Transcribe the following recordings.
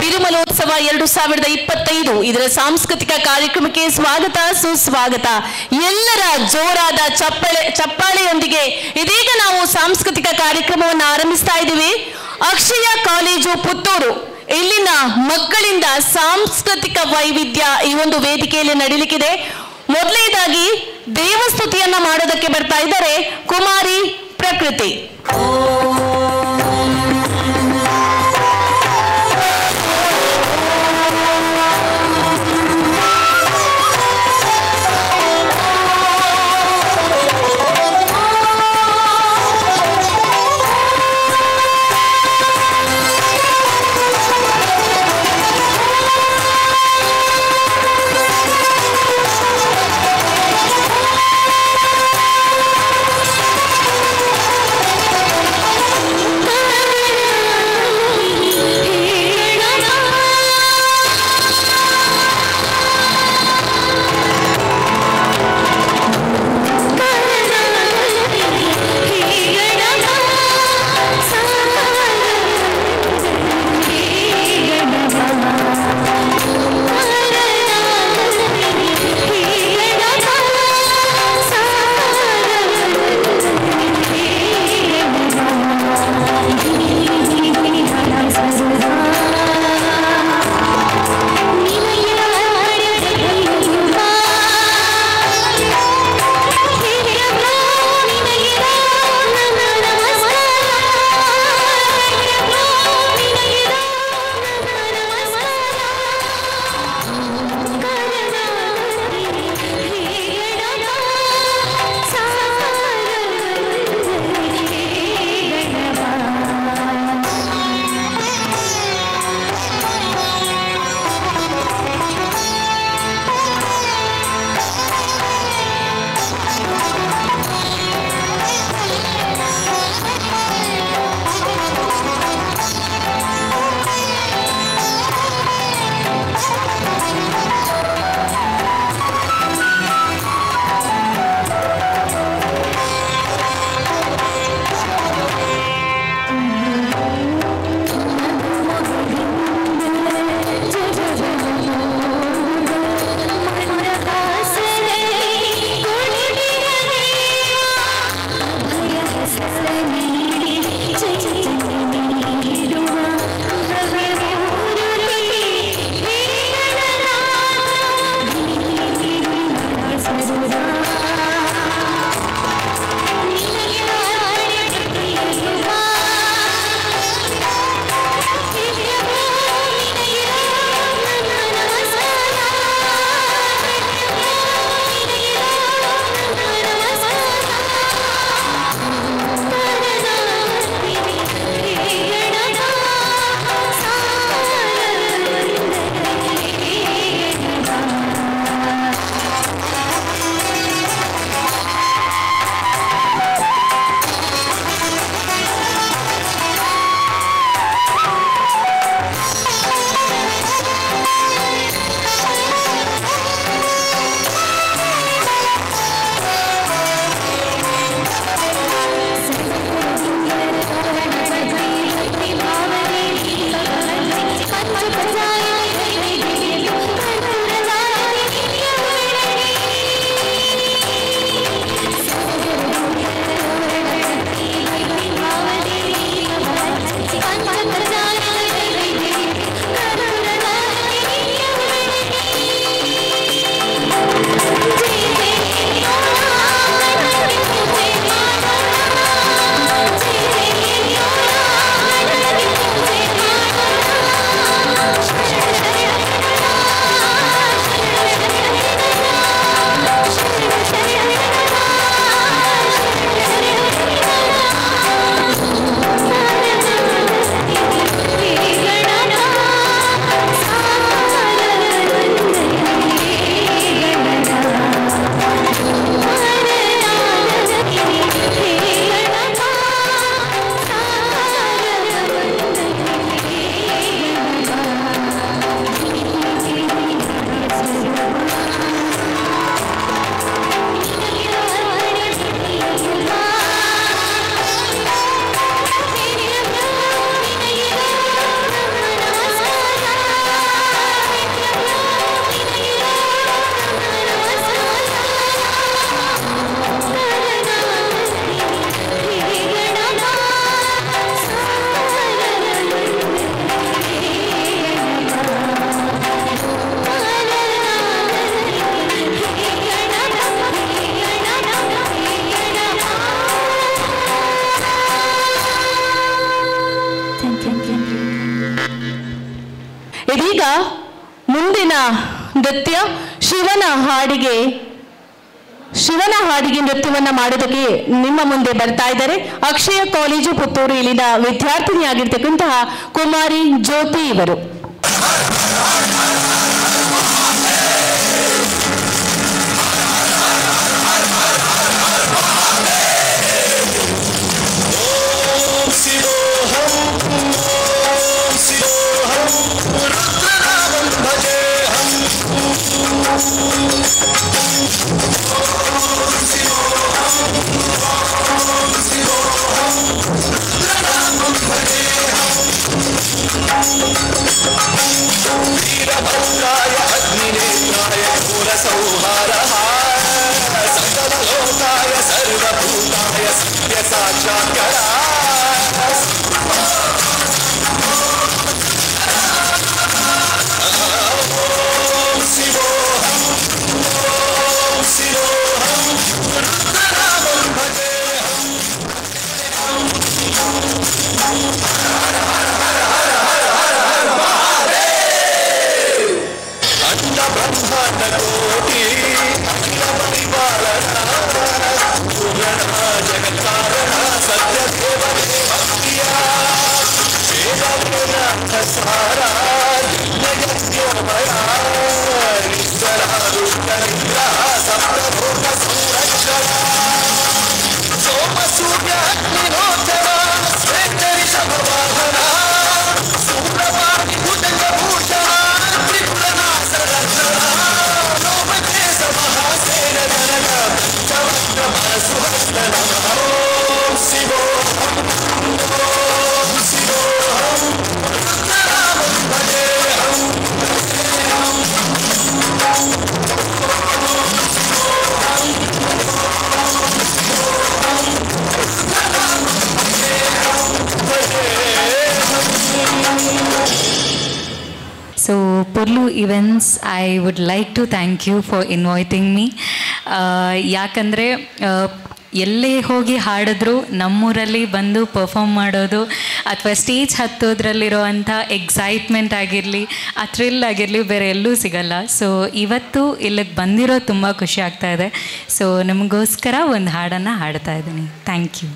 ತಿರುಮಲೋತ್ಸವ 2025 ಇದರ ಸಾಂಸ್ಕೃತಿಕ ಕಾರ್ಯಕ್ರಮಕ್ಕೆ ಸ್ವಾಗತ ಸುಸ್ವಾಗತ. ಎಲ್ಲರ ಜೋರಾದ ಚಪ್ಪಾಳೆಯೊಂದಿಗೆ ಇದೀಗ ನಾವು ಸಾಂಸ್ಕೃತಿಕ ಕಾರ್ಯಕ್ರಮವನ್ನು ಆರಂಭಿಸ್ತಾ ಇದ್ದೀವಿ. ಅಕ್ಷಯ ಕಾಲೇಜು ಪುತ್ತೂರು ಇಲ್ಲಿನ ಮಕ್ಕಳಿಂದ ಸಾಂಸ್ಕೃತಿಕ ವೈವಿಧ್ಯ ಈ ಒಂದು ವೇದಿಕೆಯಲ್ಲಿ ನಡೀಲಿಕ್ಕಿದೆ. ಮೊದಲನೇದಾಗಿ ದೇವಸ್ತುತಿಯನ್ನ ಮಾಡೋದಕ್ಕೆ ಬರ್ತಾ ಇದ್ದಾರೆ ಕುಮಾರಿ ಪ್ರಕೃತಿ. Oh! ಇದೀಗ ಮುಂದಿನ ನೃತ್ಯ ಶಿವನ ಹಾಡಿಗೆ ನೃತ್ಯವನ್ನ ಮಾಡೋದಕ್ಕೆ ನಿಮ್ಮ ಮುಂದೆ ಬರ್ತಾ ಇದ್ದಾರೆ ಅಕ್ಷಯ ಕಾಲೇಜು ಪುತ್ತೂರು ಇಲ್ಲಿನ ವಿದ್ಯಾರ್ಥಿನಿಯಾಗಿರ್ತಕ್ಕಂತಹ ಕುಮಾರಿ ಜ್ಯೋತಿ ಇವರು. So Porlu Events, I would like to thank you for inviting me. ಯಾಕಂದರೆ ಎಲ್ಲೇ ಹೋಗಿ ಹಾಡಿದ್ರು ನಮ್ಮೂರಲ್ಲಿ ಬಂದು ಪರ್ಫಾರ್ಮ್ ಮಾಡೋದು ಅಥವಾ ಸ್ಟೇಜ್ ಹತ್ತೋದ್ರಲ್ಲಿರೋವಂಥ ಎಕ್ಸೈಟ್ಮೆಂಟ್ ಆಗಿರಲಿ, ಆ ಥ್ರಿಲ್ ಆಗಿರಲಿ ಬೇರೆ ಎಲ್ಲೂ ಸಿಗಲ್ಲ. ಸೊ ಇವತ್ತು ಇಲ್ಲಿಗೆ ಬಂದಿರೋ ತುಂಬ ಖುಷಿ ಆಗ್ತಾ ಇದೆ. ಸೊ ನಿಮಗೋಸ್ಕರ ಒಂದು ಹಾಡನ್ನು ಹಾಡ್ತಾ ಇದ್ದೀನಿ. Thank you.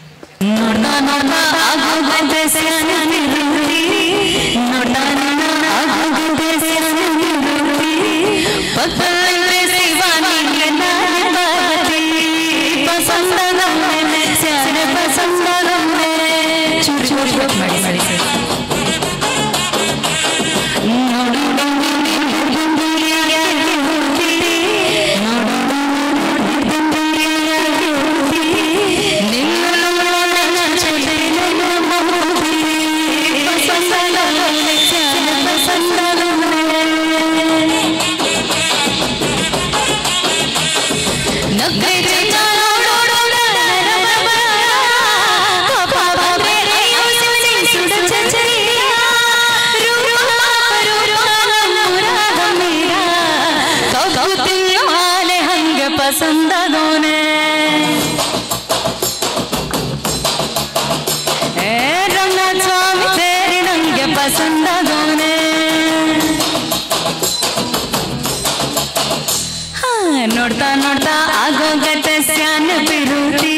ನೋಡ್ತಾ ನೋಡ್ತಾ ಆಗೋಗತ ಸ್ಯಾನ ಪಿರುತಿ,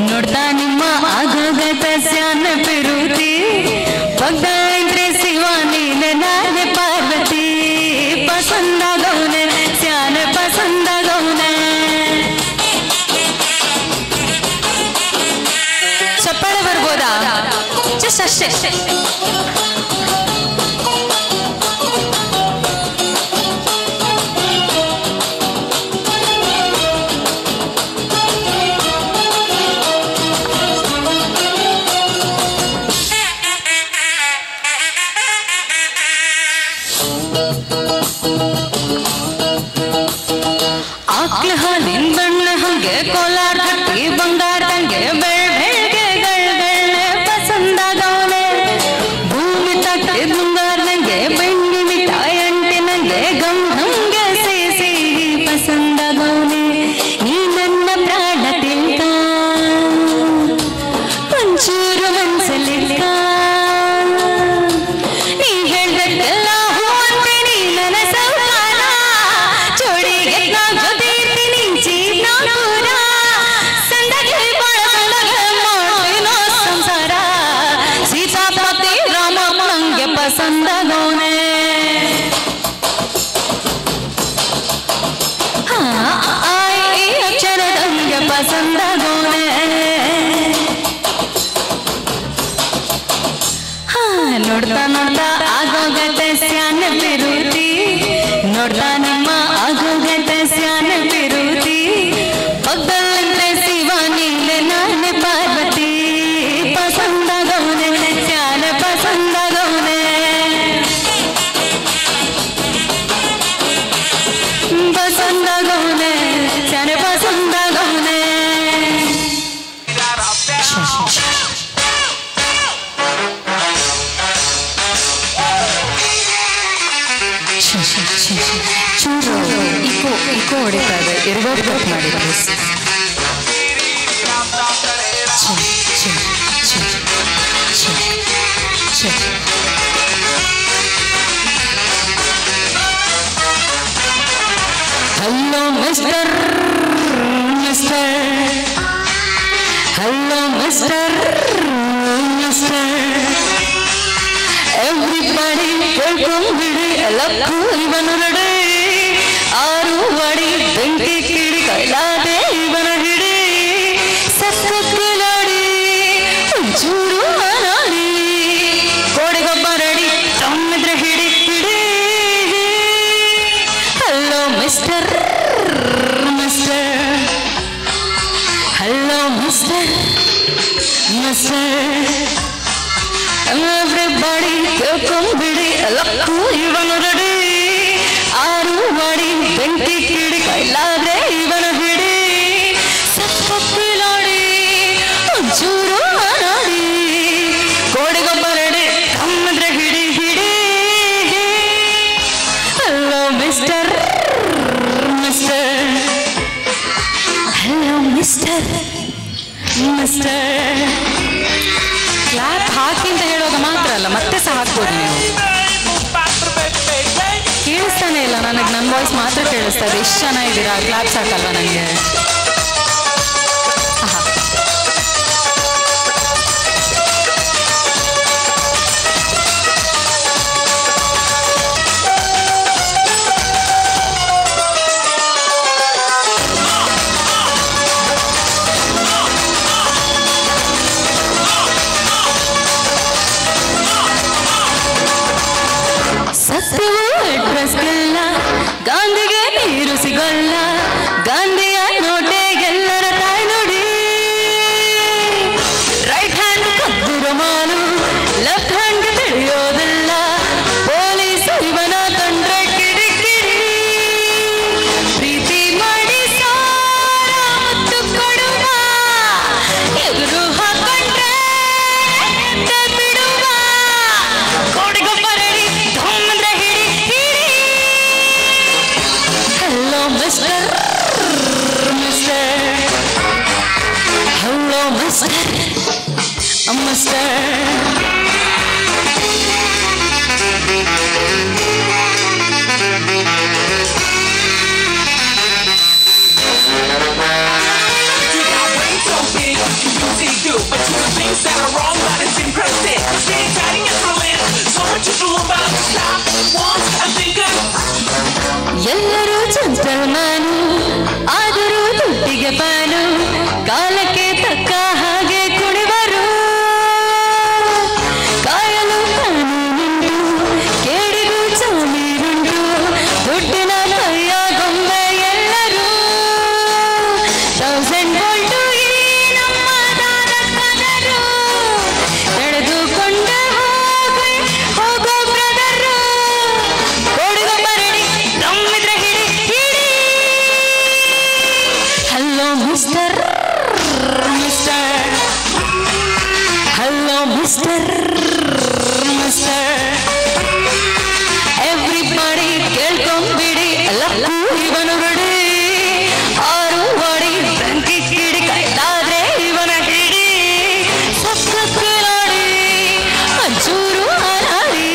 ನೋಡ್ತಾ ನಿಮ್ಮ ಆಗೋಗತ ಸ್ಯಾನ ಪಿರುತಿ, ಪಗ್ದಂದ್ರೆ ಶಿವ ನೀನೆ ನಾನೆ ಪಾರ್ವತಿ, ಪಸಂದಾಗೌನೆ ಸ್ಯಾನ ಪಸಂದಾಗೌನೆ. ಚಪ್ಪಾಳೆ ಬರ್ಬೋದಾ? ಜಸ್ಟ್ ಅಷ್ಟೇ. ನೀ ಹೇಳ್ದೆಲ್ಲ. ನೋಡ್ತಾ ನೋಡ್ತಾ ಆಗೋಗತ್ತೆ ಸ್ಯಾನ ಪಿರುತಿ, ನೋಡ್ತಾ ನಮ್ಮ ಆಗೋಗತ್ತೆ ಸ್ಯಾನ ಪಿರುತಿ. ಪಕ್ಕದಲ್ಲಂದ್ರೆ ಶಿವ ನೀನೆ ನಾನೇ ಪಾರ್ವತಿ, ಪಸಂದಾಗವನೆ ಸ್ಯಾನ ಪಸಂದಾಗವನೆ, ಪಸಂದಾಗವನೆ ಸ್ಯಾನ ಪಸಂದಾಗವನೆ. ಚೂರು ಇಕೋ ಇಕೋ ಹೊಡಿತಾ ಇದೆ, ರಿವರ್ಬ್ ಕಟ್ ಮಾಡಿ please. Hello mister mister, hello mister mister, everybody ಕೇಳ್ಕೊಂಬಿಡಿ ಲಕ್ಕು ಇವನು ನಡೆ, ಆರು ಅಡಿ ಬೆಂಕಿ ಕಿಡಿ ಕೈಲಾದೆ ಇವನ ಹಿಡಿ, ಸಕ್ಕಲಾಡಿ ಒಂಚೂರು ಅನಾಡಿ, ಕೋಡಿಗೊಬ್ಬ ರೆಡಿ ತಮ್ಮಿದ್ರೆ ಹಿಡಿ ಹಿಡಿ. Hello mister mister, hello mister mister, everybody ಕೇಳ್ಕೊಂಬಿಡಿ ಲಕ್ಕು ಇವನು ರೆಡಿ, ಆರು ಅಡಿ ಬೆಂಕಿ ಕಿಡಿ ಕೈಲಾದ್ರೆ ಇವನ ಹಿಡಿ, ಸಕ್ಕಲಾಡಿ ಒಂಚೂರು ಅನಾಡಿ, ಕೋಡಿಗೊಬ್ಬ ರೆಡಿ ತಮ್ಮಿದ್ರೆ ಹಿಡಿ ಹಿಡಿ. Hello mister mister, hello mister mister. Clap hockey ಅಂತ ಹೇಳುವಾಗ ಮಾತ್ರ ಅಲ್ಲ, ಮತ್ತೆ ಸಹ ಹಾಕ್ಬೋದು ನೀವು. ಕೇಳಿಸ್ತಾನೆ ಇಲ್ಲ ನನಗೆ, ನನ್ನ ವಾಯ್ಸ್ ಮಾತ್ರ ಕೇಳಿಸ್ತಾ ಇದೆ. ಎಷ್ಟು ಜನ ಇದ್ದೀರಾ? ಕ್ಲಾಪ್ ಸಾಕಲ್ವಾ ನನಗೆ? ಸತ್ಯವೂ ಅಡ್ರೆಸ್ಗಿಲ್ಲ, ಗಾಂಧಿಗೆ ನೀರು ಸಿಗಲ್ಲ, ಗಾಂಧಿಯ ನೋಟೆ ಎಲ್ಲರ ತಾಯಿ ನುಡಿ. ರೈಟ್ ಹ್ಯಾಂಡ್ ಕದ್ದಿರೋ ಮಾಲು ಲೆಫ್ಟ್ ಹ್ಯಾಂಡ್ ತಿಳಿಯೋದಿಲ್ಲ, ಪೊಲೀಸ್ ಇವನ ಕಂಡ್ರೆ ಕಿಡಿ ಕಿಡಿ. ಪ್ರೀತಿ ಮಾಡಿ ಸಾರ ಮುತ್ತು ಕೊಡುವ, ಎದುರು ಹಾಕೊಂಡ್ರೆ ಬಿಡುವ, ಕೋಡಿಗೊಬ್ಬ ರೆಡಿ ಧೂಮಂದ್ರೆ ಹಿಡಿ ಹಿಡಿ. Hello mister mister, hello mister mister. You got brains so big, you usually do, but you do things that are wrong, that is impressive. It's exciting and thrilling, so much to learn about. Stop once and think good. ಎಲ್ಲರೂ ಜಂಟಲ್ಮ್ಯಾನು, ಆದರೂ ದುಡ್ಡಿಗೆ pan, ಕಾಲಕ್ಕೆ ತಕ್ಕ ಹಾಗೆ ಕುಣಿವರು. ಕಾಯಲು ಕಾನೂನುಂಟು, ಕೇಡಿಗೂ ಜಾಮೀನುಂಟು, ದುಡ್ಡಿನ ಕೈಯ ಗೊಂಬೆ ಎಲ್ಲರೂ. 1000 ವೋಲ್ಟು ಈ ನಮ್ಮ ದಾದಕದರು, ಎಳೆದುಕೊಂಡ ಹೋಗಿ ಹೋಗೋ ಬ್ರದರು. ಕೋಡಿಗೊಬ್ಬ ರೆಡಿ ನಮ್ಮಿದ್ರೆ ಹಿಡಿ ಹಿಡಿ. Hello mister mister, hello mister mister, everybody ಕೇಳ್ಕೊಂಬಿಡಿ ಲಕ್ಕು ಇವನು ರೆಡಿ, ಆರು ಅಡಿ ಬೆಂಕಿ ಕಿಡಿ ಕೈಲಾದ್ರೆ ಇವನ ಹಿಡಿ, ಸಕ್ಕಲಾಡಿ ಒಂಚೂರು ಅನಾಡಿ,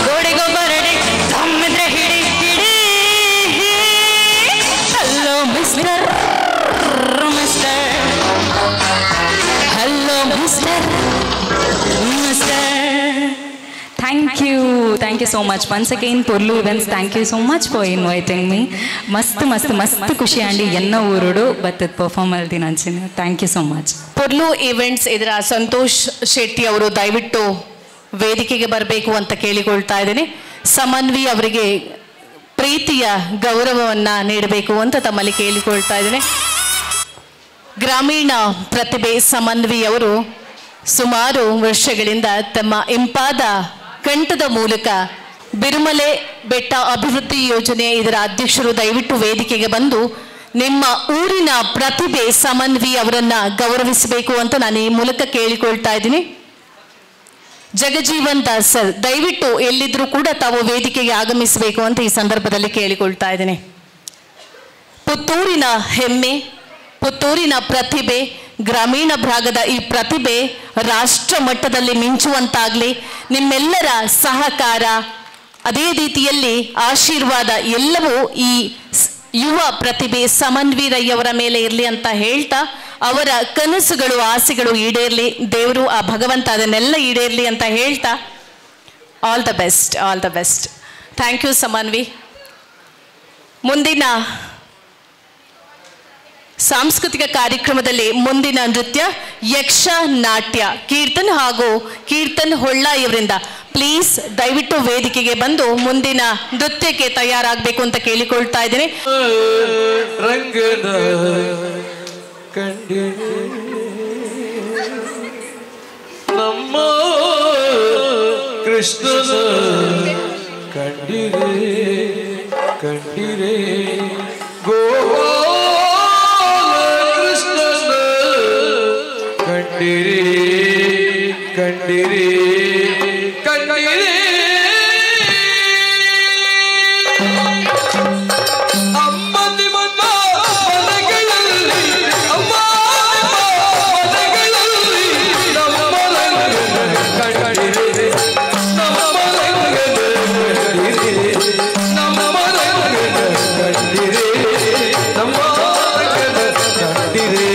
ಗೋಡೆಗೊಬ್ಬ ರೆಡಿ ತಮ್ಮಿದ್ರೆ ಹಿಡಿ ಹಿಡಿ. Hello mister mister, hello mister mister. Thank you, thank you so much. Once again, Porlu Events, thank you so much for inviting me. ಮಸ್ತ್ ಮಸ್ತ್ ಮಸ್ತ್ ಖುಷಿ ಆಂಡಿ ಎನ್ನ ಊರುಡು ಬತ್ತದ ಪರ್ಫಾರ್ಮ್ ಅಲ್ದಿನ ಅಂಚಿನ. Thank you so much. Porlu events ಇದರ ಸಂತೋಷ್ ಶೆಟ್ಟಿ ಅವರು ದಯವಿಟ್ಟು ವೇದಿಕೆಗೆ ಬರಬೇಕು ಅಂತ ಕೇಳಿಕೊಳ್ತಾ ಇದ್ದೇನೆ. ಸಮನ್ವಿ ಅವರಿಗೆ ಪ್ರೀತಿಯ ಗೌರವವನ್ನು ನೀಡಬೇಕು ಅಂತ ತಮ್ಮಲ್ಲಿ ಕೇಳಿಕೊಳ್ತಾ ಇದ್ದೇನೆ. ಗ್ರಾಮೀಣ ಪ್ರತಿಭೆ ಸಮನ್ವಿ ಅವರು ಸುಮಾರು ವರ್ಷಗಳಿಂದ ತಮ್ಮ ಇಂಪಾದ ಕಂಠದ ಮೂಲಕ ಬಿರುಮಲೆ ಬೆಟ್ಟ ಅಭಿವೃದ್ಧಿ ಯೋಜನೆ ಇದರ ಅಧ್ಯಕ್ಷರು ದಯವಿಟ್ಟು ವೇದಿಕೆಗೆ ಬಂದು ನಿಮ್ಮ ಊರಿನ ಪ್ರತಿಭೆ ಸಮನ್ವಿ ಅವರನ್ನ ಗೌರವಿಸಬೇಕು ಅಂತ ನಾನು ಈ ಮೂಲಕ ಕೇಳಿಕೊಳ್ತಾ ಇದ್ದೀನಿ. ಜಗಜೀವನ್ ದಾಸ್ ಸರ್ ದಯವಿಟ್ಟು ಎಲ್ಲಿದ್ರೂ ಕೂಡ ತಾವು ವೇದಿಕೆಗೆ ಆಗಮಿಸಬೇಕು ಅಂತ ಈ ಸಂದರ್ಭದಲ್ಲಿ ಕೇಳಿಕೊಳ್ತಾ ಇದ್ದೀನಿ. ಪುತ್ತೂರಿನ ಹೆಮ್ಮೆ, ಪುತ್ತೂರಿನ ಪ್ರತಿಭೆ, ಗ್ರಾಮೀಣ ಭಾಗದ ಈ ಪ್ರತಿಭೆ ರಾಷ್ಟ್ರ ಮಟ್ಟದಲ್ಲಿ ಮಿಂಚುವಂತಾಗಲಿ. ನಿಮ್ಮೆಲ್ಲರ ಸಹಕಾರ, ಅದೇ ರೀತಿಯಲ್ಲಿ ಆಶೀರ್ವಾದ ಎಲ್ಲವೂ ಈ ಯುವ ಪ್ರತಿಭೆ ಸಮನ್ವಿ ರೈಯವರ ಮೇಲೆ ಇರಲಿ ಅಂತ ಹೇಳ್ತಾ, ಅವರ ಕನಸುಗಳು ಆಸೆಗಳು ಈಡೇರಲಿ, ದೇವರು ಆ ಭಗವಂತ ಅದನ್ನೆಲ್ಲ ಈಡೇರಲಿ ಅಂತ ಹೇಳ್ತಾ all the best, all the best. Thank you Samanvi. ಮುಂದಿನ ಸಾಂಸ್ಕೃತಿಕ ಕಾರ್ಯಕ್ರಮದಲ್ಲಿ ಮುಂದಿನ ನೃತ್ಯ ಯಕ್ಷ ನಾಟ್ಯ ಕೀರ್ತನ್ ಹಾಗೂ ಕೀರ್ತನ್ ಹೊಳ್ಳ ಇವರಿಂದ. ಪ್ಲೀಸ್ ದಯವಿಟ್ಟು ವೇದಿಕೆಗೆ ಬಂದು ಮುಂದಿನ ನೃತ್ಯಕ್ಕೆ ತಯಾರಾಗಬೇಕು ಅಂತ ಕೇಳಿಕೊಳ್ತಾ ಇದ್ದೀನಿ. ನಮ್ಮ ಕೃಷ್ಣನ ಕಂಡಿರೆ ಕಂಡಿರೆ ಗೋಪಾಲ ಕೃಷ್ಣನ ಕಂಡಿರೆ ಕಂಡಿರೆ ಕಂಡಿರೆ ಅಮ್ಮ ನಿಮ್ಮ ಮನಗಳಲ್ಲಿ ಅಮ್ಮ ಮನಗಳಲ್ಲಿ ನಮ್ಮ ರಂಗನ ಕಂಡಿರೆ ನಮ್ಮ ರಂಗನ ಕಂಡಿರೆ ನಮ್ಮ ರಂಗನ ಕಂಡಿರೆ ನಮ್ಮ ರಂಗನ ಕಂಡಿರೆ.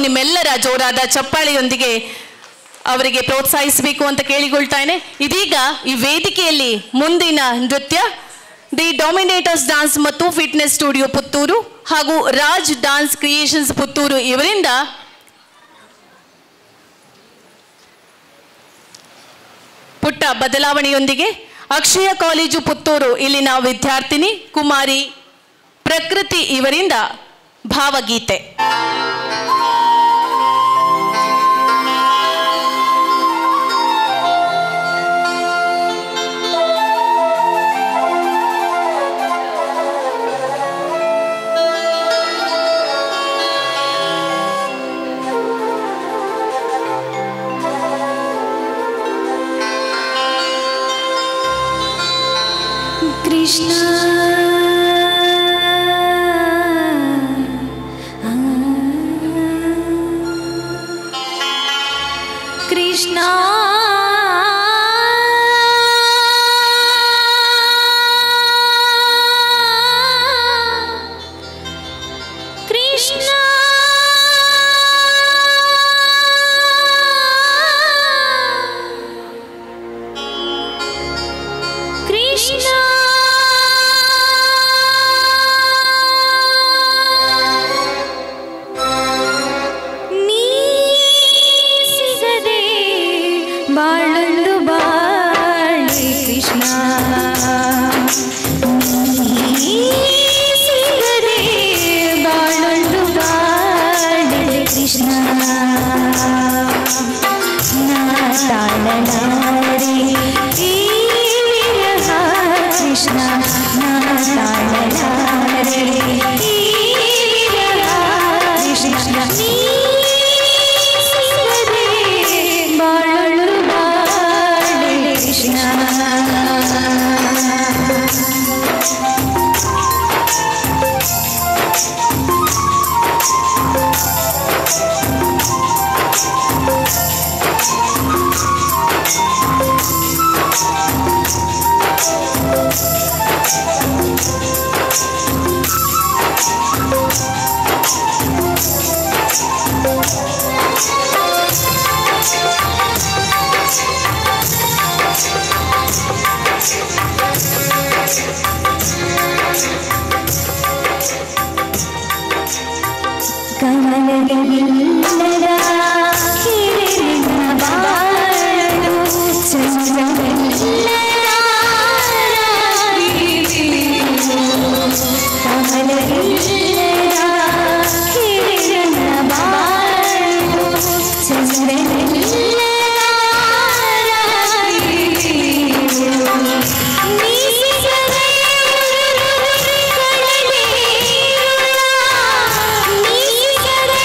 ನಿಮ್ಮೆಲ್ಲರ ಜೋರಾದ ಚಪ್ಪಾಳೆಯೊಂದಿಗೆ ಅವರಿಗೆ ಪ್ರೋತ್ಸಾಹಿಸಬೇಕು ಅಂತ ಕೇಳಿಕೊಳ್ತಾನೆ. ಇದೀಗ ಈ ವೇದಿಕೆಯಲ್ಲಿ ಮುಂದಿನ ನೃತ್ಯ the ಡಾಮಿನೇಟರ್ಸ್ ಡಾನ್ಸ್ ಮತ್ತು ಫಿಟ್ನೆಸ್ ಸ್ಟುಡಿಯೋ ಪುತ್ತೂರು ಹಾಗೂ ರಾಜ್ ಡಾನ್ಸ್ ಕ್ರಿಯೇಷನ್ಸ್ ಪುತ್ತೂರು ಇವರಿಂದ ಪುಟ್ಟ ಬದಲಾವಣೆಯೊಂದಿಗೆ ಅಕ್ಷಯ ಕಾಲೇಜು ಪುತ್ತೂರು ಇಲ್ಲಿನ ವಿದ್ಯಾರ್ಥಿನಿ ಕುಮಾರಿ ಪ್ರಕೃತಿ ಇವರಿಂದ ಭಾವಗೀತೆ. Krishna Krishna ಕೃಷ್ಣ ನೀ ಸಿಗದೆ ಬಾಳೊಂದು ಬಾಳೆ ಕೃಷ್ಣ ನೀ ಸಿಗದೆ ಬಾಳೊಂದು ಬಾಳೆ ಕೃಷ್ಣ ನಾ ತಾಳಲಾರೆ ಈ ವಿರಹ ಕೃಷ್ಣ ನಾ ತಾಳಲಾರೆ ಈ ವಿರಹ ಕೃಷ್ಣ ನೀ ಸಿಗದೆ ಬಾಳಲು ಬಾಳೆ ಕೃಷ್ಣ. ಕಮಲವಿಲ್ಲದ ಕಿರಿನ ಬಾಳು ಚಂದ್ರವಿಲ್ಲದ ರಾತ್ರಿಯು. ಕಮಲವಿಲ್ಲದ ಕಿರಿನ ಬಾಳು ಚಂದ್ರವಿಲ್ಲದ ರಾತ್ರಿಯು. ನೀ ಸಿಗದೆ ಕಡಲಿರುಳ, ನೀ ಸಿಗದೆ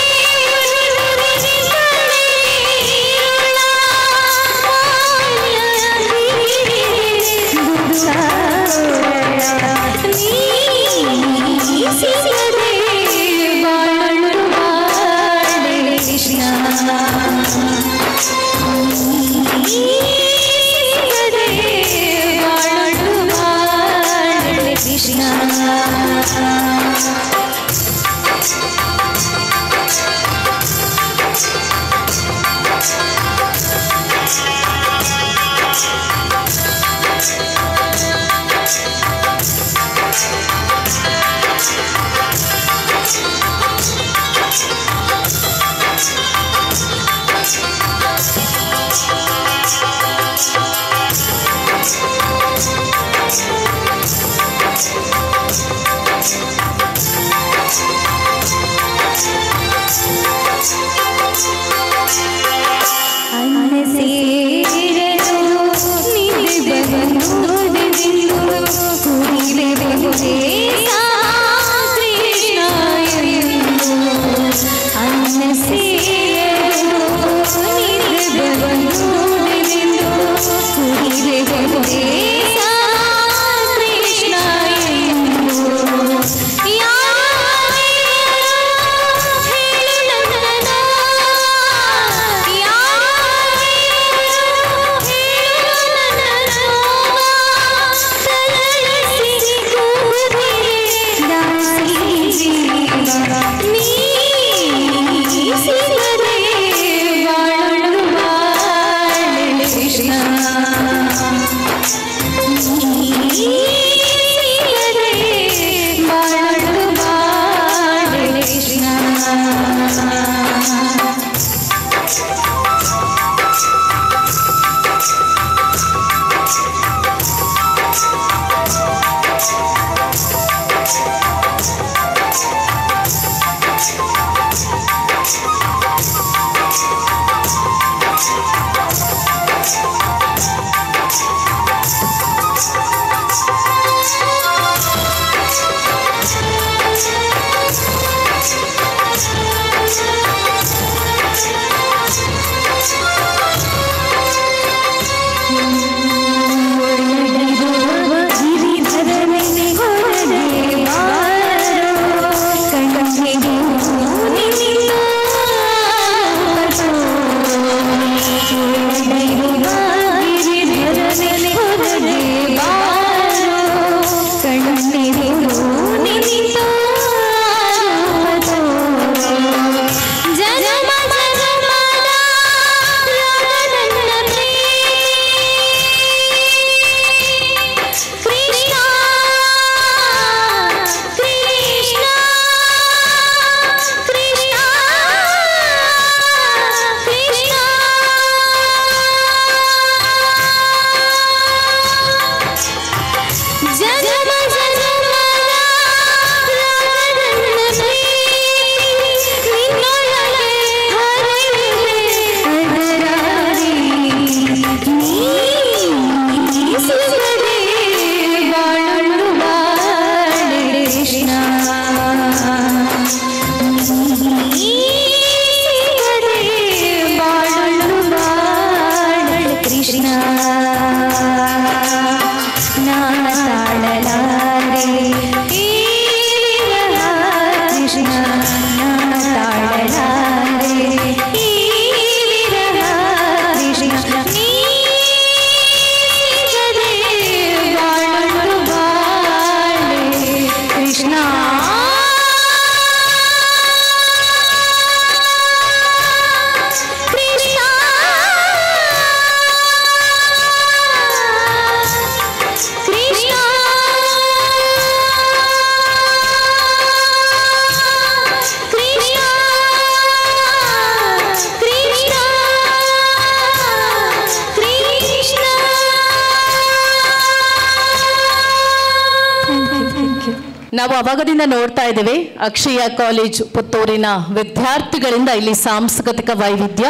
ನಾವು ಅವಾಗದಿಂದ ನೋಡ್ತಾ ಇದ್ದೇವೆ ಅಕ್ಷಯ ಕಾಲೇಜ್ ಪುತ್ತೂರಿನ ವಿದ್ಯಾರ್ಥಿಗಳಿಂದ ಇಲ್ಲಿ ಸಾಂಸ್ಕೃತಿಕ ವೈವಿಧ್ಯ,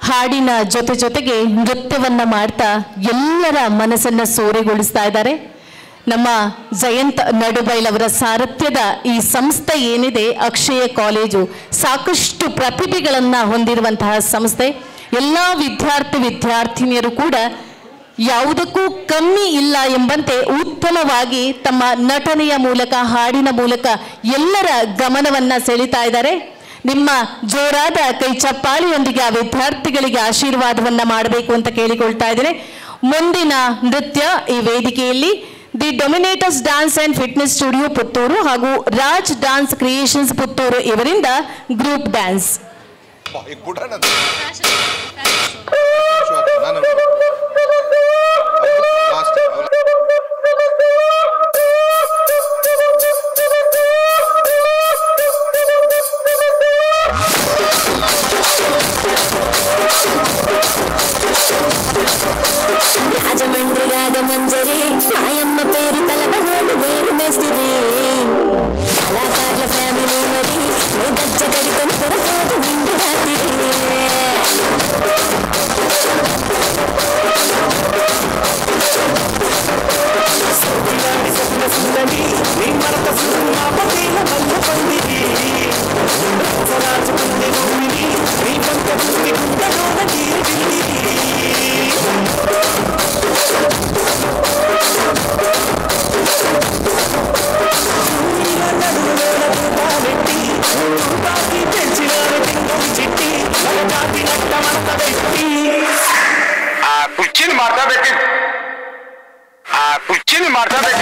ಹಾಡಿನ ಜೊತೆ ಜೊತೆಗೆ ನೃತ್ಯವನ್ನ ಮಾಡ್ತಾ ಎಲ್ಲರ ಮನಸ್ಸನ್ನ ಸೂರೆಗೊಳಿಸ್ತಾ ಇದ್ದಾರೆ. ನಮ್ಮ ಜಯಂತ್ ನಡುಬೈಲ್ ಅವರ ಸಾರಥ್ಯದ ಈ ಸಂಸ್ಥೆ ಏನಿದೆ ಅಕ್ಷಯ ಕಾಲೇಜು, ಸಾಕಷ್ಟು ಪ್ರತಿಭೆಗಳನ್ನು ಹೊಂದಿರುವಂತಹ ಸಂಸ್ಥೆ. ಎಲ್ಲ ವಿದ್ಯಾರ್ಥಿ ವಿದ್ಯಾರ್ಥಿನಿಯರು ಕೂಡ ಯಾವುದಕ್ಕೂ ಕಮ್ಮಿ ಇಲ್ಲ ಎಂಬಂತೆ ಉತ್ತಮವಾಗಿ ತಮ್ಮ ನಟನೆಯ ಮೂಲಕ, ಹಾಡಿನ ಮೂಲಕ ಎಲ್ಲರ ಗಮನವನ್ನ ಸೆಳೀತಾ ಇದ್ದಾರೆ. ನಿಮ್ಮ ಜೋರಾದ ಕೈ ಚಪ್ಪಾಳಿಯೊಂದಿಗೆ ಆ ವಿದ್ಯಾರ್ಥಿಗಳಿಗೆ ಆಶೀರ್ವಾದವನ್ನ ಮಾಡಬೇಕು ಅಂತ ಕೇಳಿಕೊಳ್ತಾ ಇದ್ದಾರೆ. ಮುಂದಿನ ನೃತ್ಯ ಈ ವೇದಿಕೆಯಲ್ಲಿ the Dominators dance and fitness studio Puttur ಹಾಗೂ ರಾಜ್ ಡಾನ್ಸ್ ಕ್ರಿಯೇಷನ್ಸ್ ಪುತ್ತೂರು ಇವರಿಂದ ಗ್ರೂಪ್ ಡ್ಯಾನ್ಸ್. Rajahmundry Rajahmundry మాయమ్మ పేరు తలవనోడు వేరు మేస్త్రి కళాకారుల ఫ్యామిలీ మరి గజ్జ కడితం పొరపోటు నిండు రాత్రి. ಕುರ್ಚಿನ ಮಾತಾಡಬೇಕು, ಆ ಕುರ್ಚಿನ ಮಾತಾಡಬೇಕು.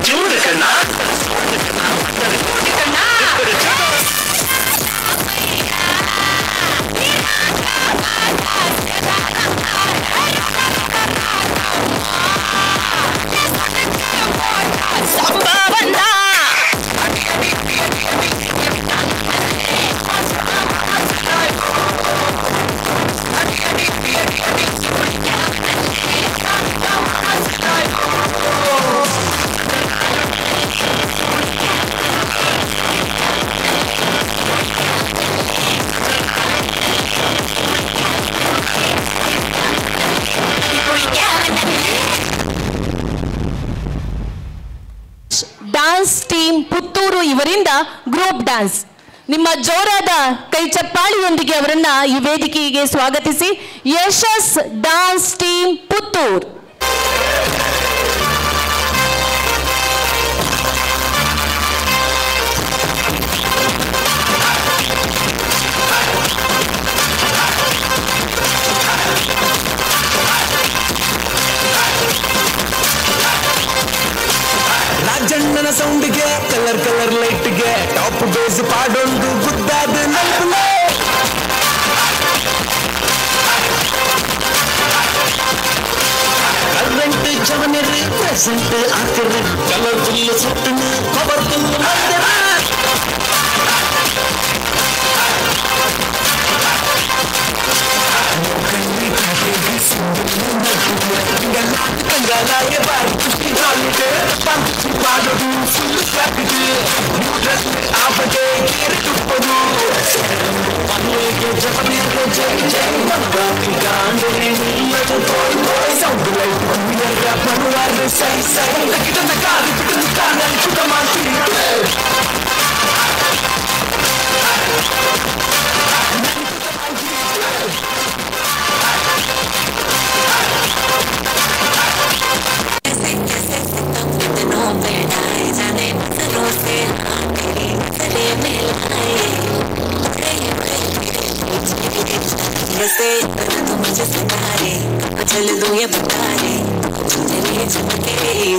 June. ಇವರಿಂದ ಗ್ರೂಪ್ ಡ್ಯಾನ್ಸ್. ನಿಮ್ಮ ಜೋರಾದ ಕೈ ಚಪ್ಪಾಳಿಯೊಂದಿಗೆ ಅವರನ್ನ ಈ ವೇದಿಕೆಗೆ ಸ್ವಾಗತಿಸಿ. Yashas dance team Puttur. ರಾಜಣ್ಣನ ಸೌಂಡ್ಗೆ ಕಲರ್ ಕಲರ್ ಲೈಟ್ಗೆ ಟಾಪ್ ಬೇಸ್ ಪಾಡೊಂದು ಗುದ್ದಾದ ನಲ್ಪುಲೆ. ಕರೆಂಟ್ ಜವನಿರು ಪ್ರೆಸೆಂಟ್ ಆಕರು ಕಲರ್ಫುಲ್ ಸುಟ್ಟನು ಪವರ್ಫುಲ್ ಮಂದಿರ. ಕಂಗಾಲಾಯ ಬಾರಿ ಖುಷಿ ಜಾಲಿಗೆ ಪಂಚಿ ಪಾಡೋದು ಫುಲ್ ಸ್ವಾಗಿದೆ. ನ್ಯೂ ಡ್ರೆಸ್ ಆಪಟೆ ಕೇರಿ ತುಪ್ಪದು ಪನ್ನೇಗೆ ಜಪನೇಗೆ ಜೈ ಜೈ ಮಗ್ಗಾತಿ ಗಾಂಡನೆ ನಿಲ್ಲದು ತೋಯ್ ತೋಯ್ ಸೌಂಡ್ ಲೈಟ್ ಬಂದಿಯರ ಪನುವಾರ ಸೈ ಸೈ ಲಕಿಟದ ಕಾಲು ಪಿಟದ ಕಾನಲ್ಲಿ ಪುಟ ಮಾಡ್ತೀನಿ. चल दूं ये बता रे चले चमके रे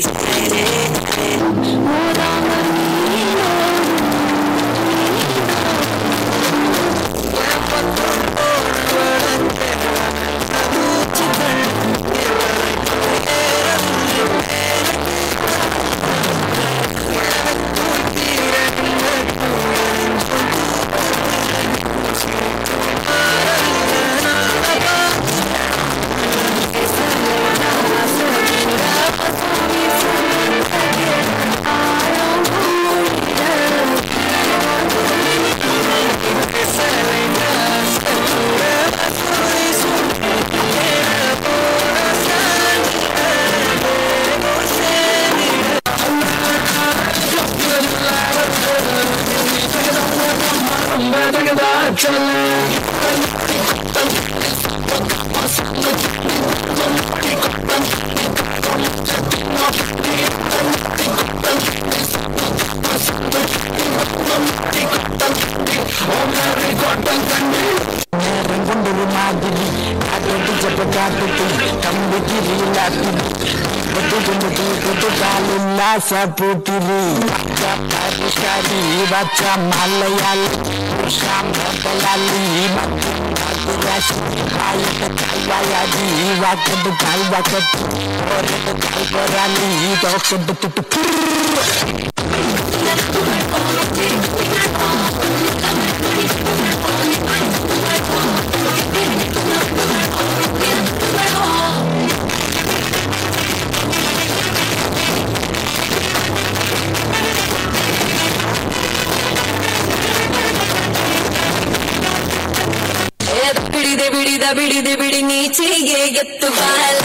ಬಿಡಿದೆ ಬಿಡಿದೆ ಬಿಡಿ ನೀಚೆಗೆ ಎತ್ತು ಬಾಲ.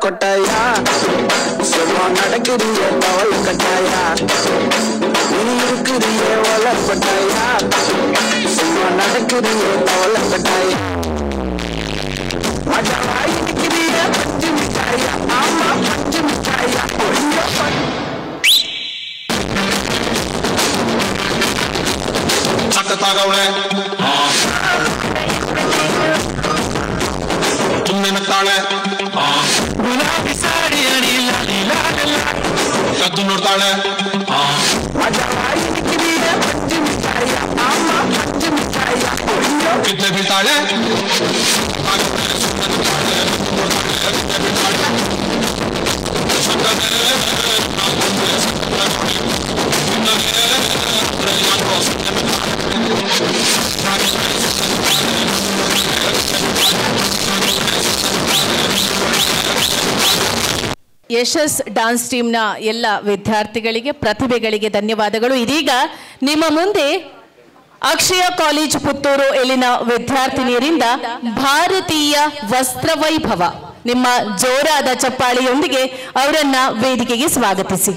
கொட்டாயா சும்மா நடக்கிறிய தவள கட்டாயா நீ இருக்கிறிய ஓல கொட்டாயா சும்மா நடக்கிறிய தவள கட்டாயா மஜாவாய் இருக்கிறிய பஞ்சு மிட்டாயா ஆமா பஞ்சு மிட்டாயா சட்டத்தாகவுளே ಸುಮ್ಮನೆ ನಗ್ತಾಳೆ ಗುಲಾಬಿ ಸಾಡಿ ಅಣಿ ಲಾಲಿ ಲಾಲ ಕದ್ದು ನೋಡ್ತಾಳೆ ಕಿತ್ಲೆ ಬೀಳ್ತಾಳೆ ಯಶಸ್ ಡಾನ್ಸ್ ಟೀಮ್ನ ಎಲ್ಲ ವಿದ್ಯಾರ್ಥಿಗಳಿಗೆ, ಪ್ರತಿಭೆಗಳಿಗೆ ಧನ್ಯವಾದಗಳು. ಇದೀಗ ನಿಮ್ಮ ಮುಂದೆ ಅಕ್ಷಯ ಕಾಲೇಜ್ ಪುತ್ತೂರು ಇಲ್ಲಿನ ವಿದ್ಯಾರ್ಥಿನಿಯರಿಂದ ಭಾರತೀಯ ವಸ್ತ್ರವೈಭವ. ನಿಮ್ಮ ಜೋರಾದ ಚಪ್ಪಾಳೆಯೊಂದಿಗೆ ಅವರನ್ನ ವೇದಿಕೆಗೆ ಸ್ವಾಗತಿಸಿ.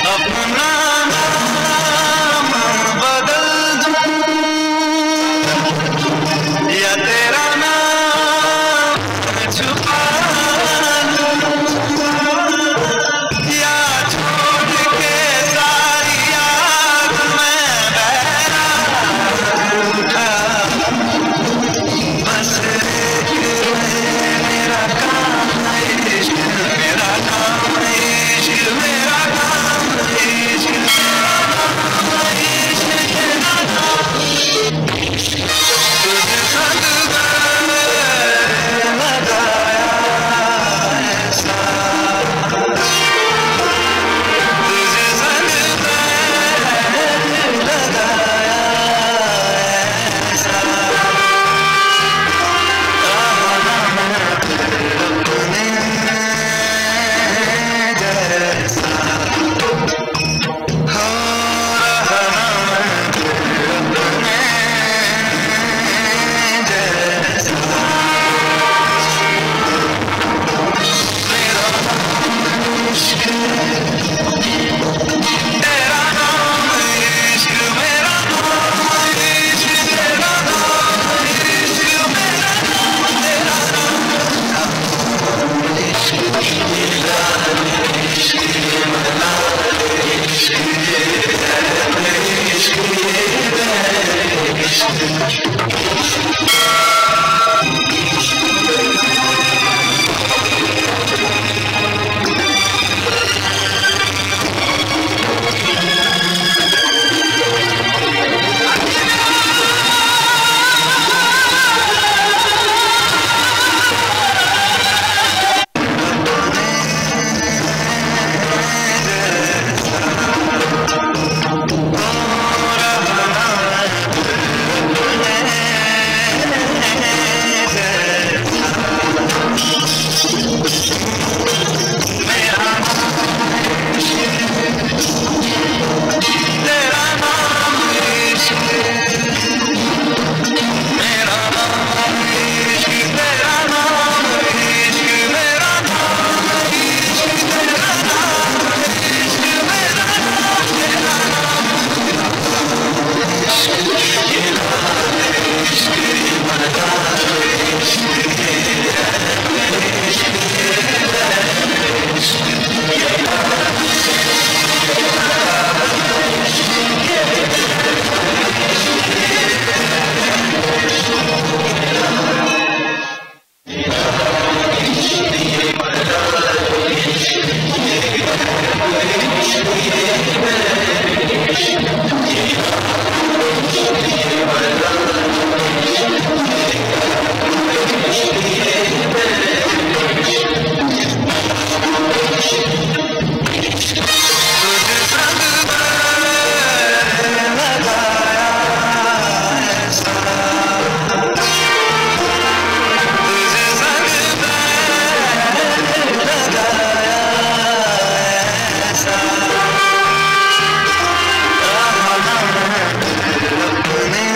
अपना नाम बदल दूं या तेरा नाम छुपा लूं या छोड़ के सारी आग में बहरा उठा। बस एक मेरा काम है इश्क, मेरा काम है इश्क, मेरा काम है इश्क, मेरा नाम है इश्क, तेरा नाम। तुझे संग लगाया ऐसा, तुझे संग लगाया ऐसा। अपने जैसा हो रहा मैं अपने जैसा। मेरा नाम इश्क, तेरा नाम इश्क, मेरा नाम इश्क, तेरा नाम इश्क, मेरा नाम, तेरा नाम। तेरा नाम इश्क, मेरा नाम इश्क, तेरा नाम इश्क, मेरा नाम इश्क, तेरा नाम इश्क, मेरा नाम, तेरा नाम। ये लाल इश्क, ये मलाल इश्क, ये इश्क, इश्क, ये लाल। तुझे संग लगाया ऐसा, तुझे संग लगाया ऐसा। अपने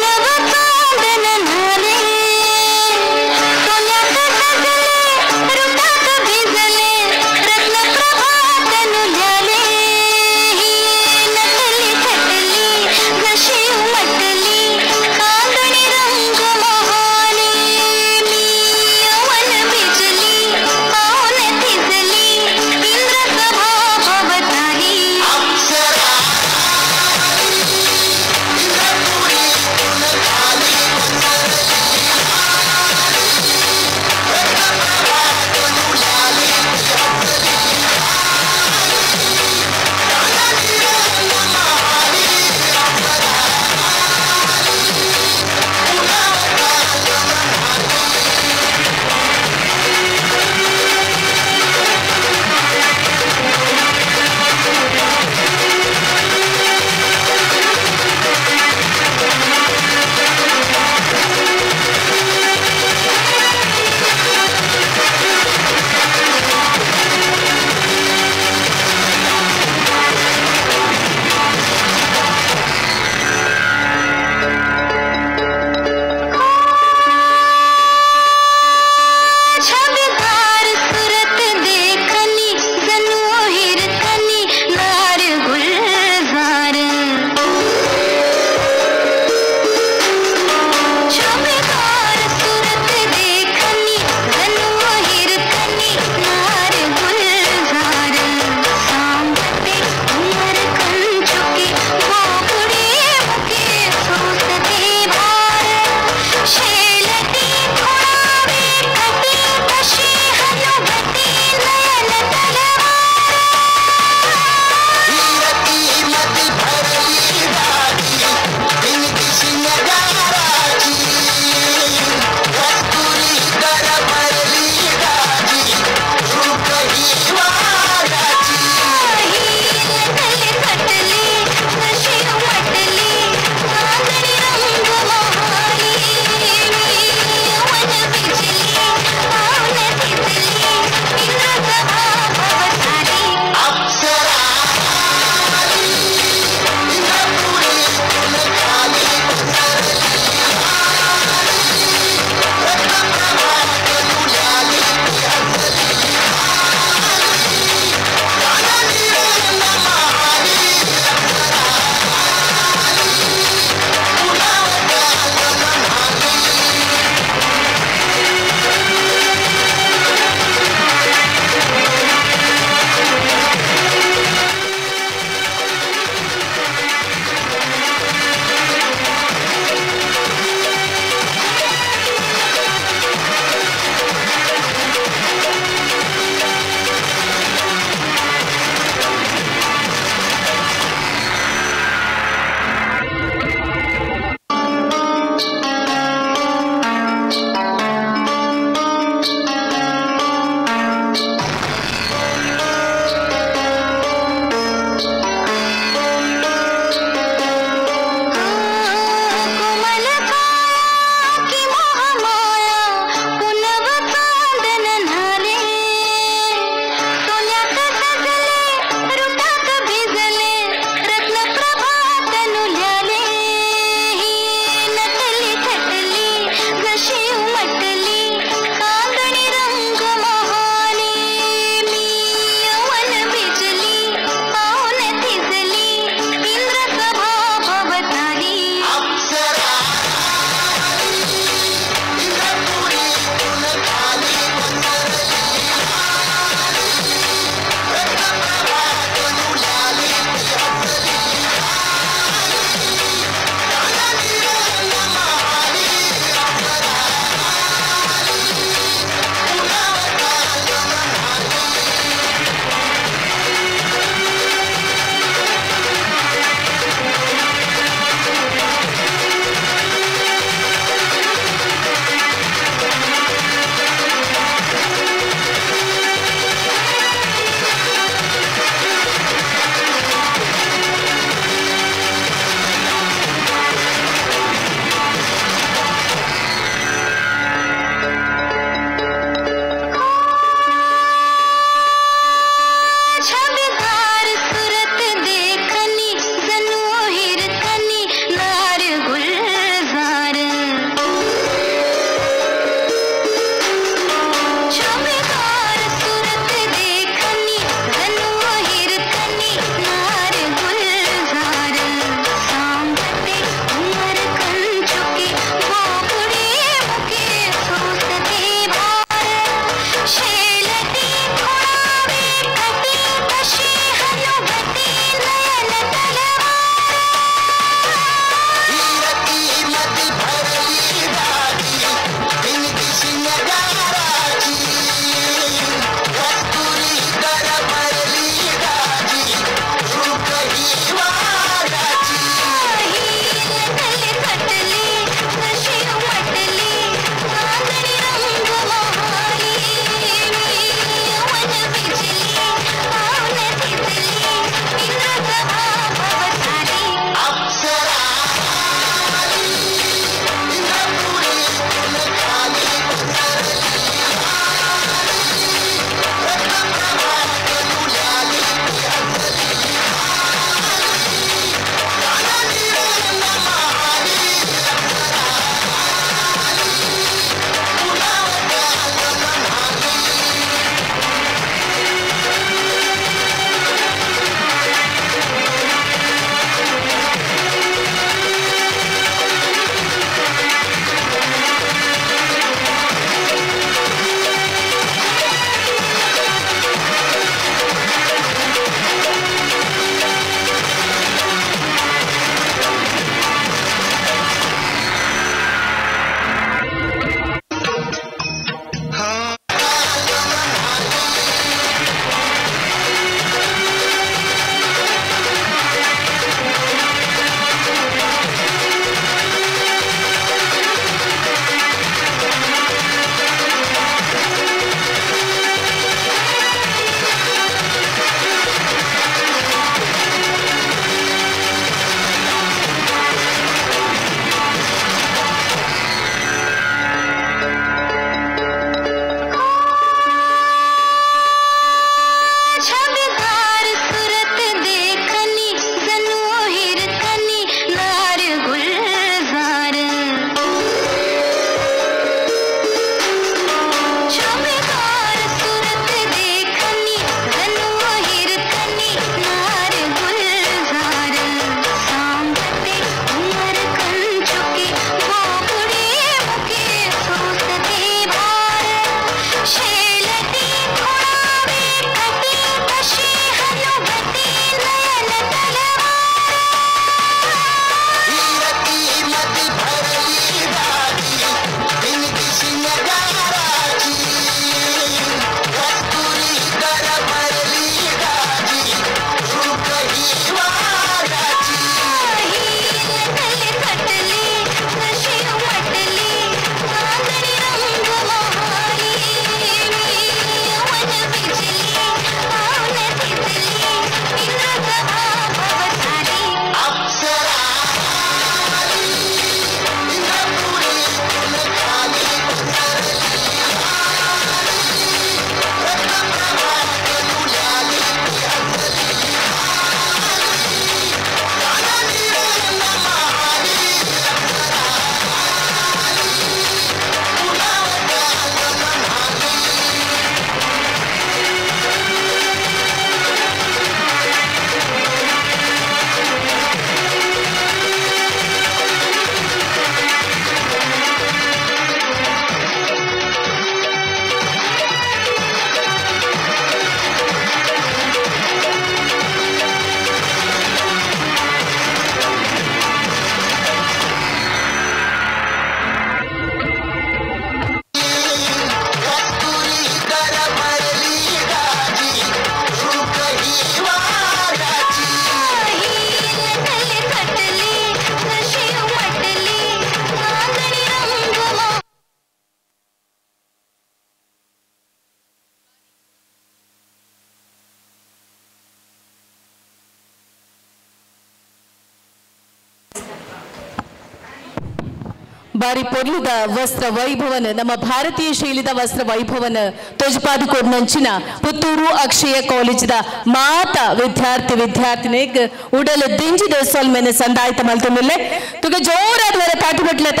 ಬಾರಿ ಪೊರ್ಲುದ ವಸ್ತ್ರ ವೈಭವನ ನಮ್ಮ ಭಾರತೀಯ ಶೈಲಿದ ವಸ್ತ್ರ ವೈಭವನ ತೋಜಪಾದ ಕೊಡ್ನಂಚಿನ ಪುತ್ತೂರು ಅಕ್ಷಯ ಕಾಲೇಜಿದ ಮಾತ ವಿದ್ಯಾರ್ಥಿ ವಿದ್ಯಾರ್ಥಿನಿಗ್ ಉಡಲು ದಿಂಜಿದ ಸೊಲ್ಮೆನೆ ಸಂದಾಯ್ತ ಮಲ್ತೊಂದುಲ್ಲೆ ತುಗ ಜೋರಾದ ವರ ತಾಟಿ ಬಿಟ್ಲತ.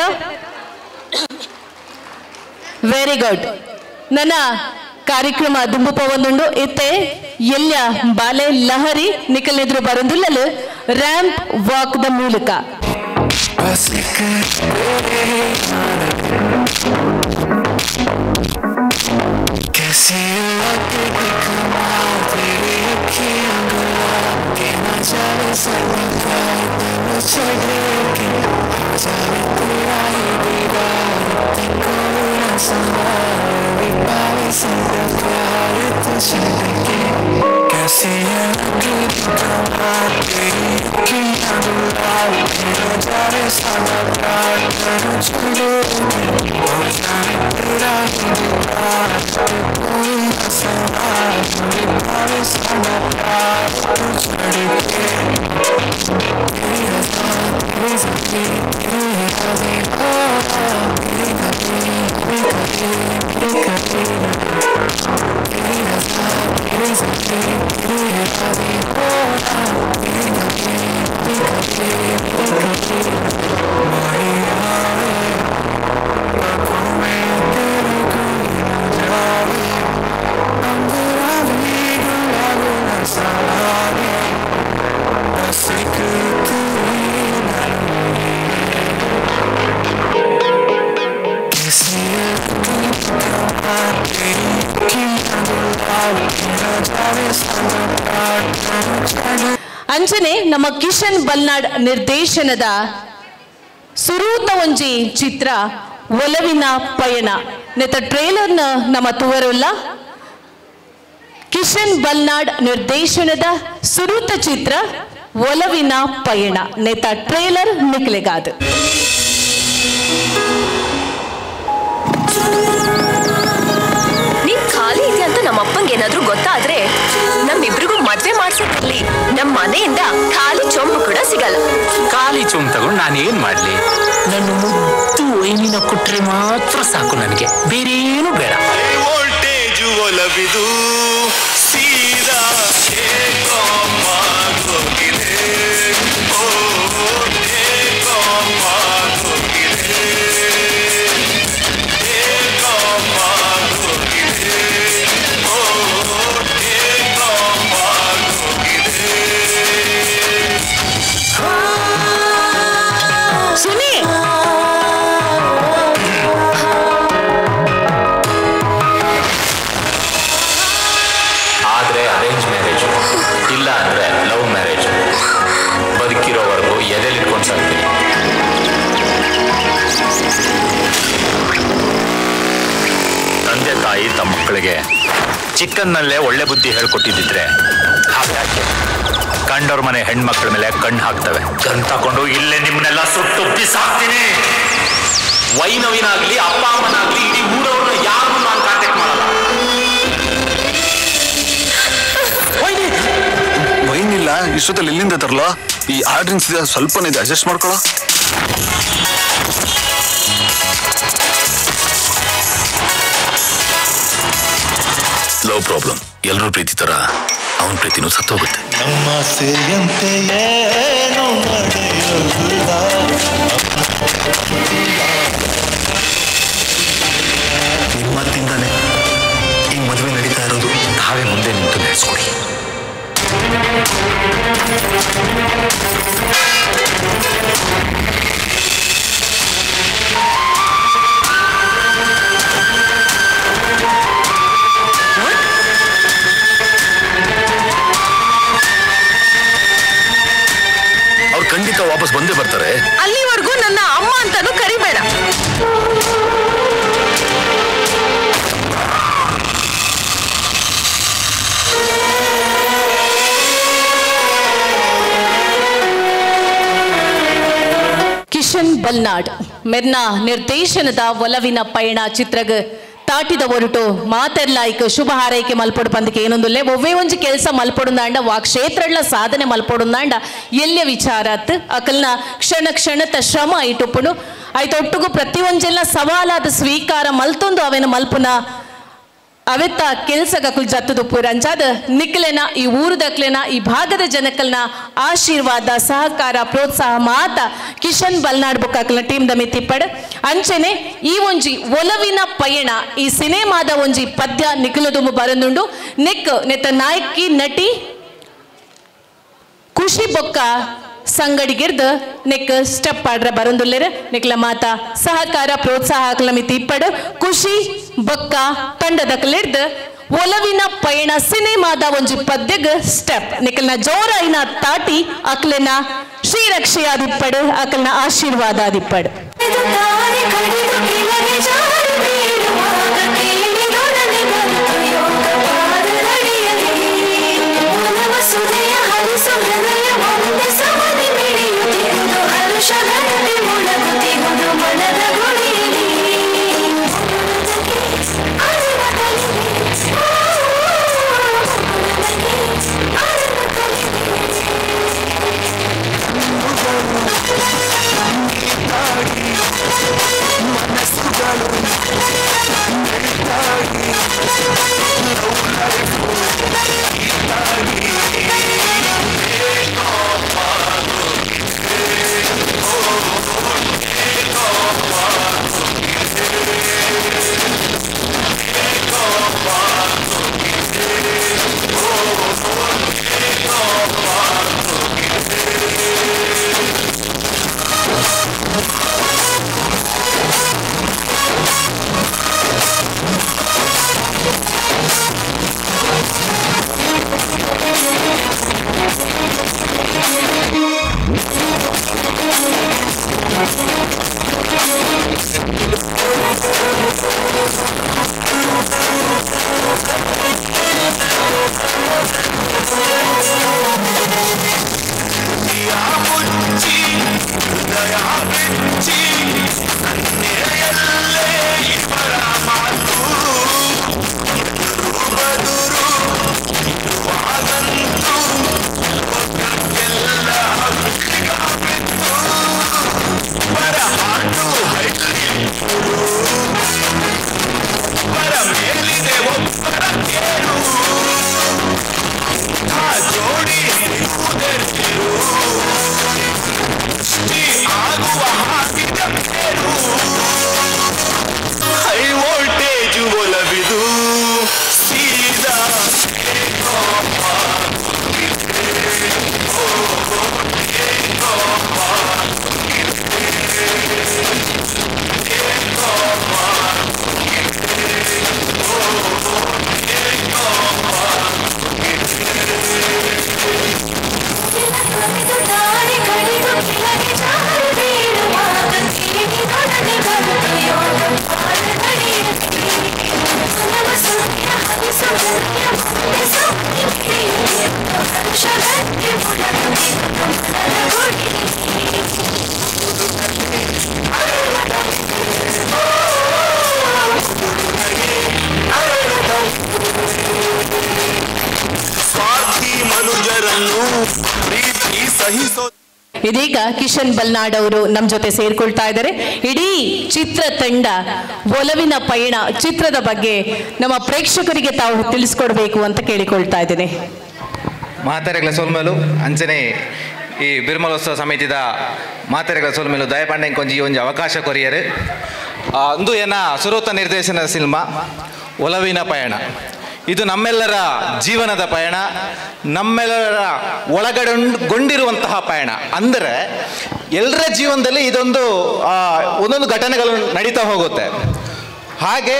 Very good. ನನ್ನ ಕಾರ್ಯಕ್ರಮ ದುಂಬುಪ ಒಂದುಂಡು ಇತ್ತೆ ಎಲ್ಲ ಬಾಲೆ ಲಹರಿ ನಿಕಲೆದ್ರು ಬರಂದುಲ್ಲಲು ramp walk the ಮೂಲಕ. ಅಂಜನೆ ನಮ್ಮ ಕಿಶನ್ ಬಲ್ನಾಡ್ ನಿರ್ದೇಶನದ ಸುರೂತ ಒಂಜಿ ಚಿತ್ರ ಒಲವಿನ ಪಯಣ ನೆತ ಟ್ರೇಲರ್ನ ನಮ್ಮ ತುವರುಲ್ಲ. ಕಿಶನ್ ಬಲ್ನಾಡ್ ನಿರ್ದೇಶನದ ಸುರೂತ ಚಿತ್ರ ಒಲವಿನ ಪಯಣ ನೆತ ಟ್ರೇಲರ್ ನಿಕ್ಲೆಗಾದು. ನೀನ್ ಖಾಲಿ ಇದೆ ಅಂತ ನಮ್ಮ ಅಪ್ಪಂಗೆ ಏನಾದ್ರೂ ಗೊತ್ತಾದ್ರೆ ನಮ್ಮಿಬ್ರಿಗೂ ಮದ್ವೆ ಮಾಡ್ಸೋದ್ರಲ್ಲಿ ನಮ್ಮ ಮನೆಯಿಂದ ಖಾಲಿ ಚೊಂಬು ಕೂಡ ಸಿಗಲ್ಲ. ಖಾಲಿ ಚೊಂಬು ತಗೊಂಡು ನಾನು ಏನ್ ಮಾಡ್ಲಿ? ನನ್ನ ಮುದ್ದು ವೈನಿನ ಕೊಟ್ರೆ ಮಾತ್ರ ಸಾಕು, ನನಗೆ ಬೇರೇನು ಬೇಡ. ವೋಲ್ಟೇಜ್ ಒಲವಿದು ಸೀದಾ ಸುನಿ, ಆದ್ರೆ ಅರೇಂಜ್ ಮ್ಯಾರೇಜ್, ಇಲ್ಲ ಅಂದ್ರೆ ಲವ್ ಮ್ಯಾರೇಜ್. ಬದುಕಿರೋವರೆಗೂ ಎದೆಲಿಟ್ಕೊಂಡು ಸಾಕ್ತೀನಿ. ತಂದೆ ತಾಯಿ ತಮ್ಮ ಮಕ್ಕಳಿಗೆ ಚಿಕ್ಕನ್ನಲ್ಲೇ ಒಳ್ಳೆ ಬುದ್ಧಿ ಹೇಳ್ಕೊಟ್ಟಿದ್ದಿದ್ರೆ ಹಾಗೆ ಕಂಡವ್ರ ಮನೆ ಹೆಣ್ಮಕ್ಳ ಮೇಲೆ ಕಣ್ಣು ಹಾಕ್ತವೆ. ಕಣ್ ತಕೊಂಡು ಇಲ್ಲೇ ನಿಮ್ಮನ್ನೆಲ್ಲ ಸುಟ್ಟು ಬಿಸಾಕ್ತೀನಿ. ವೈನವಿನಾಗ್ಲಿ ಅಪ್ಪ ಅಮ್ಮನಾಗ್ಲಿ ಇಡೀ ಊರವ್ರನ್ನ ಯಾರನ್ನೂ ನಾನು ಕಾಂಟ್ಯಾಕ್ಟ್ ಮಾಡಲ್ಲ. ವೈನ್ ಇಲ್ಲ ಇಷ್ಟೊತ್ತಲ್ಲಿ ಎಲ್ಲಿಂದ ತರಲೋ? ಈ ಆರ್ಡ್ರಿಂಗ್ಸ್ ಇದೆ, ಸ್ವಲ್ಪನೇ ಇದೆ, ಅಡ್ಜಸ್ಟ್ ಮಾಡ್ಕೊಳ್ಳೋ. ಲವ್ ಪ್ರಾಬ್ಲಮ್ ಎಲ್ಲರೂ ಪ್ರೀತಿ ತರ ಅವನ ಪ್ರೀತಿನೂ ಸತ್ತೋಗುತ್ತೆ. ನಮ್ಮ ಸೇಯಂತೆ ಏನು ನಡೆಯೋದಿಲ್ಲ. ನಿಮ್ಮತ್ತಿಂದಾನೆ ಈ ಮದುವೆ ನಡೀತಾ ಇರೋದು. ತಾವೇ ಮುಂದೆ ನಿಂತು ನಡೆಸ್ಕೊಡಿ. ಅವ್ರು ಖಂಡಿತ ವಾಪಸ್ ಬಂದೇ ಬರ್ತಾರೆ. ಅಲ್ಲಿವರೆಗೂ ನನ್ನ ಅಮ್ಮ ಅಂತಾನೂ ಕರಿಬೇಡ. ಕಿಶನ್ ಬಲ್ನಾಡ್ ಮೆರ್ನ ನಿರ್ದೇಶನದ ಒಲವಿನ ಪಯಣ ಚಿತ್ರಗ ತಾಟಿದ ಒರಟು ಮಾತೆರ್ಲಾಯ್ಕ ಶುಭ ಹಾರೈಕೆ ಮಲ್ಪೊಡು ಪಂದಕ್ಕೆ ಏನೊಂದುಲ್ಲೆ ಒವ್ವೇ ಒಂಜಿ ಕೆಲಸ ಮಲ್ಪೊಡುಂದಾಂಡ ವಾ ಕ್ಷೇತ್ರಡ್ಲ ಸಾಧನೆ ಮಲ್ಪೊಡುಂದಾಂಡ ಎಲ್ಯ ವಿಚಾರಾತ್ ಅಕಲ್ನ ಕ್ಷಣ ಕ್ಷಣತ ಶ್ರಮ ಇಟ್ಟುಪ್ಪುಡು ಆಯ್ತೊಟ್ಟುಗು ಪ್ರತಿಯೊಂಜೆಲ್ಲ ಸವಾಲಾದ ಸ್ವೀಕಾರ ಮಲ್ತೊಂದು ಅವೇನ ಮಲ್ಪುನ ಅವೆತ್ತ ಕೆಲಸಗಕುಲ್ ಜತ್ತುದುಪ್ಪು ರಂಜಾದ ನಿಕ್ಲೆನ ಈ ಊರುದಕ್ಲೆನ ಈ ಭಾಗದ ಜನಕಲ್ನ ಆಶೀರ್ವಾದ ಸಹಕಾರ ಪ್ರೋತ್ಸಾಹ ಮಾತ ಕಿಶನ್ ಬಲ್ನಾಡ್ ಬೊಕ್ಕಾಕಲ್ನ ಟೀಮ್ the ಮಿತ್ತಿಪ್ಪಡ್ ಅಂಚನೆ ಈ ಒಂಜಿ ಒಲವಿನ ಪಯಣ ಈ ಸಿನಿಮಾದ ಒಂಜಿ ಪದ್ಯ ನಿಖಲದುಮು ಬರಂದುಂಡು ನಿಕ್ ನೆತ್ತ ನಾಯಕಿ ನಟಿ ಖುಷಿ ಬೊಕ್ಕ ಸಂಗಡಿಗಿರ್ದು ನೆಕ್ ಸ್ಟೆಪ್ ಆಡ್ರ ಬರಂದುಲ್ಲೇರ ನಿಕ್ಲ ಮಾತಾ ಸಹಕಾರ ಪ್ರೋತ್ಸಾಹ ಹಾಕಲ ಮಿತಿ ಇಪ್ಪಡು ಖುಷಿ ಬೊಕ್ಕ ತಂಡದಕ್ಲಿರ್ದು ಒಲವಿನ ಪಯಣ ಸಿನಿಮಾದ ಒಂಜಿ ಪದ್ಯಗ್ ಸ್ಟೆಪ್ ನಿಕಲ್ನ ಜೋರಾಯಿನ ತಾಟಿ ಅಕ್ಲೆನ ಶ್ರೀರಕ್ಷೆಯಾದಿಪ್ಪಡು ಅಕಲ್ನ ಆಶೀರ್ವಾದ ಆದಿಪ್ಪಡು. ಹೈ ವೋಲ್ಟೇಜ್ ಒಲವಿದು ಸೀದಾ ಸ್ವಾರ್ಥಿ ಮನುಜರನ್ನು ಪ್ರೀತಿ ಸಹಿಸೋ. ಇದೀಗ ಕಿಶನ್ ಬಲ್ನಾಡ್ ಅವರು ನಮ್ಮ ಜೊತೆ ಸೇರ್ಕೊಳ್ತಾ ಇದ್ದಾರೆ. ಇಡೀ ಚಿತ್ರ ತಂಡ ಒಲವಿನ ಪಯಣ ಚಿತ್ರದ ಬಗ್ಗೆ ನಮ್ಮ ಪ್ರೇಕ್ಷಕರಿಗೆ ತಾವು ತಿಳಿಸ್ಕೊಡ್ಬೇಕು ಅಂತ ಕೇಳಿಕೊಳ್ತಾ ಇದ್ದೇನೆ. ಮಾತೆರೆಗಳ ಸೊಲ್ಮೆಲು ಅಂಚನೆ ಈ ಬಿರ್ಮಲೋತ್ಸವ ಸಮಿತಿದ ಮಾತೆರೆಗಳ ಸೊಲ್ಮೆಲು ದಯಪಾಂಡೆ ಕೊಂಜಿ ಒಂಜಿ ಅವಕಾಶ ಕೊರಿಯರು. ಅಂದು ಏನ ಸುರೂತ ನಿರ್ದೇಶನದ ಸಿನಿಮಾ ಒಲವಿನ ಪಯಣ. ಇದು ನಮ್ಮೆಲ್ಲರ ಜೀವನದ ಪಯಣ, ನಮ್ಮೆಲ್ಲರ ಒಳಗಡೆಗೊಂಡಿರುವಂತಹ ಪಯಣ. ಅಂದರೆ ಎಲ್ಲರ ಜೀವನದಲ್ಲಿ ಇದೊಂದು ಒಂದೊಂದು ಘಟನೆಗಳು ನಡೀತಾ ಹೋಗುತ್ತೆ. ಹಾಗೆ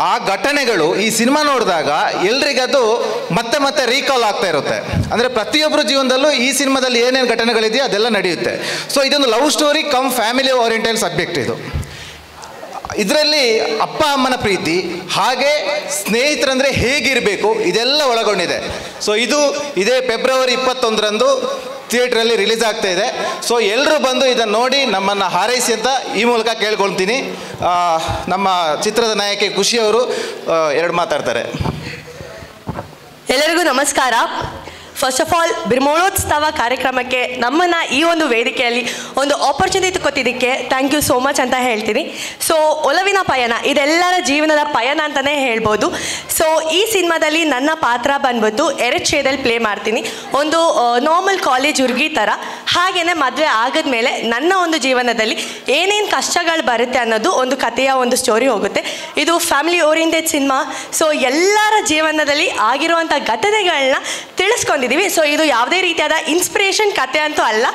ಆ ಘಟನೆಗಳು ಈ ಸಿನಿಮಾ ನೋಡಿದಾಗ ಎಲ್ರಿಗದು ಮತ್ತೆ ಮತ್ತೆ ರೀಕಾಲ್ ಆಗ್ತಾ ಇರುತ್ತೆ. ಅಂದರೆ ಪ್ರತಿಯೊಬ್ಬರ ಜೀವನದಲ್ಲೂ ಈ ಸಿನಿಮಾದಲ್ಲಿ ಏನೇನು ಘಟನೆಗಳಿದೆಯೋ ಅದೆಲ್ಲ ನಡೆಯುತ್ತೆ. ಸೊ ಇದೊಂದು love story cum family oriented subject ಇದು. ಇದರಲ್ಲಿ ಅಪ್ಪ ಅಮ್ಮನ ಪ್ರೀತಿ, ಹಾಗೆ ಸ್ನೇಹಿತರಂದರೆ ಹೇಗಿರಬೇಕು, ಇದೆಲ್ಲ ಒಳಗೊಂಡಿದೆ. ಸೊ ಇದು ಇದೇ ಫೆಬ್ರವರಿ 21ರಂದು ಥಿಯೇಟ್ರಲ್ಲಿ ರಿಲೀಸ್ ಆಗ್ತಾ ಇದೆ. ಸೊ ಎಲ್ಲರೂ ಬಂದು ಇದನ್ನು ನೋಡಿ ನಮ್ಮನ್ನು ಹಾರೈಸಿ ಅಂತ ಈ ಮೂಲಕ ಕೇಳ್ಕೊಳ್ತೀನಿ. ನಮ್ಮ ಚಿತ್ರದ ನಾಯಕಿ ಖುಷಿಯವರು ಎರಡು ಮಾತಾಡ್ತಾರೆ. ಎಲ್ಲರಿಗೂ ನಮಸ್ಕಾರ. ಫಸ್ಟ್ ಆಫ್ ಆಲ್ ಬಿರ್ಮೋಳೋತ್ಸವ ಕಾರ್ಯಕ್ರಮಕ್ಕೆ ನಮ್ಮನ್ನು ಈ ಒಂದು ವೇದಿಕೆಯಲ್ಲಿ ಒಂದು ಆಪರ್ಚುನಿಟಿ ಕೊಟ್ಟಿದ್ದಕ್ಕೆ thank you so much ಅಂತ ಹೇಳ್ತೀನಿ. ಸೊ ಒಲವಿನ ಪಯಣ ಇದೆಲ್ಲರ ಜೀವನದ ಪಯಣ ಅಂತಲೇ ಹೇಳ್ಬೋದು. ಸೊ ಈ ಸಿನಿಮಾದಲ್ಲಿ ನನ್ನ ಪಾತ್ರ ಬಂದ್ಬಿಟ್ಟು 2 ಶೇದಲ್ಲಿ ಪ್ಲೇ ಮಾಡ್ತೀನಿ. ಒಂದು ನಾರ್ಮಲ್ ಕಾಲೇಜ್ ಹುಡುಗಿ ಥರ. ಹಾಗೆಯೇ ಮದುವೆ ಆಗಿದ್ಮೇಲೆ ನನ್ನ ಒಂದು ಜೀವನದಲ್ಲಿ ಏನೇನು ಕಷ್ಟಗಳು ಬರುತ್ತೆ ಅನ್ನೋದು ಒಂದು ಕಥೆಯ ಒಂದು ಸ್ಟೋರಿ ಹೋಗುತ್ತೆ. ಇದು ಫ್ಯಾಮಿಲಿ ಓರಿಯೆಂಟೆಡ್ ಸಿನಿಮಾ. ಸೊ ಎಲ್ಲರ ಜೀವನದಲ್ಲಿ ಆಗಿರುವಂಥ ಘಟನೆಗಳನ್ನ ತಿಳಿಸ್ಕೊಂಡಿದ್ದೀವಿ. ಸೊ ಇದು ಯಾವುದೇ ರೀತಿಯಾದ ಇನ್ಸ್ಪಿರೇಷನ್ ಕತೆ ಅಂತೂ ಅಲ್ಲ,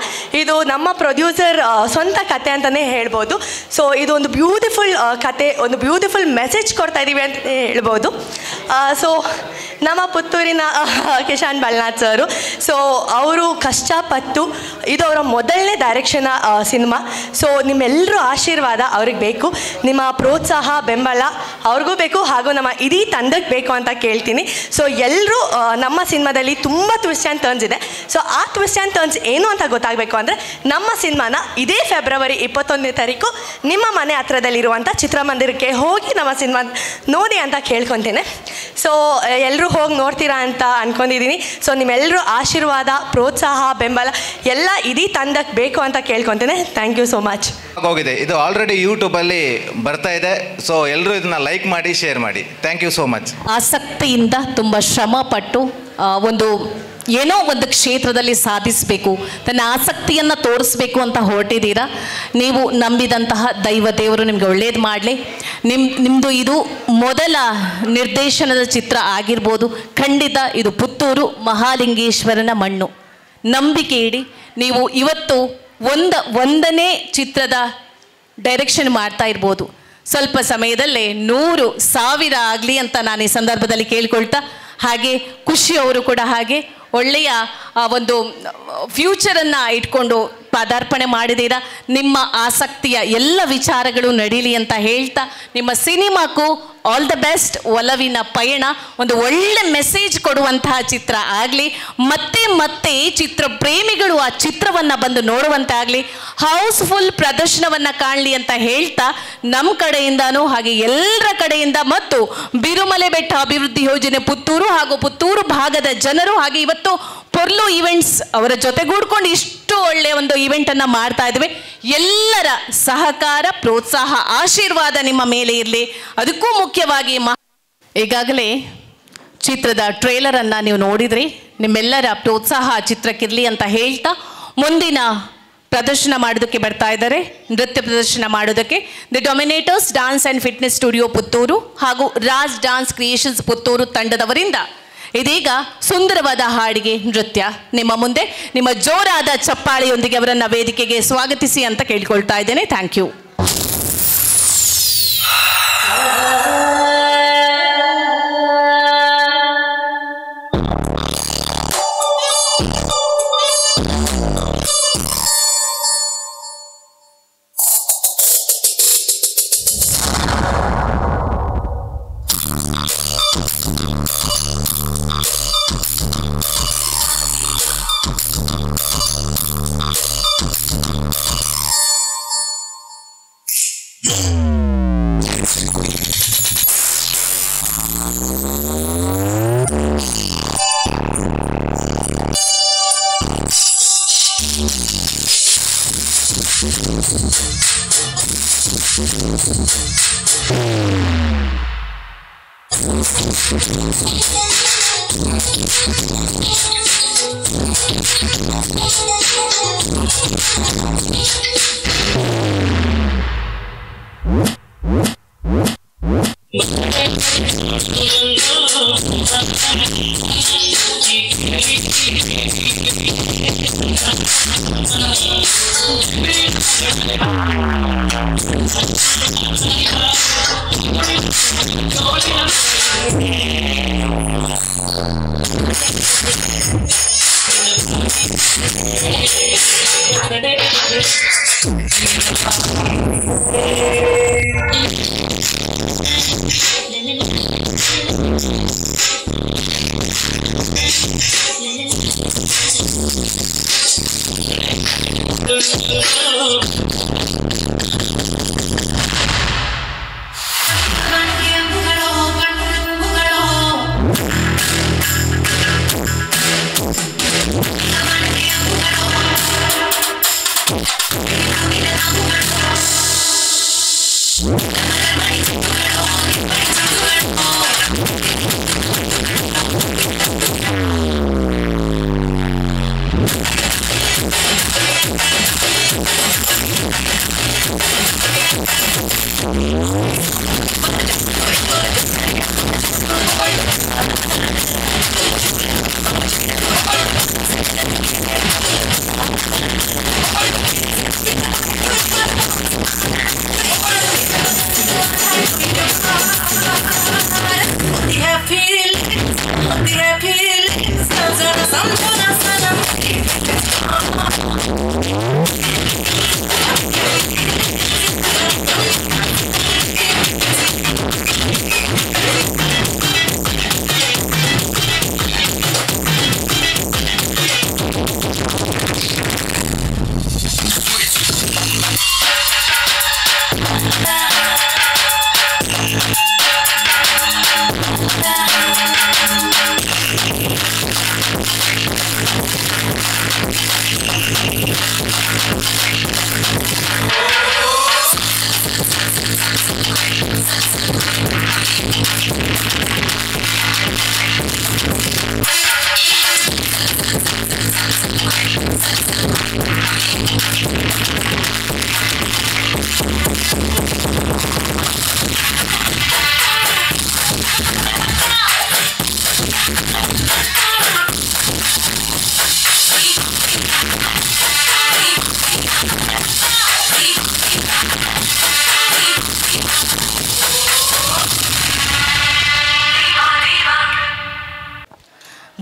ಇದು ನಮ್ಮ ಪ್ರೊಡ್ಯೂಸರ್ ಸ್ವಂತ ಕತೆ ಅಂತಲೇ ಹೇಳ್ಬೋದು. ಸೊ ಇದು ಒಂದು ಬ್ಯೂಟಿಫುಲ್ ಕತೆ, ಒಂದು ಬ್ಯೂಟಿಫುಲ್ ಮೆಸೇಜ್ ಕೊಡ್ತಾ ಇದ್ದೀವಿ ಅಂತ ಹೇಳ್ಬೋದು. ಸೊ ನಮ್ಮ ಪುತ್ತೂರಿನ ಕಿಶಾನ್ ಬಲ್ನಾಥ್ ಸರು, ಸೊ ಅವರು ಕಷ್ಟಪಟ್ಟು ಇದು ಅವರ ಮೊದಲನೇ ಡೈರೆಕ್ಷನ್ ಸಿನಿಮಾ. ಸೊ ನಿಮ್ಮೆಲ್ಲರೂ ಆಶೀರ್ವಾದ ಅವ್ರಿಗೆ ಬೇಕು, ನಿಮ್ಮ ಪ್ರೋತ್ಸಾಹ ಬೆಂಬಲ ಅವ್ರಿಗೂ ಬೇಕು, ಹಾಗೂ ನಮ್ಮ ಇಡೀ ತಂಡಕ್ಕೆ ಬೇಕು ಅಂತ ಕೇಳ್ತೀನಿ. ಸೊ ಎಲ್ಲರೂ ನಮ್ಮ ಸಿನಿಮಾದಲ್ಲಿ ತುಂಬ ಟ್ವಿಸ್ಟ್ ಆ್ಯಂಡ್ ಟರ್ನ್ಸ್ ಇದೆ. ಸೊ ಆ ಟ್ವಿಸ್ಟ್ ಆ್ಯಂಡ್ ಟರ್ನ್ಸ್ ಏನು ಅಂತ ಗೊತ್ತಾಗಬೇಕು ಅಂದರೆ ನಮ್ಮ ಸಿನಿಮಾನ ಇದೇ ಫೆಬ್ರವರಿ 21ನೇ ತಾರೀಕು ನಿಮ್ಮ ಮನೆ ಹತ್ರದಲ್ಲಿರುವಂಥ ಚಿತ್ರಮಂದಿರಕ್ಕೆ ಹೋಗಿ ನಮ್ಮ ಸಿನಿಮಾ ನೋಡಿ ಅಂತ ಕೇಳ್ಕೊತೇನೆ. ಸೊ ಎಲ್ಲರೂ ಹೋಗಿ ನೋಡ್ತೀರಾ ಅಂತ ಅಂದ್ಕೊಂಡಿದ್ದೀನಿ. ಸೊ ನಿಮ್ಮೆಲ್ಲರೂ ಆಶೀರ್ವಾದ, ಪ್ರೋತ್ಸಾಹ, ಬೆಂಬಲ ಎಲ್ಲ ಇಡೀ ತಂಡಕ್ಕೆ ಬೇಕು ಅಂತ ಕೇಳ್ಕೊತೇನೆ. Thank you so much. ಹೋಗಿದೆ ಇದು ಆಲ್ರೆಡಿ ಯೂಟ್ಯೂಬಲ್ಲಿ ಬರ್ತಾ ಇದೆ. ಸೊ ಎಲ್ಲರೂ ಇದನ್ನ ಲೈಕ್ ಮಾಡಿ, ಶೇರ್ ಮಾಡಿ. Thank you so much. ಆಸಕ್ತಿಯಿಂದ ತುಂಬ ಶ್ರಮ ಪಟ್ಟು ಒಂದು ಏನೋ ಒಂದು ಕ್ಷೇತ್ರದಲ್ಲಿ ಸಾಧಿಸಬೇಕು, ತನ್ನ ಆಸಕ್ತಿಯನ್ನು ತೋರಿಸ್ಬೇಕು ಅಂತ ಹೊರಟಿದ್ದೀರಾ. ನೀವು ನಂಬಿದಂತಹ ದೈವ ದೇವರು ನಿಮಗೆ ಒಳ್ಳೇದು ಮಾಡಲಿ. ನಿಮ್ಮದು ಇದು ಮೊದಲ ನಿರ್ದೇಶನದ ಚಿತ್ರ ಆಗಿರ್ಬೋದು. ಖಂಡಿತ ಇದು ಪುತ್ತೂರು ಮಹಾಲಿಂಗೇಶ್ವರನ ಮಣ್ಣು. ನಂಬಿಕೆ ಇಡಿ. ನೀವು ಇವತ್ತು ಒಂದನೇ ಚಿತ್ರದ ಡೈರೆಕ್ಷನ್ ಮಾಡ್ತಾ ಇರ್ಬೋದು. ಸ್ವಲ್ಪ ಸಮಯದಲ್ಲೇ 100, 1000 ಆಗಲಿ ಅಂತ ನಾನು ಈ ಸಂದರ್ಭದಲ್ಲಿ ಕೇಳ್ಕೊಳ್ತಾ, ಹಾಗೆ ಖುಷಿಯವರು ಕೂಡ ಹಾಗೆ ಒಳ್ಳೆಯ ಒಂದು ಫ್ಯೂಚರನ್ನು ಇಟ್ಕೊಂಡು ಪಾದಾರ್ಪಣೆ ಮಾಡಿದ್ದೀರಾ. ನಿಮ್ಮ ಆಸಕ್ತಿಯ ಎಲ್ಲ ವಿಚಾರಗಳು ನಡೀಲಿ ಅಂತ ಹೇಳ್ತಾ ನಿಮ್ಮ ಸಿನಿಮಾಕ್ಕೂ ಆಲ್ the best. ಒಲವಿನ ಪಯಣ ಒಂದು ಒಳ್ಳೆ ಮೆಸೇಜ್ ಕೊಡುವಂತಹ ಚಿತ್ರ ಆಗಲಿ. ಮತ್ತೆ ಮತ್ತೆ ಚಿತ್ರ ಪ್ರೇಮಿಗಳು ಆ ಚಿತ್ರವನ್ನು ಬಂದು ನೋಡುವಂತಾಗಲಿ, ಹೌಸ್ಫುಲ್ ಪ್ರದರ್ಶನವನ್ನು ಕಾಣಲಿ ಅಂತ ಹೇಳ್ತಾ ನಮ್ಮ ಕಡೆಯಿಂದನೂ ಹಾಗೆ ಎಲ್ಲರ ಕಡೆಯಿಂದ ಮತ್ತು ಬಿರುಮಲೆ ಬೆಟ್ಟ ಅಭಿವೃದ್ಧಿ ಯೋಜನೆ ಪುತ್ತೂರು ಹಾಗೂ ಪುತ್ತೂರು ಭಾಗದ ಜನರು ಹಾಗೆ ಇವತ್ತು ಪೊರ್ಲು ಈವೆಂಟ್ಸ್ ಅವರ ಜೊತೆಗೂಡ್ಕೊಂಡು ಇಷ್ಟು ಒಳ್ಳೆಯ ಒಂದು ಈವೆಂಟನ್ನು ಮಾಡ್ತಾ ಇದ್ದೀವಿ. ಎಲ್ಲರ ಸಹಕಾರ, ಪ್ರೋತ್ಸಾಹ, ಆಶೀರ್ವಾದ ನಿಮ್ಮ ಮೇಲೆ ಇರಲಿ. ಅದಕ್ಕೂ ಮುಖ್ಯವಾಗಿ ಈಗಾಗಲೇ ಚಿತ್ರದ ಟ್ರೇಲರನ್ನು ನೀವು ನೋಡಿದ್ರಿ. ನಿಮ್ಮೆಲ್ಲರ ಪ್ರೋತ್ಸಾಹ ಚಿತ್ರಕ್ಕಿರಲಿ ಅಂತ ಹೇಳ್ತಾ ಮುಂದಿನ ಪ್ರದರ್ಶನ ಮಾಡೋದಕ್ಕೆ ಬರ್ತಾ ಇದ್ದಾರೆ. ನೃತ್ಯ ಪ್ರದರ್ಶನ ಮಾಡೋದಕ್ಕೆ the dominators dance and fitness studio Puttur ಹಾಗೂ ರಾಜ್ ಡಾನ್ಸ್ ಕ್ರಿಯೇಷನ್ಸ್ ಪುತ್ತೂರು ತಂಡದವರಿಂದ ಇದೀಗ ಸುಂದರವಾದ ಹಾಡಿಗೆ ನೃತ್ಯ ನಿಮ್ಮ ಮುಂದೆ. ನಿಮ್ಮ ಜೋರಾದ ಚಪ್ಪಾಳೆಯೊಂದಿಗೆ ಅವರನ್ನು ವೇದಿಕೆಗೆ ಸ್ವಾಗತಿಸಿ ಅಂತ ಕೇಳಿಕೊಳ್ತಾ ಇದ್ದೇನೆ. Thank you.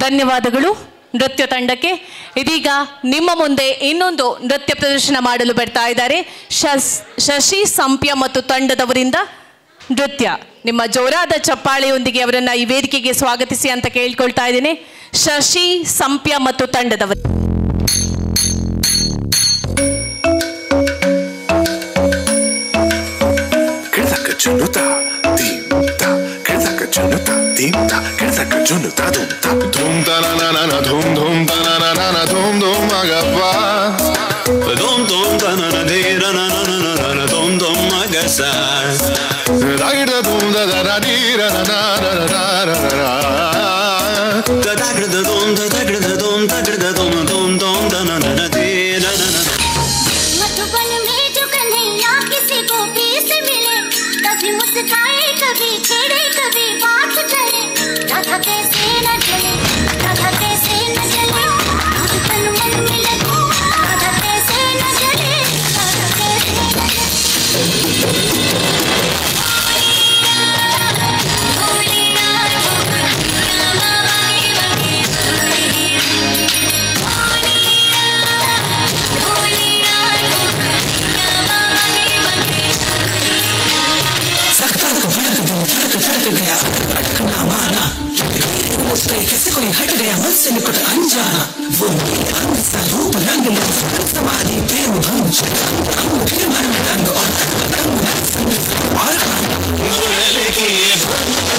ಧನ್ಯವಾದಗಳು ನೃತ್ಯ ತಂಡಕ್ಕೆ. ಇದೀಗ ನಿಮ್ಮ ಮುಂದೆ ಇನ್ನೊಂದು ನೃತ್ಯ ಪ್ರದರ್ಶನ ಮಾಡಲು ಬರ್ತಾ ಇದ್ದಾರೆ ಶಶಿ ಸಂಪ್ಯ ಮತ್ತು ತಂಡದವರಿಂದ ನೃತ್ಯ. ನಿಮ್ಮ ಜೋರಾದ ಚಪ್ಪಾಳೆಯೊಂದಿಗೆ ಅವರನ್ನು ಈ ವೇದಿಕೆಗೆ ಸ್ವಾಗತಿಸಿ ಅಂತ ಕೇಳ್ಕೊಳ್ತಾ ಇದ್ದೇನೆ. ಶಶಿ ಸಂಪ್ಯ ಮತ್ತು ತಂಡದವರು. ಧೂಮ್ ತನ ಧೂಮ್ ಧೂಮ್ ತನ ಧೂಮ್ ಧೂಮ್ ಮಗಪ್ಪ ಧೂಮ್ ಧೂಮ್ ತನ ಧೀರ ನನ ಧೂಮ್ ಧೂಮ್ ಮಗಸ ದಾಗಿಡ ಧೂಮ್ ದರ ಧೀರ ತದಾಗದ ಧೂಮ್ ತದಾಗದ ಧೂಮ್ ತಗದ ಧೂಮ್ ಧೂಮ್ ಧೂಮ್ ತನ ಧೀರ. मधुबन में जो कन्हैया किसी गोपी से मिले, कभी मुस्काए कभी छेड़े कभी बात करे, राधा कैसे न चले राधा कैसे न चले तन मन में लगे, राधा कैसे न चले राधा कैसे न गया अटकना माना मुझसे कैसे कोई हट गया मुझसे निकट अनजाना, वो अंग सा रूप रंग समाधि प्रेम भंग अंग फिर मर्म रंग और रंग और मुरली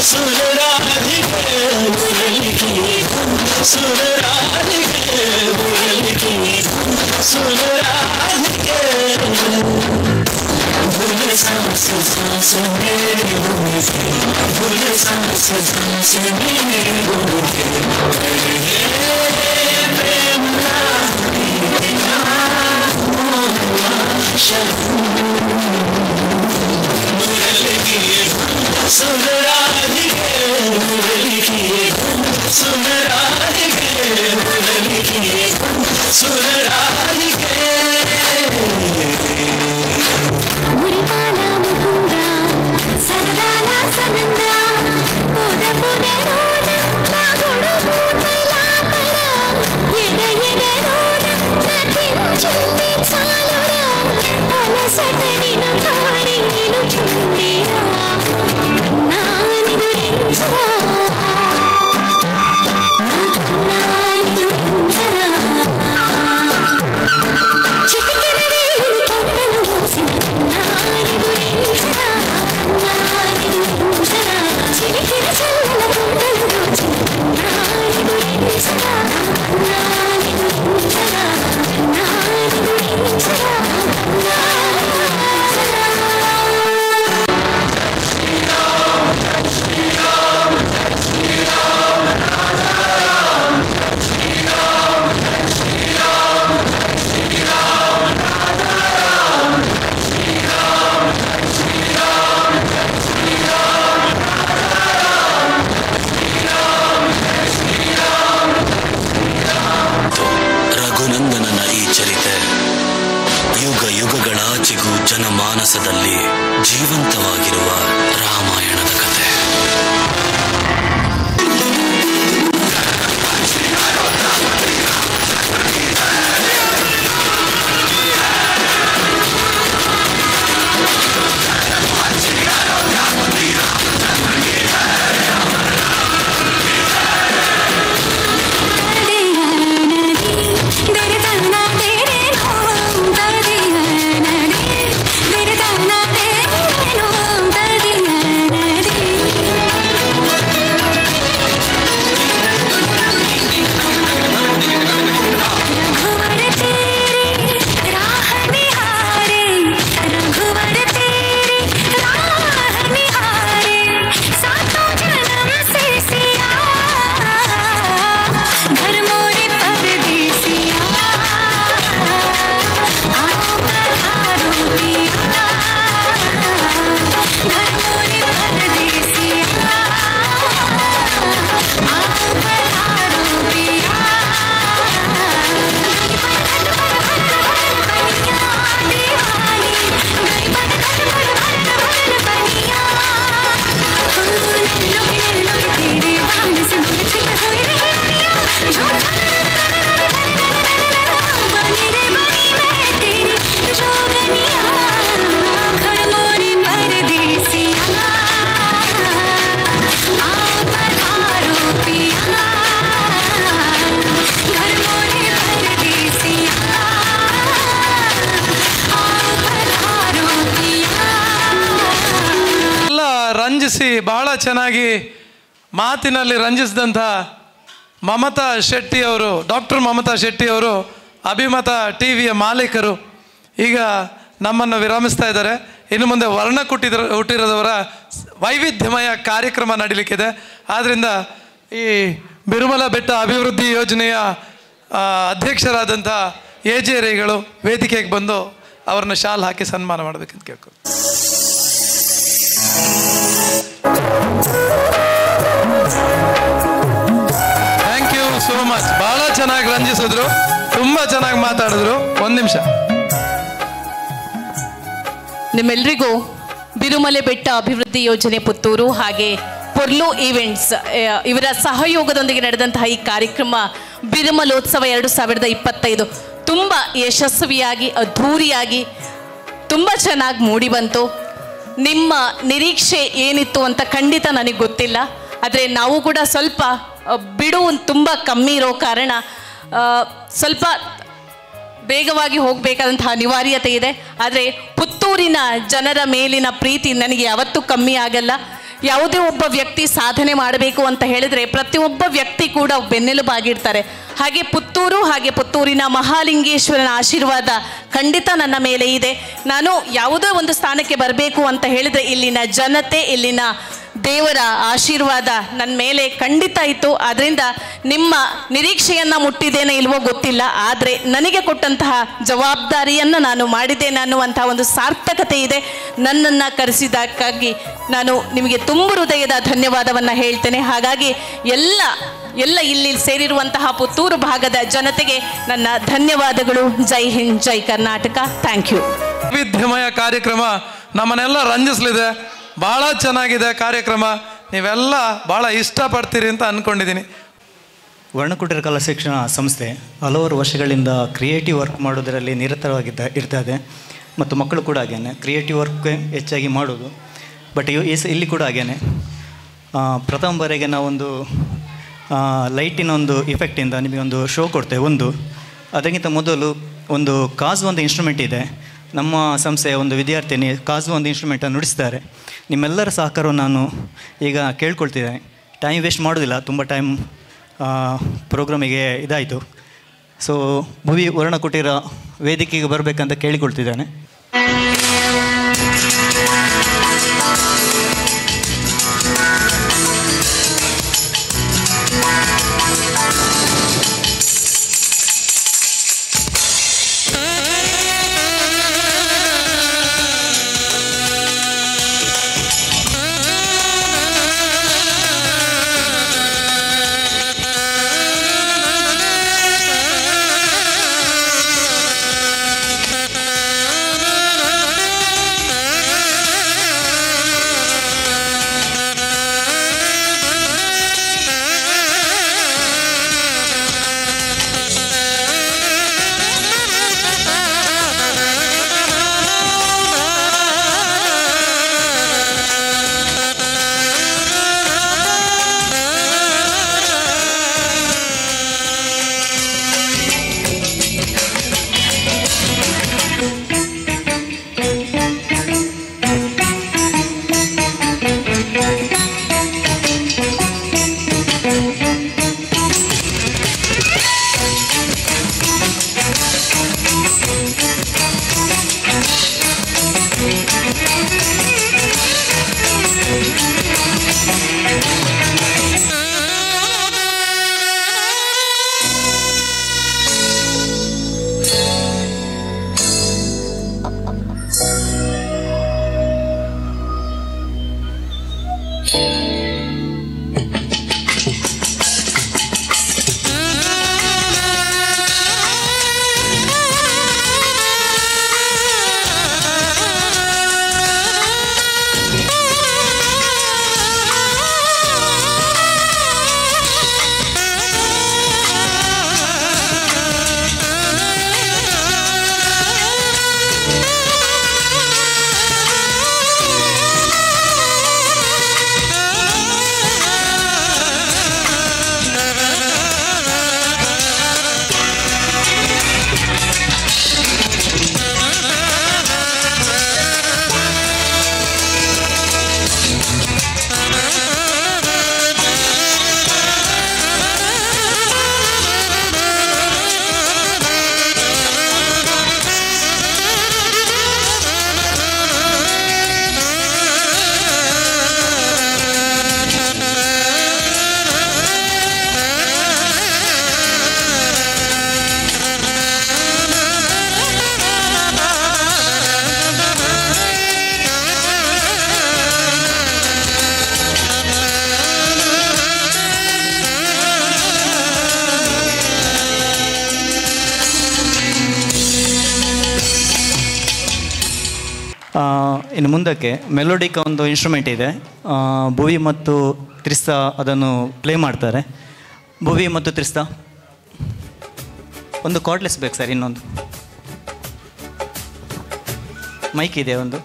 सुन राधिके मुरली सुन राधिके मुरली सुन राधिके भूल सांस सांस मेरी भूल भूल सांस सांस मेरी भूल प्रेम सुन राधिके मुरली सुन राधिके मुरली सुन राधिके. మురిపాల ముకుంద సరదాల సనంద పొద పొదరోన నాగుడు మూతలాపర ఎడ ఎడరోన నటించింది చాలురా అలసట నిను కారి నిలుచుందిరా నానిదురించరా నానిదురించరా. ಇಂಚಿಗೂ ಜನಮಾನಸದಲ್ಲಿ ಜೀವಂತವಾಗಿರುವ ರಾಮಾಯಣದ ಕತೆ. ರಂಜಿಸಿ ಬಹಳ ಚೆನ್ನಾಗಿ ಮಾತಿನಲ್ಲಿ ರಂಜಿಸಿದಂಥ ಮಮತಾ ಶೆಟ್ಟಿ ಅವರು, ಡಾಕ್ಟರ್ ಮಮತಾ ಶೆಟ್ಟಿ ಅವರು, ಅಭಿಮತ ಟಿ ವಿಯ ಮಾಲೀಕರು, ಈಗ ನಮ್ಮನ್ನು ವಿರಮಿಸ್ತಾ ಇದ್ದಾರೆ. ಇನ್ನು ಮುಂದೆ ವರ್ಣ ಹುಟ್ಟಿರೋದವರ ವೈವಿಧ್ಯಮಯ ಕಾರ್ಯಕ್ರಮ ನಡೀಲಿಕ್ಕಿದೆ. ಆದ್ದರಿಂದ ಈ ಬಿರುಮಲ ಬೆಟ್ಟ ಅಭಿವೃದ್ಧಿ ಯೋಜನೆಯ ಅಧ್ಯಕ್ಷರಾದಂಥ ಎ ಜೆ ರೈಗಳು ವೇದಿಕೆಗೆ ಬಂದು ಅವರನ್ನ ಶಾಲ್ ಹಾಕಿ ಸನ್ಮಾನ ಮಾಡಬೇಕಂತ ಕೇಳ್ಕೊ. Thank you so much. ಭಾಳ ಚೆನ್ನಾಗಿ ರಂಜಿಸಿದ್ರು, ತುಂಬ ಚೆನ್ನಾಗಿ ಮಾತಾಡಿದ್ರು. ಒಂದು ನಿಮಿಷ. ನಿಮ್ಮೆಲ್ರಿಗೂ ಬಿರುಮಲೆ ಬೆಟ್ಟ ಅಭಿವೃದ್ಧಿ ಯೋಜನೆ ಪುತ್ತೂರು ಹಾಗೆ ಪೊರ್ಲು ಈವೆಂಟ್ಸ್ ಇವರ ಸಹಯೋಗದೊಂದಿಗೆ ನಡೆದಂತಹ ಈ ಕಾರ್ಯಕ್ರಮ ಬಿರುಮಲೋತ್ಸವ 2025 ತುಂಬ ಯಶಸ್ವಿಯಾಗಿ, ಅದ್ಧೂರಿಯಾಗಿ, ತುಂಬ ಚೆನ್ನಾಗಿ ಮೂಡಿ ಬಂತು. ನಿಮ್ಮ ನಿರೀಕ್ಷೆ ಏನಿತ್ತು ಅಂತ ಖಂಡಿತ ನನಗೆ ಗೊತ್ತಿಲ್ಲ, ಆದರೆ ನಾವು ಕೂಡ ಸ್ವಲ್ಪ ಬಿಡುವು ತುಂಬ ಕಮ್ಮಿ ಇರೋ ಕಾರಣ ಸ್ವಲ್ಪ ವೇಗವಾಗಿ ಹೋಗಬೇಕಾದಂತಹ ಅನಿವಾರ್ಯತೆ ಇದೆ. ಆದರೆ ಪುತ್ತೂರಿನ ಜನರ ಮೇಲಿನ ಪ್ರೀತಿ ನನಗೆ ಯಾವತ್ತೂ ಕಮ್ಮಿ ಆಗಲ್ಲ. ಯಾವುದೇ ಒಬ್ಬ ವ್ಯಕ್ತಿ ಸಾಧನೆ ಮಾಡಬೇಕು ಅಂತ ಹೇಳಿದರೆ ಪ್ರತಿಯೊಬ್ಬ ವ್ಯಕ್ತಿ ಕೂಡ ಬೆನ್ನೆಲುಬಾಗಿರ್ತಾರೆ. ಹಾಗೆ ಪುತ್ತೂರು, ಹಾಗೆ ಪುತ್ತೂರಿನ ಮಹಾಲಿಂಗೇಶ್ವರನ ಆಶೀರ್ವಾದ ಖಂಡಿತ ನನ್ನ ಮೇಲೆ ಇದೆ. ನಾನು ಯಾವುದೇ ಒಂದು ಸ್ಥಾನಕ್ಕೆ ಬರಬೇಕು ಅಂತ ಹೇಳಿದರೆ ಇಲ್ಲಿನ ಜನತೆ, ಇಲ್ಲಿನ ದೇವರ ಆಶೀರ್ವಾದ ನನ್ನ ಮೇಲೆ ಖಂಡಿತ ಇತ್ತು. ಆದ್ದರಿಂದ ನಿಮ್ಮ ನಿರೀಕ್ಷೆಯನ್ನು ಮುಟ್ಟಿದ್ದೇನೆ ಇಲ್ವೋ ಗೊತ್ತಿಲ್ಲ, ಆದರೆ ನನಗೆ ಕೊಟ್ಟಂತಹ ಜವಾಬ್ದಾರಿಯನ್ನು ನಾನು ಮಾಡಿದ್ದೇನೆ ಅನ್ನುವಂಥ ಒಂದು ಸಾರ್ಥಕತೆ ಇದೆ. ನನ್ನನ್ನು ಕರೆಸಿದ್ದಕ್ಕಾಗಿ ನಾನು ನಿಮಗೆ ತುಂಬ ಹೃದಯದ ಧನ್ಯವಾದವನ್ನು ಹೇಳ್ತೇನೆ. ಹಾಗಾಗಿ ಎಲ್ಲ ಎಲ್ಲ ಇಲ್ಲಿ ಸೇರಿರುವಂತಹ ಪುತ್ತೂರು ಭಾಗದ ಜನತೆಗೆ ನನ್ನ ಧನ್ಯವಾದಗಳು. ಜೈ ಹಿಂದ್, ಜೈ ಕರ್ನಾಟಕ. Thank you. ವೈವಿಧ್ಯಮಯ ಕಾರ್ಯಕ್ರಮ ನಮ್ಮನ್ನೆಲ್ಲ ರಂಜಿಸಲಿದೆ. ಭಾಳ ಚೆನ್ನಾಗಿದೆ ಕಾರ್ಯಕ್ರಮ, ನೀವೆಲ್ಲ ಭಾಳ ಇಷ್ಟಪಡ್ತೀರಿ ಅಂತ ಅಂದ್ಕೊಂಡಿದ್ದೀನಿ. ವರ್ಣಕುಟೀರ ಕಲಾ ಶಿಕ್ಷಣ ಸಂಸ್ಥೆ ಹಲವಾರು ವರ್ಷಗಳಿಂದ ಕ್ರಿಯೇಟಿವ್ ವರ್ಕ್ ಮಾಡೋದರಲ್ಲಿ ನಿರತವಾಗಿದ್ದ ಇರ್ತದೆ ಮತ್ತು ಮಕ್ಕಳು ಕೂಡ ಹಾಗೇನೆ ಕ್ರಿಯೇಟಿವ್ ವರ್ಕ್ ಹೆಚ್ಚಾಗಿ ಮಾಡೋದು. ಬಟ್ ಇಲ್ಲಿ ಕೂಡ ಹಾಗೇನೆ ಪ್ರಥಮ ಬಾರಿಗೆ ನಾವೊಂದು ಲೈಟಿನ ಒಂದು ಇಫೆಕ್ಟಿಂದ ನಿಮಗೊಂದು ಶೋ ಕೊಡ್ತೇವೆ. ಒಂದು ಅದಕ್ಕಿಂತ ಮೊದಲು ಒಂದು ಕಾಜು ಒಂದು ಇನ್ಸ್ಟ್ರೂಮೆಂಟ್ ಇದೆ. ನಮ್ಮ ಸಂಸ್ಥೆಯ ಒಂದು ವಿದ್ಯಾರ್ಥಿನಿ ಕಾಜು ಒಂದು ಇನ್ಸ್ಟ್ರೂಮೆಂಟನ್ನು ನುಡಿಸ್ತಾರೆ. ನಿಮ್ಮೆಲ್ಲರ ಸಹಕಾರವನ್ನು ನಾನು ಈಗ ಕೇಳ್ಕೊಳ್ತಿದ್ದೇನೆ. ಟೈಮ್ ವೇಸ್ಟ್ ಮಾಡೋದಿಲ್ಲ, ತುಂಬ ಟೈಮ್ ಪ್ರೋಗ್ರಾಮಿಗೆ ಇದಾಯಿತು. ಸೊ ಭುವಿ ವರ್ಣಕುಟೀರ ವೇದಿಕೆಗೆ ಬರಬೇಕಂತ ಕೇಳಿಕೊಳ್ತಿದ್ದೇನೆ. Thank you. ಇನ್ನು ಮುಂದಕ್ಕೆ ಮೆಲೋಡಿಕ್ ಒಂದು ಇನ್ಸ್ಟ್ರೂಮೆಂಟ್ ಇದೆ. ಭುವಿ ಮತ್ತು ತ್ರಿಸ್ತಾ ಅದನ್ನು ಪ್ಲೇ ಮಾಡ್ತಾರೆ. ಭುವಿ ಮತ್ತು ತ್ರಿಸ್ತಾ ಒಂದು ಕಾರ್ಡ್ಲೆಸ್ ಬೇಕು ಸರ್, ಇನ್ನೊಂದು ಮೈಕ್ ಇದೆ ಒಂದು.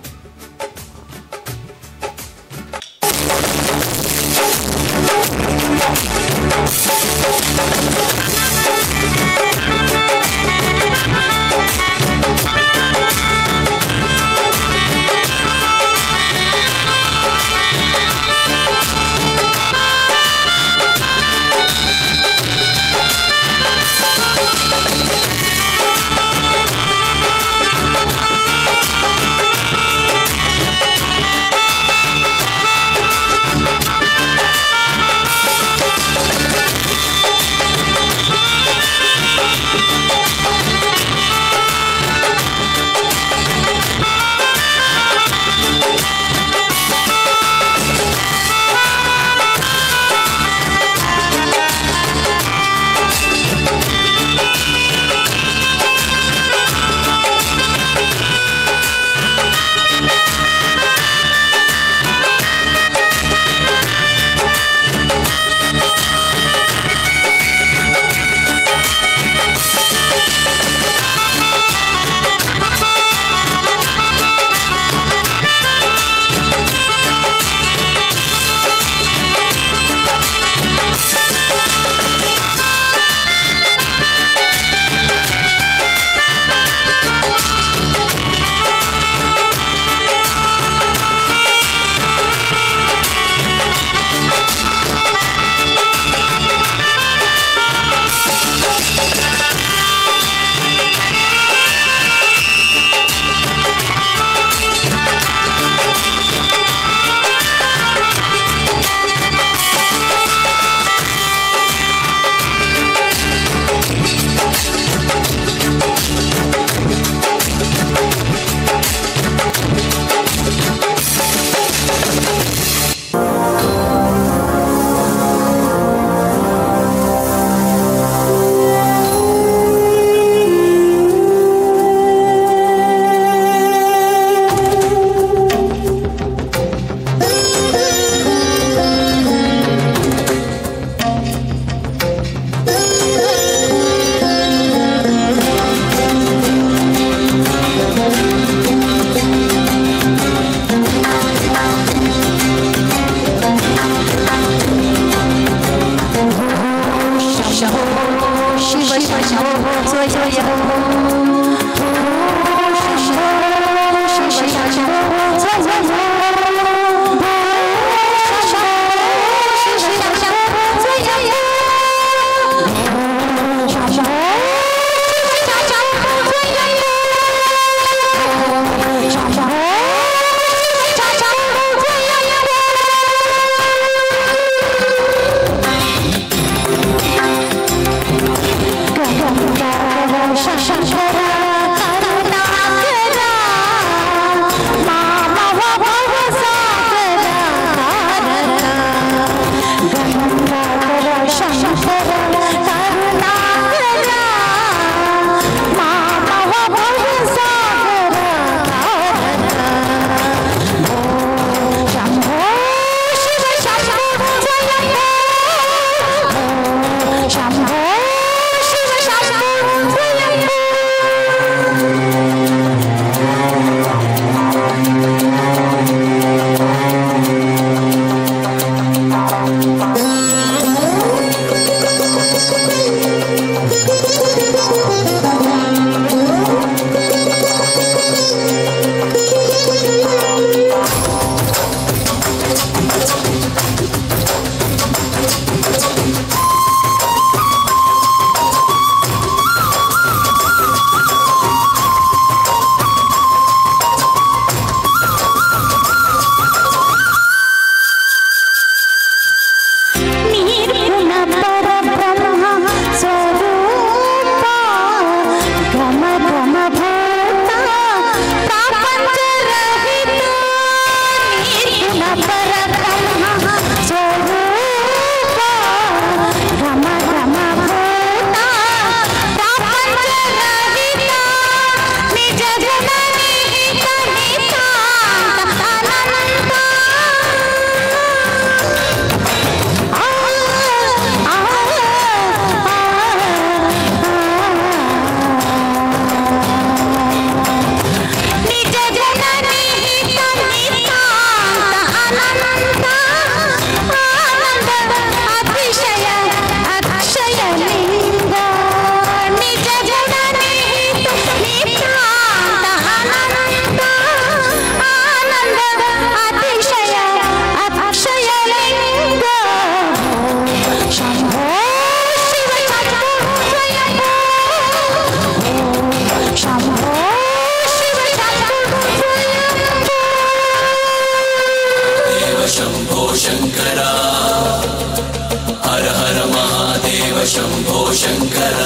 ಶಂಭೋ ಶಂಕರ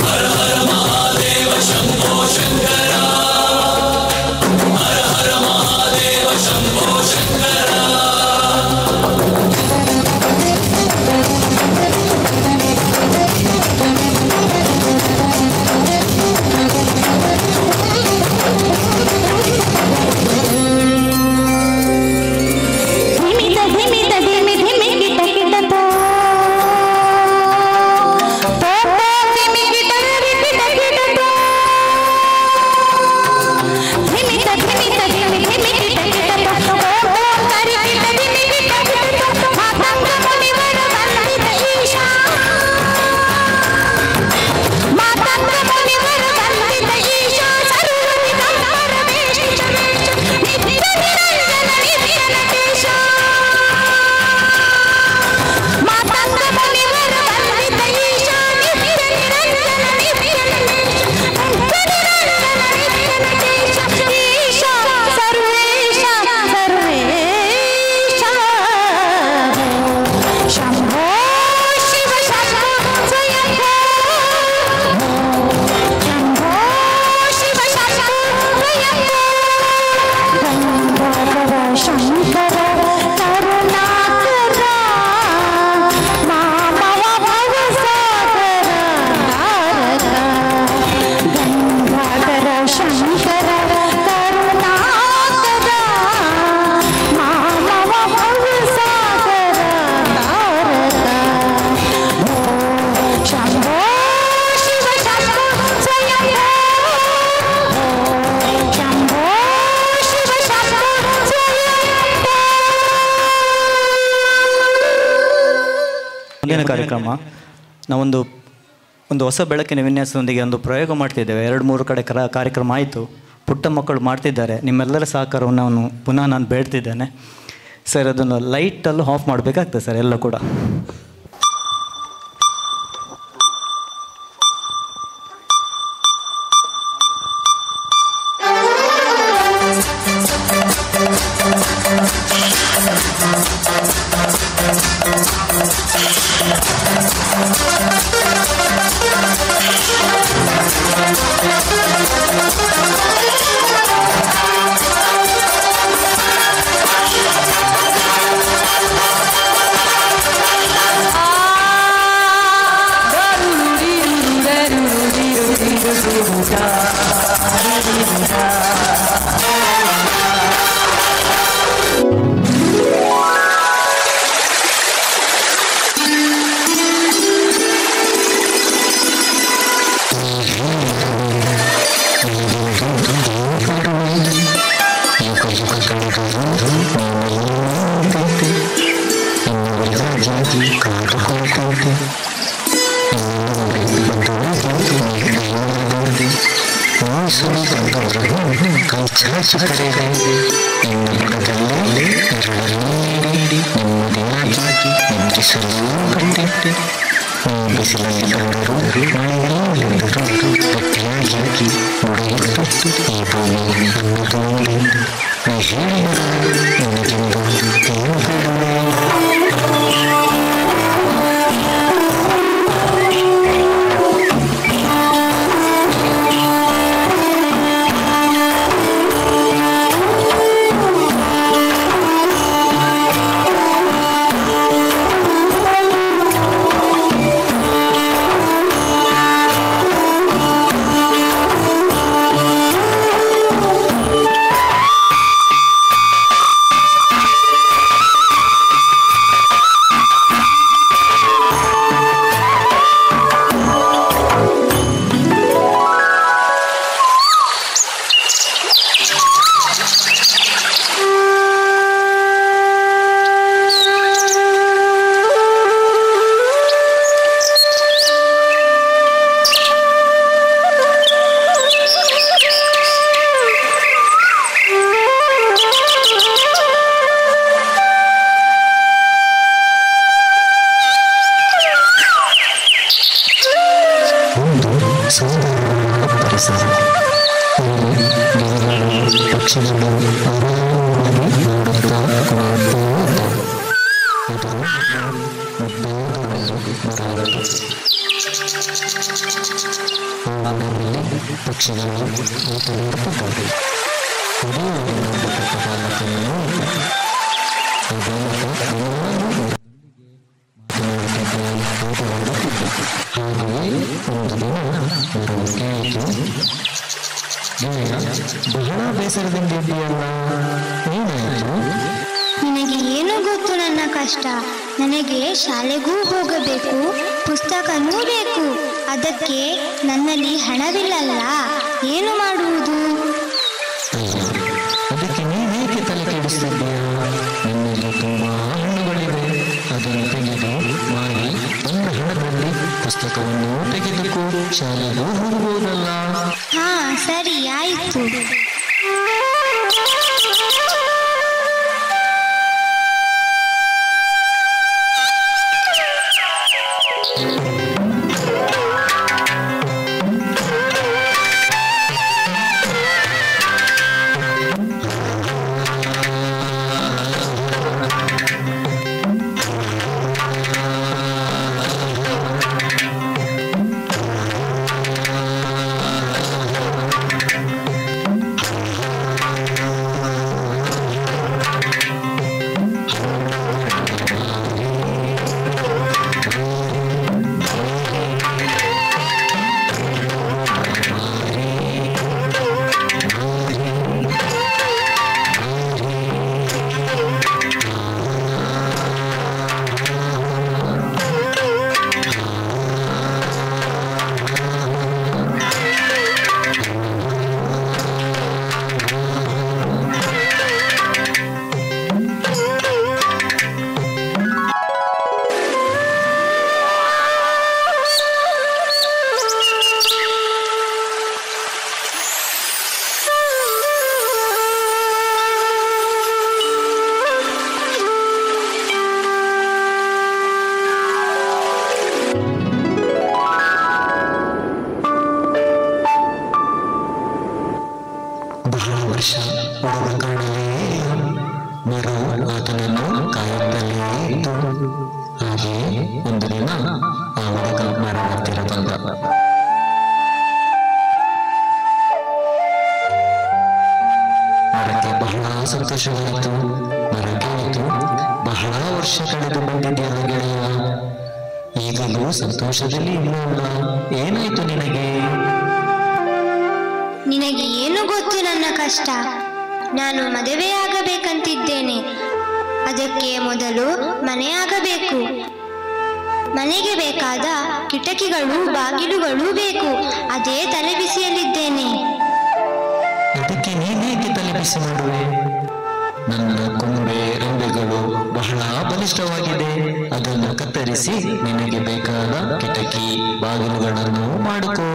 ಹರ ಹರ ಮಹಾದೇವ ಶಂಭೋ ಶಂಕರ ಹರ ಹರ ಮಹಾದೇವ ಶಂಭೋ ಶಂಕರ. ಧಿಮಿತ ಧಿಮಿತ ಧಿಮಿ ಧಿಮಿ ಕಿಟ ಕಿಟ ತೋ ತೋ ತೋ ಧಿಮಿ ಕಿಟ ಕಿಟ ಕಿಟ ತೋ ಧಿಮಿತ ಧಿಮಿತ ಧಿಮಿ ಧಿಮಿ ಕಿಟ ಕಿಟ ತೋ ತೋ ತೋ ಕರಿ ಕಿಟ ಧಿಮಿ ಕಿಟ ಕಿಟ ತೋ ಮಾತಂಗ ಮುನಿವರ ವಂದಿತ ಈಶಾ ಮಾತಂಗ ಮುನಿವರ ವಂದಿತ ಈಶಾ ಸರ್ವವಿಧ ಪರಮೇಶ ನಿತ್ಯ ನಿರಂಜನ ನಿತ್ಯ ನಟೇಶ ಮಾತಂಗ ಮುನಿವರ ವಂದಿತ ಈಶಾ ನಿತ್ಯ ನಿರಂಜನ ನಿತ್ಯ ನಟೇಶ ನಿತ್ಯ ನಿರಂಜನ ನಿತ್ಯ ನಟೇಶ ಈಶಾ ಸರ್ವೇಶ ಸರ್ವೇಶ ಶಂಭೋ ಶಿವ ಶಂಭೋ ಸ್ವಯಂಭೋ ಶಂಭೋ ಶಿವ ಶಂಭೋ ಸ್ವಯಂಭೋ ಗಂಗಾಧರ ಶಂಕರ ಕರುಣಾಕರ ಮಾಮವ ಭವಸಾಗರ ತಾರಕ ಗಂಗಾಧರ ಶಂಕರ ಕರುಣಾಕರ ಮಾಮವ ಭವಸಾಗರ ತಾರಕ ಶಂಭೋ ಶಿವ ಶಂಭೋ ಸ್ವಯಂಭೋ ಶಂಭೋ ಶಿವ ಶಂಭೋ ಸ್ವಯಂಭೋ. ಮುಂದಿನ ಕಾರ್ಯಕ್ರಮ ನಾವೊಂದು ಒಂದು ಹೊಸ ಬೆಳಕಿನ ವಿನ್ಯಾಸದೊಂದಿಗೆ ಒಂದು ಪ್ರಯೋಗ ಮಾಡ್ತಿದ್ದೇವೆ. 2-3 ಕಡೆ ಕಾರ್ಯಕ್ರಮ ಆಯಿತು, ಪುಟ್ಟ ಮಕ್ಕಳು ಮಾಡ್ತಿದ್ದಾರೆ. ನಿಮ್ಮೆಲ್ಲರ ಸಹಕಾರವನ್ನು ನಾನು ಪುನಃ ಬೇಡ್ತಿದ್ದೇನೆ ಸರ್. ಅದನ್ನು ಲೈಟಲ್ಲೂ ಆಫ್ ಮಾಡಬೇಕಾಗ್ತದೆ ಸರ್ ಎಲ್ಲ ಕೂಡ. ಪಕ್ಷಿಗಳು ಆರಾಮವಾಗಿ ನೋಡುತ್ತಾ ನೋಡುತ್ತಾ. ಮರದಲ್ಲಿ ಪಕ್ಷಿಗಳು ಆಟವಾಡುತ್ತಿದ್ದವು. ಅದೇ ಊರಿನ ಒಬ್ಬ ಪುಟ್ಟ ಬಾಲಕನನ್ನು ಆ ಬಾಲಕ ದಿನಾಲೂ ಮಾತನಾಡುತ್ತಿದ್ದ, ಆಟವಾಡುತ್ತಿದ್ದ. ಹಾಗೆಯೇ ಒಂದು ದಿನ ಮರವು ಕೇಳಿತು, ಗೆಳೆಯ, ಬಹಳ ಬೇಸರದಿಂದಿದ್ದೀಯಲ್ಲ, ಏನಾಯಿತು? ನಿನಗೆ ಏನು ಗೊತ್ತು ನನ್ನ ಕಷ್ಟ? ನನಗೆ ಶಾಲೆಗೂ ಹೋಗಬೇಕು, ಪುಸ್ತಕನೂ ಬೇಕು. ಅದಕ್ಕೆ ನನ್ನಲ್ಲಿ ಹಣವಿಲ್ಲಲ್ಲ, ಏನು ಮಾಡುವುದು? ಅಯ್ಯೋ, ಅದಕ್ಕೆ ನೀನೇಕೆ ತಲೆ ಕೆಡಿಸ್ತಿದ್ದೀಯಾ? ನಿನ್ನಲ್ಲಿ ತುಂಬಾ ಹಣ್ಣುಗಳಿವೆ, ಅದನ್ನು ತೆಗೆದು ಮಾರಿ ಬಂದ ಹಣದಲ್ಲಿ ಪುಸ್ತಕವನ್ನು ತೆಗೆದುಕೋ, ಶಾಲೆಗೂ ಹೋಗಬಹುದಲ್ಲ. ಹಾ, ಸರಿ, ಆಯಿತು. ಬಹಳ ವರ್ಷ ಹುಡುಗ ಕಾಣಲೇ ಇಲ್ಲ. ಮರವು ಆತನನ್ನು ಕಾಯುತ್ತಲೇ ಇತ್ತು. ಹಾಗೆಯೇ ಒಂದು ದಿನ ಆ ಹುಡುಗ ಮರ ಹತ್ತಿರ ಬಂದ. ಮರಕ್ಕೆ ಬಹಳ ಸಂತೋಷವಾಯಿತು. ಮರ ಕೇಳಿತು, ಬಹಳ ವರ್ಷ ಕಳೆದು ಬಂದಿದೆಯಲ್ಲ ಗೆಳೆಯ, ಈಗಲೂ ಸಂತೋಷದಲ್ಲಿ ಇಲ್ಲವಲ್ಲ, ಏನಾಯ್ತು ನಿನಗೆ? ನಿನಗೆ ಏನು ಗೊತ್ತು ನನ್ನ ಕಷ್ಟ? ನಾನು ಮದುವೆಯಾಗಬೇಕಂತಿದ್ದೇನೆ. ಅದಕ್ಕೆ ಮೊದಲು ಮನೆಯಾಗಬೇಕು. ಮನೆಗೆ ಬೇಕಾದ ಕಿಟಕಿಗಳು, ಬಾಗಿಲುಗಳು ಬೇಕು. ಅದೇ ತಲೆಬಿಸಿಯಲ್ಲಿದ್ದೇನೆ. ಅದಕ್ಕೆ ನೀನೇಕೆ ತಲೆ ಬಿಸಿ ಮಾಡುವೆ? ನನ್ನ ಕೊಂಬೆ ರೆಂಬೆಗಳು ಬಹಳ ಬಲಿಷ್ಠವಾಗಿದೆ. ಅದನ್ನು ಕತ್ತರಿಸಿ ನಿನಗೆ ಬೇಕಾದ ಕಿಟಕಿ ಬಾಗಿಲುಗಳನ್ನು ಮಾಡಿಕೋ.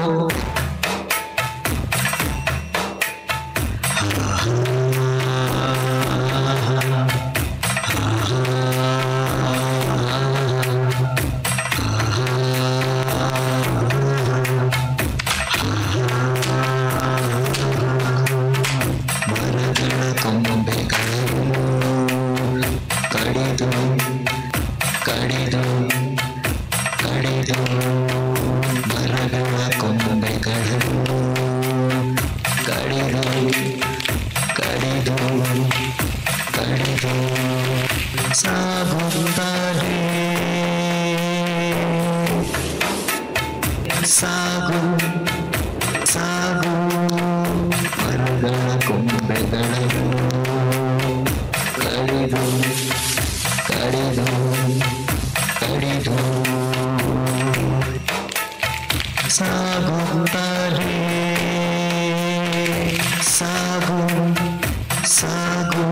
ಮರಗಳ ಕೊಂಬೆಗಳನ್ನು ಕಡಿದು ಕಡಿದು ಕಡಿದು ಮರಗಳ ಕೊಂಬೆಗಳನ್ನು ಕಡಿದು ಕಡಿದು ಕಡಿದು ಸಾಗುತ್ತಾರೆ, ಸಾಗು ಸಾಗು ಮರಗಳ ಕೊಂಬೆಗಳನ್ನು ಕಡಿದು ಕಡಿದು ಕಡಿದು ಸಾಗುತ್ತಾರೆ, ಸಾಗು ಸಾಗು.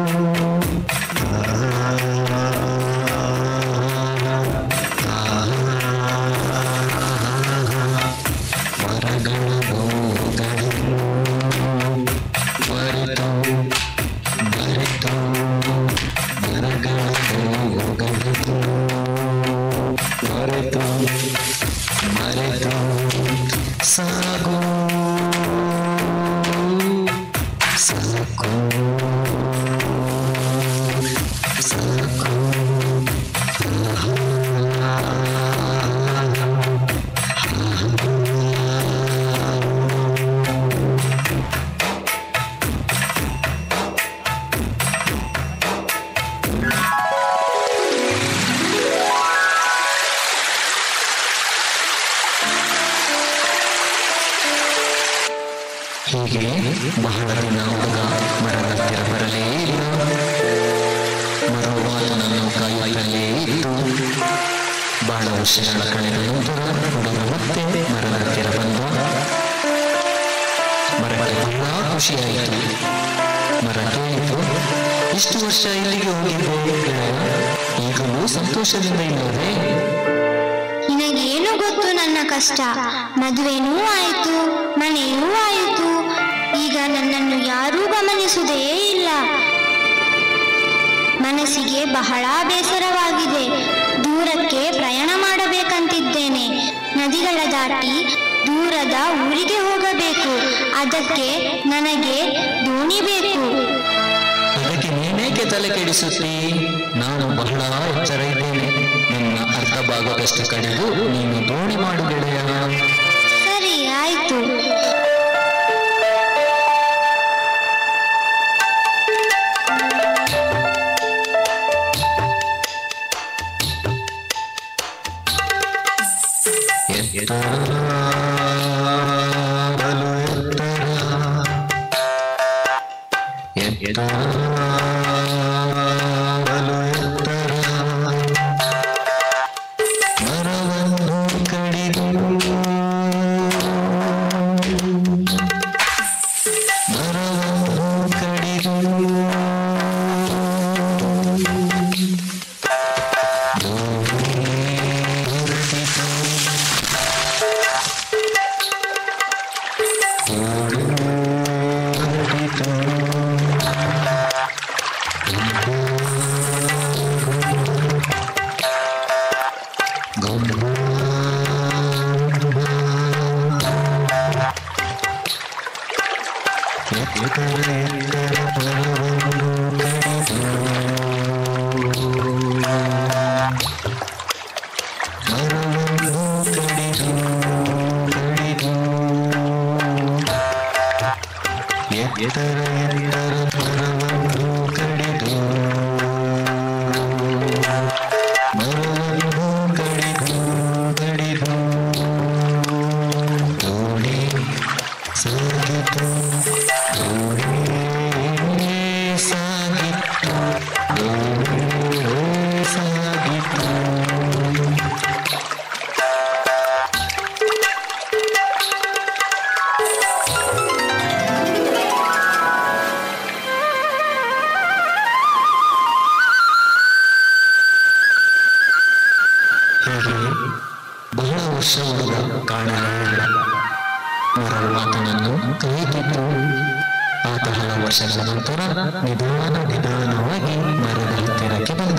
ಮರಗಳ ನೋವುಗಳನ್ನು ಮರೆತು ಮರೆತು ಮರಗಳ ನೋವುಗಳನ್ನು ಮರೆತು ಮರೆತು ಸಾಗು ಸಾಕು ಸಾಕು. ವರ್ಷಗಳ ಕಳೆದ ನಂತರ ಹುಡುಗ ಮತ್ತೆ ಮರದ ಹತ್ತಿರ ಬಂದ. ಮರಕ್ಕೆ ಬಹಳ ಖುಷಿಯಾಯಿತು. ಮರ ಕೇಳಿತು, ಇಷ್ಟು ವರ್ಷ ಇಲ್ಲಿಗೆ ಹೋಗಿದ್ದೆ ಗೆಳೆಯ, ಈಗಲೂ ಸಂತೋಷದಿಂದ ಇಲ್ಲವೇ? ನಿನಗೇನು ಗೊತ್ತು ನನ್ನ ಕಷ್ಟ? ಮದುವೆನೂ ಆಯಿತು, ಮನೆಯೂ ಆಯಿತು. ಈಗ ನನ್ನನ್ನು ಯಾರೂ ಗಮನಿಸುವುದೇ ಇಲ್ಲ. ಮನಸ್ಸಿಗೆ ಬಹಳ ಬೇಸರವಾಗಿದೆ. ದೂರಕ್ಕೆ ಪ್ರಯಾಣ ಮಾಡಬೇಕಂತಿದ್ದೇನೆ. ನದಿಗಳ ದಾಟಿ ದೂರದ ಊರಿಗೆ ಹೋಗಬೇಕು. ಅದಕ್ಕೆ ನನಗೆ ದೋಣಿ ಬೇಕು. ಅದಕ್ಕೆ ನೀನೇಕೆ ತಲೆ ಕೆಡಿಸುತ್ತೀ? ನಾನು ಬಹಳ ಎಚ್ಚರ ಇದ್ದೇನೆ. ನನ್ನ ಅರ್ಧ ಭಾಗದಷ್ಟು ಕಡಿದು ನೀನು ದೋಣಿ ಮಾಡು ಗೆಳೆಯ. ಸರಿ, ಆಯ್ತು. ಎತ್ತರ ಎತ್ತರ ಎತ್ತರ ಎತ್ತರ ಮರವನ್ನು ಕಡಿದು ಮರವನ್ನು ಕಡಿದು ಎತ್ತರ ಎತ್ತರ ಮರವನ್ನು ಕಡಿದು ಮರವನ್ನು ಕಡಿದು ಕಡಿದು ದೋಣಿ ಸಾಗಿತು ದೋಣಿ ಸಾಗಿತು ದೋಣಿ ಸಾಗಿತು. ಹೀಗೆ ಬಹಳ ವರ್ಷ ಹುಡುಗ ಕಾಣಲಿಲ್ಲ. ಮರವು ಆತನನ್ನು ಕಾಯುತ್ತಿತ್ತು. ಆತ ಹಲವು ವರ್ಷಗಳ ನಂತರ ನಿಧಾನ ನಿಧಾನವಾಗಿ ಮರದ ಹತ್ತಿರಕ್ಕೆ ಬಂದ.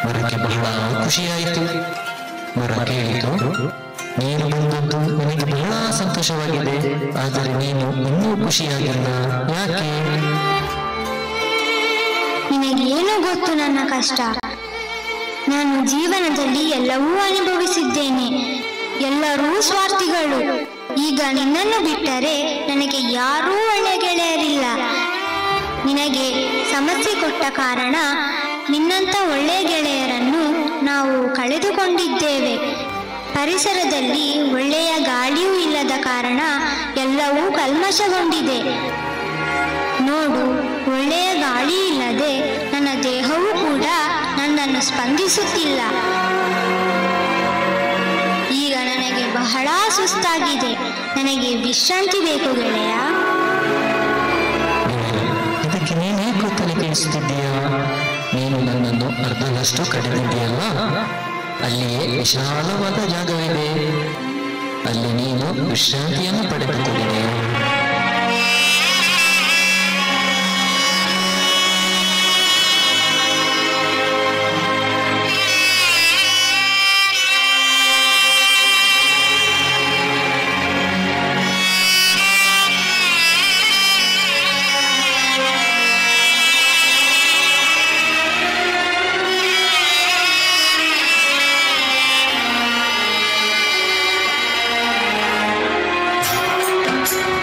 ಮರಕ್ಕೆ ಬಹಳ ಖುಷಿಯಾಯಿತು. ಮರ ಕೇಳಿತು, ನೀನು ಬಂದದ್ದು ನನಗೆ ಬಹಳ ಸಂತೋಷವಾಗಿದೆ, ಆದರೆ ನೀನು ಇನ್ನೂ ಖುಷಿಯಾಗಿಲ್ಲ, ಯಾಕೆ? ನಿನಗೇನು ಗೊತ್ತು ನನ್ನ ಕಷ್ಟ? ನಾನು ಜೀವನದಲ್ಲಿ ಎಲ್ಲವೂ ಅನುಭವಿಸಿದ್ದೇನೆ. ಎಲ್ಲರೂ ಸ್ವಾರ್ಥಿಗಳು. ಈಗ ನಿನ್ನನ್ನು ಬಿಟ್ಟರೆ ನನಗೆ ಯಾರೂ ಒಳ್ಳೆಯ ಗೆಳೆಯರಿಲ್ಲ. ನಿನಗೆ ಸಮಸ್ಯೆ ಕೊಟ್ಟ ಕಾರಣ ನಿನ್ನಂಥ ಒಳ್ಳೆಯ ಗೆಳೆಯರನ್ನು ನಾವು ಕಳೆದುಕೊಂಡಿದ್ದೇವೆ. ಪರಿಸರದಲ್ಲಿ ಒಳ್ಳೆಯ ಗಾಳಿಯೂ ಇಲ್ಲದ ಕಾರಣ ಎಲ್ಲವೂ ಕಲ್ಮಶಗೊಂಡಿದೆ. ನೋಡು, ಒಳ್ಳೆಯ ಗಾಳಿ ಇಲ್ಲದೆ ನನ್ನ ದೇಹವೂ ಕೂಡ ನನ್ನನ್ನು ಸ್ಪಂದಿಸುತ್ತಿಲ್ಲ. ಈಗ ನನಗೆ ಬಹಳ ಸುಸ್ತಾಗಿದೆ. ನನಗೆ ವಿಶ್ರಾಂತಿ ಬೇಕು ಗೆಳೆಯ. ಇದಕ್ಕೆ ನೀನೇಕೋ ತಲೆ ಕೆಡಿಸುತ್ತಿದ್ದೀಯಾ? ನೀನು ನನ್ನನ್ನು ಅರ್ಧದಷ್ಟು ಕಡಿದಿದ್ದೀಯಲ್ಲ, ಅಲ್ಲಿಯೇ ವಿಶಾಲವಾದ ಜಾಗವಿದೆ. ಅಲ್ಲಿ ನೀನು ವಿಶ್ರಾಂತಿಯನ್ನು ಪಡೆದುಕೊಂಡಿದ್ದೀಯ. Thank you.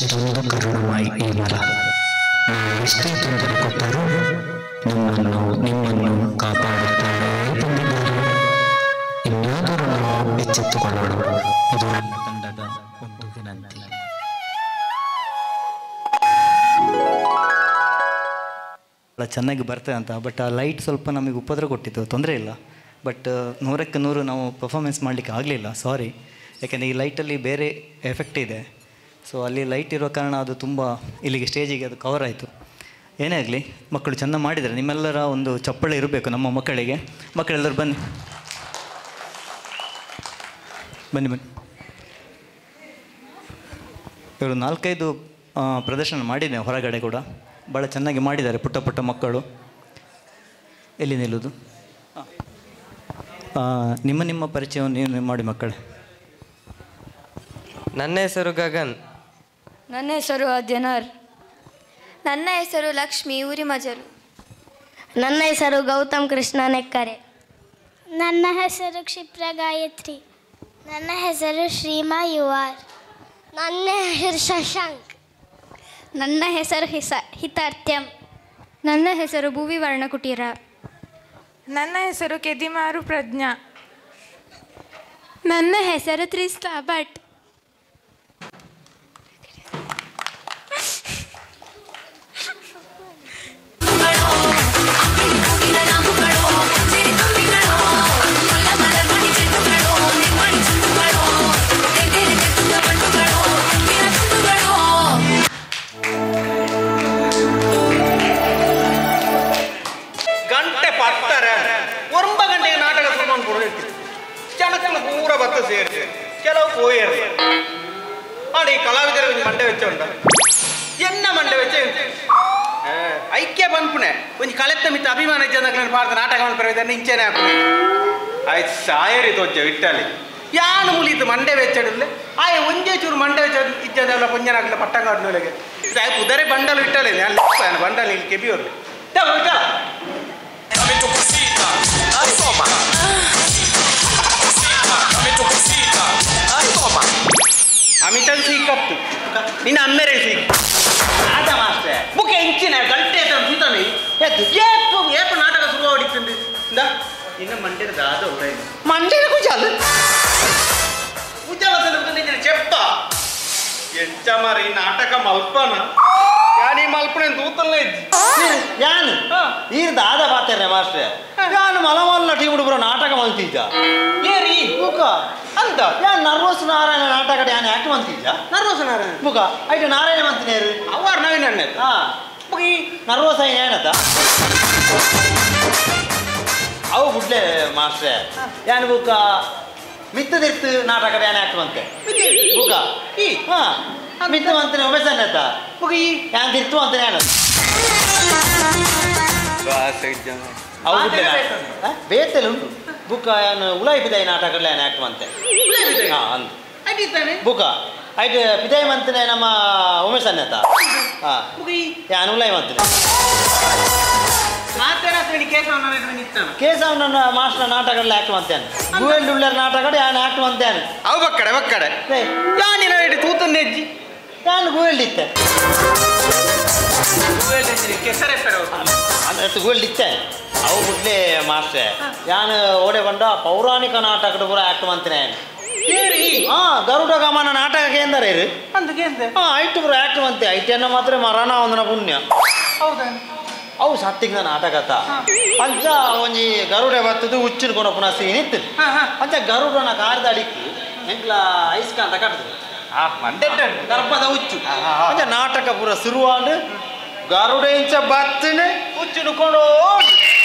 ಎಷ್ಟೊಂದು ಕರುಣಾಮಯಿ ಈ ಮರ. ನಾವು ಎಷ್ಟೇ ತೊಂದರೆ ಕೊಟ್ಟರೂ ನಮ್ಮನ್ನು ನಿಮ್ಮನ್ನು ಕಾಪಾಡುತ್ತಾನೆ ಬಂದಿದ್ದಾರೆ. ಇನ್ನಾದರೂ ನಾವು ಎಚ್ಚೆತ್ತುಕೊಳ್ಳೋಣ. ಇದು ನಮ್ಮ ತಂಡದ ಒಂದು ವಿನಂತಿ. ಚೆನ್ನಾಗಿ ಬರ್ತದೆ ಅಂತ, ಬಟ್ ಆ ಲೈಟ್ ಸ್ವಲ್ಪ ನಮಗೆ ಉಪದ್ರ ಕೊಟ್ಟಿತ್ತು, ತೊಂದರೆ ಇಲ್ಲ. ಬಟ್ 100ಕ್ಕೆ 100 ನಾವು ಪರ್ಫಾರ್ಮೆನ್ಸ್ ಮಾಡಲಿಕ್ಕೆ ಆಗಲಿಲ್ಲ, ಸಾರಿ. ಯಾಕೆಂದರೆ ಈ ಲೈಟಲ್ಲಿ ಬೇರೆ ಎಫೆಕ್ಟ್ ಇದೆ. ಸೊ ಅಲ್ಲಿ ಲೈಟ್ ಇರೋ ಕಾರಣ ಅದು ತುಂಬ ಇಲ್ಲಿಗೆ ಸ್ಟೇಜಿಗೆ ಅದು ಕವರ್ ಆಯಿತು. ಏನೇ ಆಗಲಿ ಮಕ್ಕಳು ಚೆಂದ ಮಾಡಿದ್ದಾರೆ. ನಿಮ್ಮೆಲ್ಲರ ಒಂದು ಚಪ್ಪಳೆ ಇರಬೇಕು ನಮ್ಮ ಮಕ್ಕಳಿಗೆ. ಮಕ್ಕಳೆಲ್ಲರೂ ಬನ್ನಿ ಬನ್ನಿ ಬನ್ನಿ. ಇವರು 4-5 ಪ್ರದರ್ಶನ ಮಾಡಿದ್ದೇನೆ ಹೊರಗಡೆ ಕೂಡ, ಭಾಳ ಚೆನ್ನಾಗಿ ಮಾಡಿದ್ದಾರೆ ಪುಟ್ಟ ಪುಟ್ಟ ಮಕ್ಕಳು. ಎಲ್ಲಿ ನಿಲ್ಲೋದು? ನಿಮ್ಮ ನಿಮ್ಮ ಪರಿಚಯವನ್ನು ನೀವು ಮಾಡಿ ಮಕ್ಕಳೇ. ನನ್ನ ಹೆಸರು ಗಗನ್. ನನ್ನ ಹೆಸರು ಅದ್ಯನಾರ್. ನನ್ನ ಹೆಸರು ಲಕ್ಷ್ಮಿ ಊರಿಮಜಲು. ನನ್ನ ಹೆಸರು ಗೌತಮ್ ಕೃಷ್ಣ ನೆಕ್ಕರೆ. ನನ್ನ ಹೆಸರು ಕ್ಷಿಪ್ರ ಗಾಯತ್ರಿ. ನನ್ನ ಹೆಸರು ಶ್ರೀಮಾ ಯುವಾರ್. ನನ್ನ ಹೆಸರು ಶಶಾಂಕ್. ನನ್ನ ಹೆಸರು ಹಿತಾರ್ಥ್ಯಂ. ನನ್ನ ಹೆಸರು ಭುವಿ ವರ್ಣಕುಟೀರ. ನನ್ನ ಹೆಸರು ಕೆದಿಮಾರು ಪ್ರಜ್ಞಾ. ನನ್ನ ಹೆಸರು ತ್ರಿಸ್ತಾ ಭಟ್. ಗಂಟೆ 10 9 ಗಂಟೆಗೆ ನಾಟಕ ಶುರು ಜನಕ್ಕಳು ಪೂರ ಬತ್ತ ಸೇರಿ ಕೆಲವು ಪೋಯರು ಆಡ ಈ ಕಲಾವಿದರ ಮಂಡೆ ವೆಚ್ಚ ಉಂಟ ಎನ್ನ ಮಂಡೆ ವೆಚ್ಚ ಐಕ್ಯ ಬಂದ್ಪುಣೆ ಒಂಜಿ ಕಲೆತ್ತ ಮಿತ್ತ ಅಭಿಮಾನ ಇಜ್ಜಂದಕ್ಲೆನ್ ಪಾರ್ದ ನಾಟಕ ಮಲ್ಪರೆ ಇಂಚೆನೆ ಆಪುಣೆ ಆಯ್ತು ಸಾಯರಿ ತೋಜ ಇಟ್ಟಲಿ ಯಾನು ಮುಲಿತು ಮಂಡೆ ವೆಚ್ಚಡಿಲ್ಲ ಆಯ್ ಒಂಜೇ ಚೂರು ಮಂಡೆ ವೆಚ್ಚ ಇಜ್ಜಂದವಲ್ಲ ಪುಂಜನಾಗಲ ಪಟ್ಟಂಗಾಡ್ನೊಳಗೆ ಆಯ್ ಉದರೆ ಬಂಡಲು ಇಟ್ಟಲೆ ನಾನು ಬಂಡಲ್ ಇಲ್ಲಿ ಕೆಬಿಯೋರ್ಲೆ ಇಟ್ಟಲ. ಅಮಿತನ್ ಸೀಕತ್ತು ನಿನ್ನ ಅಮ್ಮೆರೆ ಸೀಕ್ ಆತ ಮಾಸ್ಟರ್ ಬುಕ್ ಇಂಚಿನ ಗಂಟೆ ಸೀತಾನೆ ಏಪು ಏಪು ನಾಟಕ ಶುರು ಹೊಡಿತಂದು ಇಂದ ಇನ್ನು ಮಂಡ್ಯದ ದಾದ ಉಡ ಮಂಡ್ಯದ ಕುಜಾಲ ಕುಜಾಲ ಚೆಪ್ಪ ಎಂಚ ಮಾರ ಈ ನಾಟಕ ಮಲ್ಪನ ಯಾನಿ ಮಲ್ಪನೆ ತೂತಲ್ಲೇ ಇದ್ದಿ ಯಾನು ಈರ್ ದಾದ ಪಾತೇನೆ ಮಾಸ್ಟ್ರೆ ಯಾನು ಮಲಮಲ್ಲ ಟೀ ಹುಡುಗರು ನಾಟಕ ಮಲ್ತೀಜ ಏರಿ ಬುಕ ಅಂತ ಯಾನ್ ನರ್ವಸ್ ನಾರಾಯಣ ನಾಟಕ ಯಾನ್ ಆಕ್ಟ್ ಮಂತೀಜ ನರ್ವಸ್ ನಾರಾಯಣ ಬುಕ ಐಟ ನಾರಾಯಣ ಮಂತಿನೇರು ಅವಾರ್ ನವೀನ್ ಅಣ್ಣ ಹಾ ಬುಕ ಈ ನರ್ವಸ್ ಆಯ್ನ ಏನತ ಅವು ಬುಡ್ಲೆ ಮಾಸ್ಟ್ರೆ ಯಾನ್ ಬುಕ ಮಿತ್ತದಿರ್ತು ನಾಟಕ ಯಾನ್ ಆಕ್ಟ್ ಮಂತೆ ಬುಕ ಈ ಹಾ ಮಿತ್ತ ಮಂತನೆ ಉಮೇಶ್ ಬುಕ ಈ ಯಾನ್ ತಿರ್ತು ಅಂತಾನೆ ಏನದು ಅವು ಬುಡ್ಲೆ ಬೇತೆಲ್ಲ ಉಂಟು ಬುಕ್ಕ ಯಾನ್ ಉಲಾಯಿ ಪಿದಾಯಿ ನಾಟಕಡ್ಲೆ ಯಾನ್ ಆಕ್ಟ್ ಮಂತೆ ಹಾ ಅಂದು ಬುಕ ಐಟ್ ಪಿದಾಯಿ ಮಂತನೆ ನಮ್ಮ ಉಮೇಶ್ ಅನ್ನತ ಹಾ ಯಾನ್ ಉಲಾಯಿ ಮಂತನೆ ಕೇಶವನ ಮಾಸ್ಟರ್ ನಾಟಕಡ್ಲೆ ಆಕ್ಟ್ ಮಂತೇನೆ ಗುವೆಲ್ ಉಳ್ಳರ ನಾಟಕಡೆ ಯಾನ್ ಆಕ್ಟ್ ಮಂತೇನೆ ಅವು ಬಕ್ಕಡೆ ಬಕ್ಕಡೆ ಯಾನಿನ ತೂತನ್ನೆಜ್ಜಿ ಯಾನ್ ಗುವೆಲ್ ಇತ್ತೆ ಗುವೆಲ್ ಇತ್ತೆ ಅವು ಬುಡ್ಲೆ ಮಾಸ್ಟ್ರೆ ಯಾನ್ ಓಡೆ ಬಂಡ ಪೌರಾಣಿಕ ನಾಟಕದ ಪೂರ ಆಕ್ಟ್ ಮಂತೇನೆ ಹಾ ಗರುಡ ಗಮನ ನಾಟಕ ಕೇಂದ್ರ ಹಾ ಐಟು ಪೂರ ಆಕ್ಟ್ ಮಂತೆ ಐಟನ್ನ ಮಾತ್ರ ಮರಣ ಒಂದನ ಪುಣ್ಯ ಅವು ಸತ್ತಿಗ್ನ ನಾಟಕತ ಅಂಚ ಒಂಜಿ ಗರುಡ ಬತ್ತದು ಉಚ್ಚಿನ ಕೊಡಪುನ ಸೀನ್ ಇತ್ತು ಅಂಚ ಗರುಡನ ಕಾರ್ದ ಅಡಿಕ್ ಎಂಕ್ಲ ಐಸ್ಕಾಂತ ಕಟ್ಟದು ಗರ್ಭದ ಹುಚ್ಚು ಅಂಚ ನಾಟಕ ಪೂರ ಶುರುವಾಂಡು ಗರುಡ ಇಂಚ ಬತ್ತನೆ ಉಚ್ಚುನು ಕೊಂಡು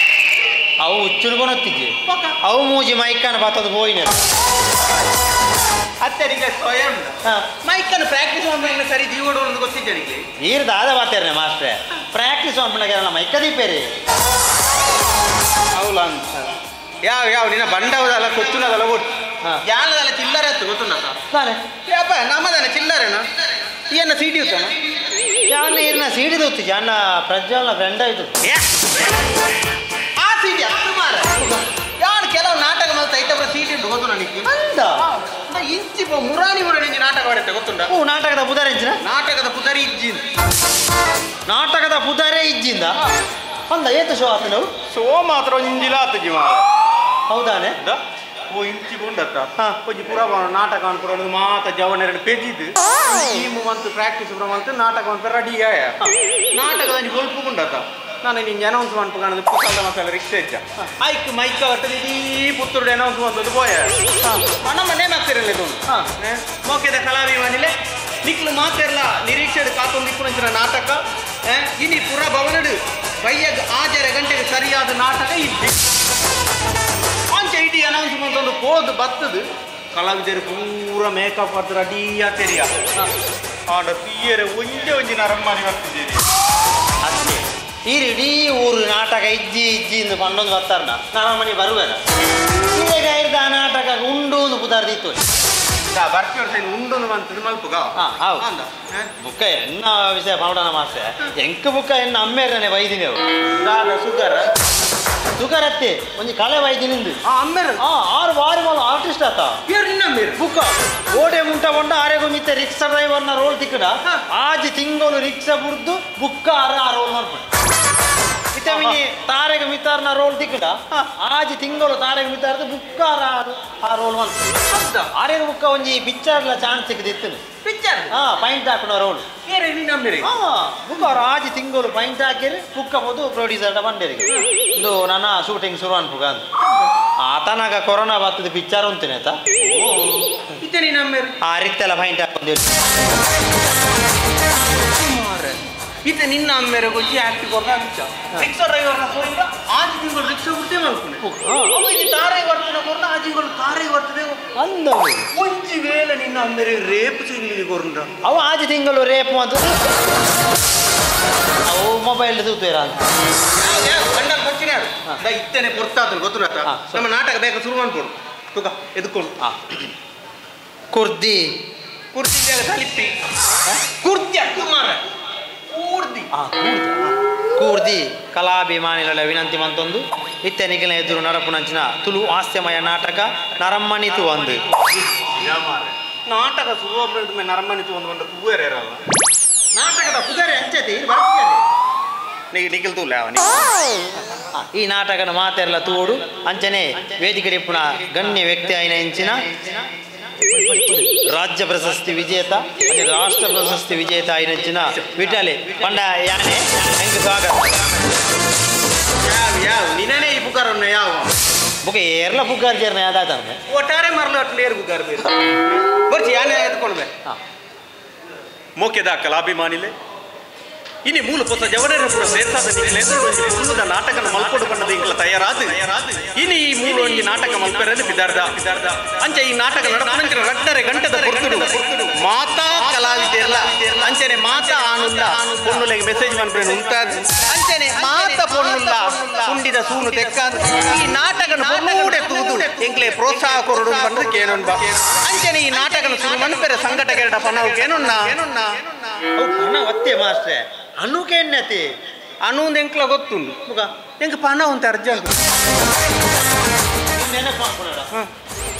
ಅವು ಉಚ್ಚುನು ಕೊನೊತ್ತಿಜ್ಜಿ ಅವು ಮೂಜಿ ಮೈಕಾನ ಬತ್ತದು ಪೋಯಿನ ಅತ್ತರಿಗೆ ಸ್ವಯಂ ಮೈಕನ್ನು ಪ್ರಾಕ್ಟೀಸ್ ಮಾಡ್ಬೇಕು ಸರಿ ಜೀವನ ಒಂದು ಗೊತ್ತಿದ್ದ ಈರ್ ದಾದ ಬಾತೇರ್ನೆ ಮಾಸ್ಟ್ರೆ ಪ್ರಾಕ್ಟೀಸ್ ಮಾಡ್ಬಿಡಕ್ಕೆ ಮೈಕ ದೀಪೇರಿ ಹೌಲ ಅಂತ ಯಾವ ಯಾವ ನಿನ್ನ ಬಂಡವದಲ್ಲ ಕೊಚ್ಚುನದಲ್ಲ ಒಟ್ಟು ಯಾನದಲ್ಲ ಚಿಲ್ಲರೆ ಆಯ್ತು ಗೊತ್ತುಂಟ ತಾನೆ ಯಪ್ಪ ನಮ್ಮದಾನೆ ಚಿಲ್ಲರೆನ ಏನ ಸೀಟಿ ಇರ್ತಾನ ಯಾವನ್ನ ಈರ್ನ ಸೀಟಿ ದೊತ್ತಿಜ ಅಣ್ಣ ಪ್ರಜ್ವಲ್ನ ಫ್ರೆಂಡ್ ಆಯ್ತು ಆ ಸೀಟಿ ಅಷ್ಟು ಮಾರ ಯಾರು ಕೆಲವು ನಾಟಕ ಮಲ್ತ ಐತಬ್ರ ಸೀಟಿ ಉಂಟು ಗೊತ್ತು ನನಗೆ ಅಂದ ಇಂಚ ಇಂಚಿ ಮುರಾನಿ ಮುರಾನಿ ನಾಟಕ ಬರುತ್ತೆ ಗೊತ್ತುಂಟ? ಓ ನಾಟಕದ ಪುದಾರೆ ಇಂಚಿನ? ನಾಟಕದ ಪುದಾರಿ ಇಜ್ಜಿಂದ. ನಾಟಕದ ಪುದಾರೆ ಇಜ್ಜಿಂದ ಅಂದ ಏತು ಶೋ ಆತ ನಾವು? ಶೋ ಮಾತ್ರ ಒಂಜಿಲ ಆತ ಜೀವ. ಹೌದಾನೆ? ಓ ಇಂಚಿ ಗೊಂಡತ್ತ ಒಂಜಿ ಪುರ ನಾಟಕ ಅನ್ಪುರ ಮಾತ ಜವನೆರಡು ಪೆಜಿದ್ ಟೀಮ್ ಮಂತ್ ಪ್ರಾಕ್ಟೀಸ್ ಪುರ ಮಂತ್ ನಾಟಕ ಅನ್ಪ ರೆಡಿ ಆಯ. ನಾಟಕದ ಒಂಜಿ ಬೊಲ್ಪು ಗುಂಡತ್ತ ನಾನು ನಿಂಗೆ ಅನೌನ್ಸ್ ಮನ್ಪು ಕಾಣದು ಪುತ್ತಲ್ದ ಮಸಾಲೆ ರಿಕ್ಷಾ ಇಜ್ಜ ಐಕ್ ಮೈಕ್ ಬರ್ತದೆ ಇಡೀ ಪುತ್ತೂರು ಅನೌನ್ಸ್ ಬಂದದ್ದು ಪೋಯ ನಮ್ಮ ನೇಮ್ ಆಗ್ತಿರಲ್ಲ ಇದು ಮೋಕೆದ ಕಲಾಭಿಮಾನಿಲೆ ನಿಕ್ಲು ಮಾತೆರ್ಲ ನಿರೀಕ್ಷೆ ಕಾತೊಂದು ಇಪ್ಪುನಂಚಿನ ನಾಟಕ ಇನಿ ಪುರ ಭವನಡು ಬಯ್ಯಗ್ 6:30 ಗಂಟೆಗೆ ಸರಿಯಾದ ನಾಟಕ ಇದ್ದಿ ಅಂಚೆ ಇಡೀ ಅನೌನ್ಸ್ ಬಂದೊಂದು ಪೋದು ಬತ್ತದು ಕಲಾವಿದರು ಪೂರ ಮೇಕಪ್ ಮಾಡ್ತಾರೆ ಅಡಿಯ ತೆರಿಯ ಆಂಡ ತೀಯರೆ ಒಂಜೆ ಒಂಜಿ ನರಮಾನಿ ಬರ್ತಿದ್ದೀರಿ ಅಷ್ಟೇ ಈ ಇಡೀ ಊರು ನಾಟಕ ಇಜ್ಜಿ ಇಜ್ಜಿ ಎಂದು ಪಂಡೊಂದು ಬರ್ತಾರ ನರಮನಿ ಬರುವೆರ ಈಗ ಆ ನಾಟಕ ಉಂಡು ಒಂದು ಪುದಾರ್ದಿತ್ತು ಬರ್ತಿ ವರ್ಷ ಉಂಡು ಮಂತದ ಮಲ್ಪುಗ ಹೌದು ಬುಕ್ಕ ಎನ್ನ ವಿಷಯ ಪಾವಡನ ಮಾಸ್ತೆ ಎಂಕ ಬುಕ್ಕ ಎನ್ನ ಅಮ್ಮೇರನೆ ವೈದಿನಿ ಅವು ಸುಗರ್ ಸುಗರ್ ಅತ್ತೆ ಒಂಜಿ ಕಳೆ ವೈದಿನಿಂದು ಅಮ್ಮೇರ ಆರು ವಾರಿ ಮಾಲ ಆರ್ಟಿಸ್ಟ್ ಆತ ಬುಕ್ಕ ಓಡೆ ಮುಂಟ ಬಂಡ ಆರೆಗು ಮಿತ್ತ ರಿಕ್ಷಾ ಡ್ರೈವರ್ನ ರೋಲ್ ತಿಕ್ಕಡ ಆಜಿ ತಿಂಗಳು ರಿಕ್ಷಾ ಬುಡ್ದು ಬುಕ್ಕ ಆರ ಆ ರೋಲ್ ಮಾಡ್ಬಿಟ್ಟು ಇತ್ತಮಿನಿ ತಾರೆಗೆ ಮಿತ್ತಾರ್ನ ರೋಲ್ ತಿಕ್ಕಡ ಆಜಿ ತಿಂಗಳು ತಾರೆಗೆ ಮಿತ್ತಾರ್ದು ಬುಕ್ಕ ಆ ರೋಲ್ ಮಾಡ್ಬಿಟ್ಟು ಆರೆಗೆ ಬುಕ್ಕ ಒಂಜಿ ಪಿಕ್ಚರ್ಲ ಚಾನ್ಸ್ ಸಿಕ್ಕದಿತ್ತು ಪಿಕ್ಚರ್ ಪೈಂಟ್ ಹಾಕೋಣ ರೋಲ್ ಬುಕ್ಕ ಅವ್ರು ಆಜಿ ತಿಂಗಳು ಪೈಂಟ್ ಹಾಕಿರಿ ಬುಕ್ಕ ಹೋದು ಪ್ರೊಡ್ಯೂಸರ್ ಬಂಡೇರಿಗೆ ಇದು ನನ್ನ ಶೂಟಿಂಗ್ ಶುರು ಅನ್ಪುಗ ಅಂತ ಆತನಾಗ ಕೊರೋನಾ ಬರ್ತದೆ ಪಿಕ್ಚರ್ ಅಂತೀನಿ ಆಯ್ತಾ ಆ ರೀತಿಯೆಲ್ಲ ಪೈಂಟ್ ಹಾಕೊಂಡು ಇತ್ತೆ ನಿನ್ನ ಅಮ್ಮೇರೆ ಗೊಜ್ಜಿ ಆಕ್ಟ್ ಕೊರ್ನ ಅಂಚ ರಿಕ್ಷಾ ಡ್ರೈವರ್ನ ಕೊರಿಂದ ಆಜಿ ತಿಂಗಳು ರಿಕ್ಷಾ ಬಿಡ್ತೇ ಮಲ್ಪುನೆ ಅವು ಇಲ್ಲಿ ತಾರೆ ವರ್ತನೆ ಕೊರ್ನ ಆಜಿ ತಿಂಗಳು ತಾರೆ ವರ್ತನೆ ಅಂದ ಒಂಜಿ ವೇಳೆ ನಿನ್ನ ಅಮ್ಮೇರೆ ರೇಪ್ ಸಿಗ್ಲಿಕ್ಕೆ ಕೊರ್ನ ಅವು ಆಜಿ ತಿಂಗಳು ರೇಪ್ ಮಾತ್ರ ಅವು ಮೊಬೈಲ್ ತೂತೇರ ಅಂತ ಗಂಡನ ಬಚ್ಚಿನ ಇತ್ತೇನೆ ಪೊರ್ತಾತನು ಗೊತ್ತುನತ್ತ ನಮ್ಮ ನಾಟಕ ಬೇಗ ಶುರು ಮಾಡ್ಕೊಡು ತುಕ ಎದ್ಕೊಂಡು ಕುರ್ದಿ ಕುರ್ದಿ ತಲಿಪ್ಪಿ ಕುರ್ದಿ ಕುಮಾರ ಕೂರ್ದಿ ಕಲಾಭಿಮಾನಿಗಳ ವಿನಂತಿ ಮಂತೊಂದು ಇತ್ತೆ ನಿಖಿಲ ಎದುರು ನರಪುನಂಚಿನ ತುಳು ಹಾಸ್ಯಮಯ ನಾಟಕ ನರಮ್ಮನಿತು ಒಂದು ನಾಟಕ ಸುರುವಾದ ನರಮ್ಮನಿತು ಒಂದು ಒಂದು ಪೂವೇರೆ ಇರಲ್ಲ ನಾಟಕದ ಪುದರೆ ಅಂಚತಿ ನಿಖಿಲ್ ತೂಲ ಈ ನಾಟಕದ ಮಾತೆಲ್ಲ ತೋಡು ಅಂಚನೆ ವೇದಿಕೆ ಪುನಃ ಗಣ್ಯ ವ್ಯಕ್ತಿ అయిన ಇಂಚಿನ ರಾಜ್ಯ ಪ್ರಶಸ್ತಿ ವಿಜೇತ ರಾಷ್ಟ್ರ ಪ್ರಶಸ್ತಿ ವಿಜೇತ అయిన ವಿಠಲೆ ಪಂಡ ಯಾನೆ ಎಂಕ್ ಸ್ವಾಗತ. ಯಾವ ನಿನ್ನೆ ಈ ಪುಕಾರ ಯಾವ ಬುಕ್ಕ ಏರ್ಲ ಪುಕಾರ ചേರ್ನ ಯಾದಾತನೆ ಒಟ್ಟಾರೆ ಮರಲು ಅಟ್ಲು ಏರ್ ಪುಕಾರ ಬೇರೆ ಬರ್ಚಿ ಯಾನೆ ಎತ್ಕೊಂಡ್ಬೆ ಮೋಕೆದ ಕಲಾಭಿಮಾನಿಲೆ ಇನಿ ಮೂಲ ಪೊಸ ಜವನರ ಪುರ ಸೇರ್ಸಾದ ನಿಖಿಲ ನಾಟಕನ ಮಲ್ಕೊಡು ಬಣ್ಣದ ಇಂಕ್ಲ ತಯಾರಾದ ಇನಿ ಈ ಮೂಲ ಒಂಜಿ ನಾಟಕ ಮಲ್ಪೆರದು ಬಿದಾರ್ದ ಅಂಚೆ ಈ ನಾಟಕ ನಡಪನಂಚಿನ 2.5 ಗಂಟೆದ ಪೊರ್ತುಡು ಮಾತಾ ಕಲಾವಿದೆರ್ಲ ಅಂಚನೆ ಮಾತಾ ಆನುಲ್ಲ ಪೊಣ್ಣುಲೆಗೆ ಮೆಸೇಜ್ ಮನ್ಪೆನ ಉಂಟಾದ ಅಂಚನೆ ಮಾತಾ ಪೊಣ್ಣುಲ್ಲ ಪುಂಡಿದ ಸೂನು ತೆಕ್ಕಾದ ಈ ನಾಟಕನ ಪೊಣ್ಣೂಡೆ ತೂದು ಎಂಕ್ಲೆ ಪ್ರೋತ್ಸಾಹ ಕೊರಡು ಬಂದು ಕೇನೊನ್ಬ ಅಂಚನೆ ಈ ನಾಟಕನ ಸುರು ಮನ್ಪೆರೆ ಸಂಘಟಕರ ಪನವು ಕೇನೊನ್ನ ಪಣ ಒತ್ತೆ ಮಾಸ್ಟ್ರೆ ಅನುಕೆನ್ನತಿ ಅನು ಎಂಕ್ಲ ಗೊತ್ತುಂಡು ಮುಗ ಎಂಕ್ ಪಣ ಉಂಟು ಅರ್ಜೆಂಟ್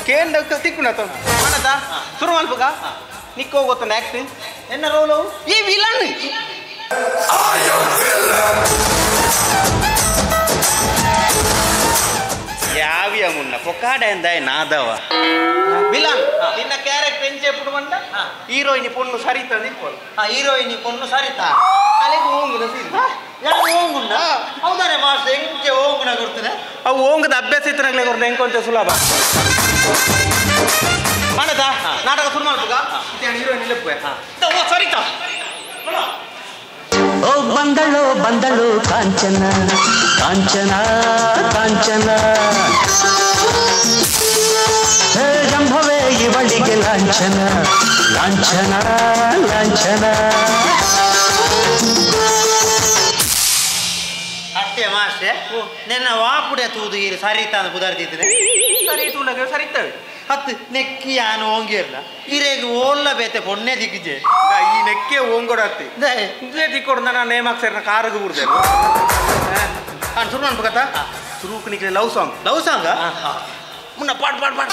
ಕೇಂದ್ರ ತಿಕ್ಕುಣ ಪಣದ ಶುರು ಮಲ್ಪುಗ ನಿಕ್ಕೋ ಗೊತ್ತುಂಡು ಆಕ್ಟ್ ಎನ್ನ ರೋಲು ಈ ವಿಲನ್ ಯಾವ್ಯ ಮುನ್ನ ಪೊಕಾಡ ಎಂದಾಯ ನಾದವ ವಿಲನ್ ನಿನ್ನ ಕ್ಯಾರೆಕ್ಟರ್ ಎಂಚೆ ಪುಡುವಂಡ ಹೀರೋಯಿನಿ ಪೊಣ್ಣು ಸರಿತಾ ನಿಪ್ಪೋಲು ಹೀರೋಯಿನಿ ಪೊಣ್ಣು ಸರಿತಾ ಅಲೆಗೆ ಓಂಗುನ ಸೀನ್ ಯಾರು ಓಂಗುಂಡ ಹೌದಾನೆ ಮಾಸ್ಟರ್ ಎಂಕೆ ಓಂಗುನ ಕೊಡ್ತೇನೆ ಅವು ಓಂಗದ ಅಭ್ಯಾಸ ಇತ್ತನಾಗ್ಲೇ ಕೊಡ್ತೇನೆ ಎಂಕೊಂತ ಸುಲಭ ಮಾಡದ ನಾಟಕ ಶುರು ಮಾಡ್ಬೋಗ ಹೀರೋಯಿನ್ ಇಲ್ಲಪ್ಪ ಸರಿತಾ ಓ ಬಂದಳು ಬಂದಳು ಕಾಂಚನ ಕಾಂಚನ ಕಾಂಚನ ಹೇ ಜಂಭವೇ ಇವಳಿಗೆ ಲಾಂಛನ ಲಾಂಛನ ಲಾಂಛನ ಅಷ್ಟೇ ಮಾಸ್ಟ್ರೆ ನಿನ್ನ ವಾಪುಡೆ ತೂದು ಈ ಸರಿತಾ ಅಂತ ಪುದಾರ್ತಿದ್ರೆ ಸರಿ ತೂಲಗೆ ಸರಿತವೆ ಹತ್ತು ನೆಕ್ಕಿ ಯಾನು ಓಂಗಿರ್ಲ ಇರೇಗ ಓಲ್ಲ ಬೇತೆ ಪೊಣ್ಣೆ ದಿಕ್ಕಿಜೆ ಈ ನೆಕ್ಕೆ ಓಂಗೊಡತ್ತಿ ಇದೇ ದಿಕ್ಕೊಡ್ ನಾನು ನೇಮಾಕ್ ಸೇರಿನ ಕಾರಿಗೆ ಬುಡ್ದೆ ಹಾಂ ಶುರು ಅನ್ಬೇಕತ್ತ ಶುರುಕ್ ನಿಕ್ಲೆ ಲವ್ ಸಾಂಗ್ ಲವ್ ಸಾಂಗ್ ಮುನ್ನ ಪಾಡ್ ಪಾಡ್ ಪಾಡ್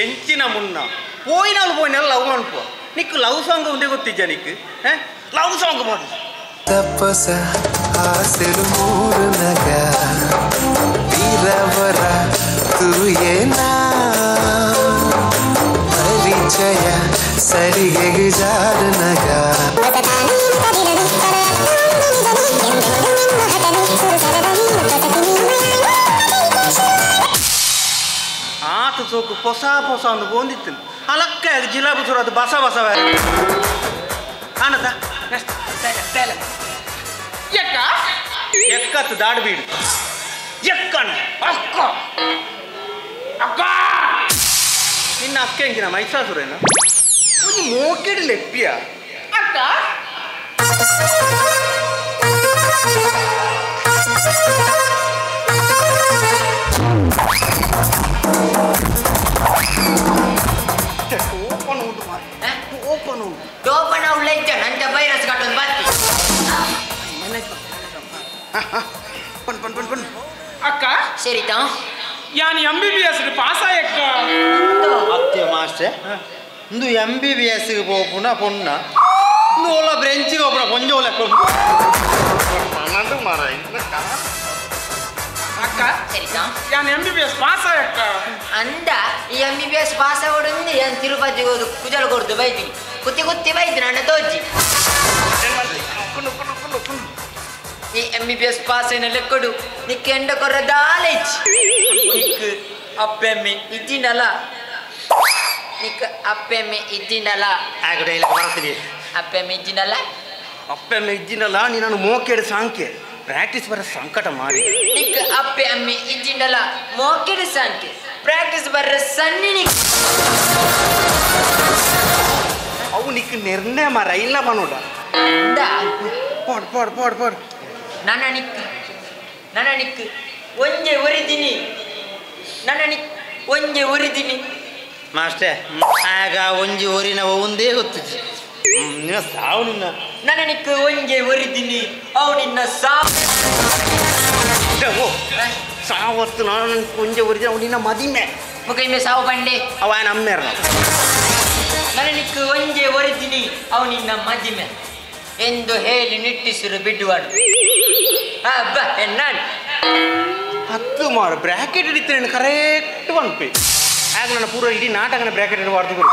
ಎಂಚಿನ ಮುನ್ನ ಪೋಯಿನಾಳು ಪೋಯಿನಾಳು ಲವ್ ಅನ್ಪು ನಿಕ್ಕು ಲವ್ ಸಾಂಗ್ ಒಂದೇ ಗೊತ್ತಿಜ್ಜ ನಿಕ್ಕು ಲವ್ ಸಾಂಗ್ ಮಾಡು ತಪಸ ಆಸೆಲು ಮೂರು ನಗ ವೀರವರ ತುಯೇನ ಪರಿಚಯ ಸರಿಗೆಗೆ ಜಾರು ನಗ ಆತ ಸೋಕು ಹೊಸ ಹೊಸ ಒಂದು ಬೋಂದಿತ್ತು ಅಲಕ್ಕ ಜಿಲಾಬು ಸುರ ಅದು ಬಸ ಬಸ ಕಾಣದ ಎಕ್ಕ ಎಕ್ಕತ್ತು ದಾಡು ಬೀಡು ಎಕ್ಕಣ ಅಕ್ಕ ಅಕ್ಕ ನಿನ್ನ ಅಕ್ಕ ಎಂಜಿನ ಮೈಸಾಸುರೇನ ಒಂದು ಮೋಕೆಡ್ ಲೆಪ್ಪಿಯ ಅಕ್ಕ ಓಪನ್ ಉಂಟು ಓಪನ್ ಉಂಟು ಟೋಪನ ಉಳ್ಳ ಇದ್ದ ನಂತ ವೈರಸ್ ಕಟ್ಟೊಂದು ಬತ್ತಿ ಪನ್ ಪನ್ ಪನ್ ಪನ್ ಅಕ್ಕ ಸರಿತಾ ಯಾನ್ M B B S pass ಆಯಕ್ಕ ಅತ್ತೆ ಮಾಸ್ಟರ್ ಇಂದು ಎಂ ಬಿ ಬಿ ಎಸ್ ಪೋಪುನ ಪೊಣ್ಣ ಇಂದು ಓಲ ಬ್ರೆಂಚಿಗೆ ಹೋಪುನ ಕೊಂಚ ಓಲ ಮಾರ ಅಕ್ಕ ಸರಿತಾ ಯಾನ್ M B B S pass ಆಯಕ್ಕ ಅಂದ ಈ M B B S pass ಆಗೋಡು ಯಾನ್ ತಿರುಪತಿಗೆ ಹೋದು ಕುಜಲ್ ಕೊಡ್ದು ಬೈತೀನಿ ಕುತ್ತಿ ಕುತ್ತಿ ಬೈತೀನಿ ನನ್ನ ತೋಜಿ ಈ M B B S pass అయిన లెక్కడు నీకు ఎండ కొర్ర దాలేచి నీకు ಅಪ್ಪೆಮ್ಮೆ ಇದ್ದಿನಲ್ಲ నీకు ಅಪ್ಪೆಮ್ಮೆ ಇದ್ದಿನಲ್ಲ ಆಗ ಡೈಲಾಗ್ ಬರತ್ತೀನಿ ಅಪ್ಪೆಮ್ಮೆ ಇದ್ದಿನಲ್ಲ ಅಪ್ಪೆಮ್ಮೆ ಇದ್ದಿನಲ್ಲ ನೀನು ಮೋಕೆಡು ಸಾಂಕೆ ಪ್ರಾಕ್ಟೀಸ್ ಬರ ಸಂಕಟ ಮಾಡಿ ನಿಕ್ ಅಪ್ಪೆ ಅಮ್ಮೆ ಇದ್ದಿನಲ್ಲ ಮೋಕೆಡು ಸಾಂಕೆ ಪ್ರಾಕ್ಟೀಸ್ ಬರ್ರ ಸನ್ನಿ ನಿಕ್ ಅವು ನಿಕ್ ನಿರ್ಣಯ ಮಾರ ಇಲ್ಲ ಮನೋಡ ಪಾಡ್ ಪಾಡ್ ಪಾಡ್ ಪಾಡ್ ನನ್ನ ನಿಕ್ ನನ್ನ ನಿಕ್ ಒಂಜೆ ಒರಿದಿನಿ ನನ್ನ ನಿಕ್ ಒಂಜೆ ಒರಿದಿನಿ ಮಾಸ್ಟರ್ ಆಗ ಒಂಜಿ ಒರಿನ ಒಂದೇ ಗೊತ್ತಿಜ್ಜಿ ನಿನ್ನ ಸಾವು ನಿನ್ನ ನನ್ನ ನಿಕ್ ಒಂಜೆ ಒರಿದಿನಿ ಅವು ನಿನ್ನ ಸಾವು ಸಾವತ್ತು ನಾನು ಒಂಜೆ ಒರಿದಿನ ಅವು ನಿನ್ನ ಮದಿಮೆ ಮುಖ ಸಾವು ಬಂಡೆ ಅವ ನಮ್ಮೇರ ನನ್ನ ನಿಕ್ ಒಂಜೆ ಒರಿದಿನಿ ಅವು ನಿನ್ನ ಮದಿಮೆ ಎಂದು ಹೇಳಿ ನಿಟ್ಟಿಸಿರು ಬಿಡುವನು ನಾನು ಹತ್ತು ಮಾರು ಬ್ರ್ಯಾಕೆಟ್ ಹಿಡಿತೇನೆ ಕರೆಕ್ಟ್ ಪನ್ಪೆ ಆಗ ನನ್ನ ಪೂರ ಇಡೀ ನಾಟಕನ ಬ್ರ್ಯಾಕೆಟ್ ಇಡಬಾರ್ದು ಗುರು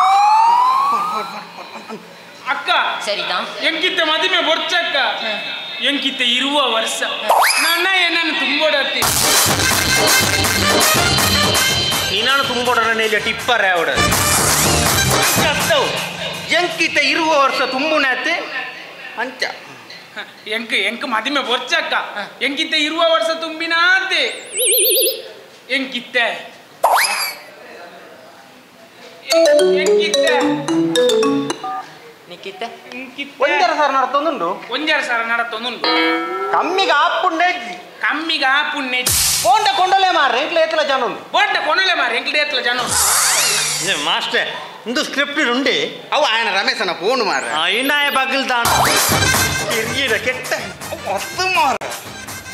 ಅಕ್ಕ ಸರಿತಾ ಎಂಕಿತ್ತೆ ಮದಿಮೆ ಬೊರ್ಚಕ್ಕ ಎಂಕಿತ್ತೆ ಇರುವ ವರ್ಷ ನನ್ನ ಏನನ್ನು ತುಂಬೋಡತ್ತಿ ನೀನಾನು ತುಂಬೋಡ ನನ್ನ ಟಿಪ್ಪರ್ ಅವಡ ಎಂಕಿತ್ತೆ ಇರುವ ವರ್ಷ ತುಂಬುನಾತೆ ಅಂಚ ಎಂಕ್ ಎಂಕ್ ಮದಿಮೆ ಬೊರ್ಚಕ್ಕ ಎಂಕಿತ್ತೆ ಇರುವ ವರ್ಷ ತುಂಬಿನಾತೆ ಎಂಕಿತ್ತೆ ಎಂಕಿತ್ತೆ ನಿಕ್ಕಿತ್ತೆ ಒಂಜರ ಸರ್ ನಡತೊಂದುಂಡು ಒಂಜರ ಸರ ನಡತೊಂದುಂಡು ಕಮ್ಮಿಗೆ ಆಪುಂಡೆ ಕಮ್ಮಿಗೆ ಆಪುಂಡೆ ಬೋಂಡ ಕೊಂಡಲೇ ಮಾರ್ರೆ ಎಂಕ್ಲೆ ಏತ್ಲ ಜನ ಉಂಡು ಬೋಂಡ ಕೊಂಡಲೇ ಮಾರ್ರೆ ಎಂಕ್ಲೆ ಏತ್ಲ ಜನ ಉಂಡು ಮಾಸ್ಟರ್ ಇಂದು ಸ್ಕ್ರಿಪ್ಟ್ ಉಂಡೆ ಅವು ಆಯನ ರಮೇಶನ ಫೋನ್ ಮಾರ ಐನಾಯ ಬಗ್ಲ್ ತಾಣ ಕಿರಿಯಡ ಕೆಟ್ಟ ಅತ್ತು ಮಾರ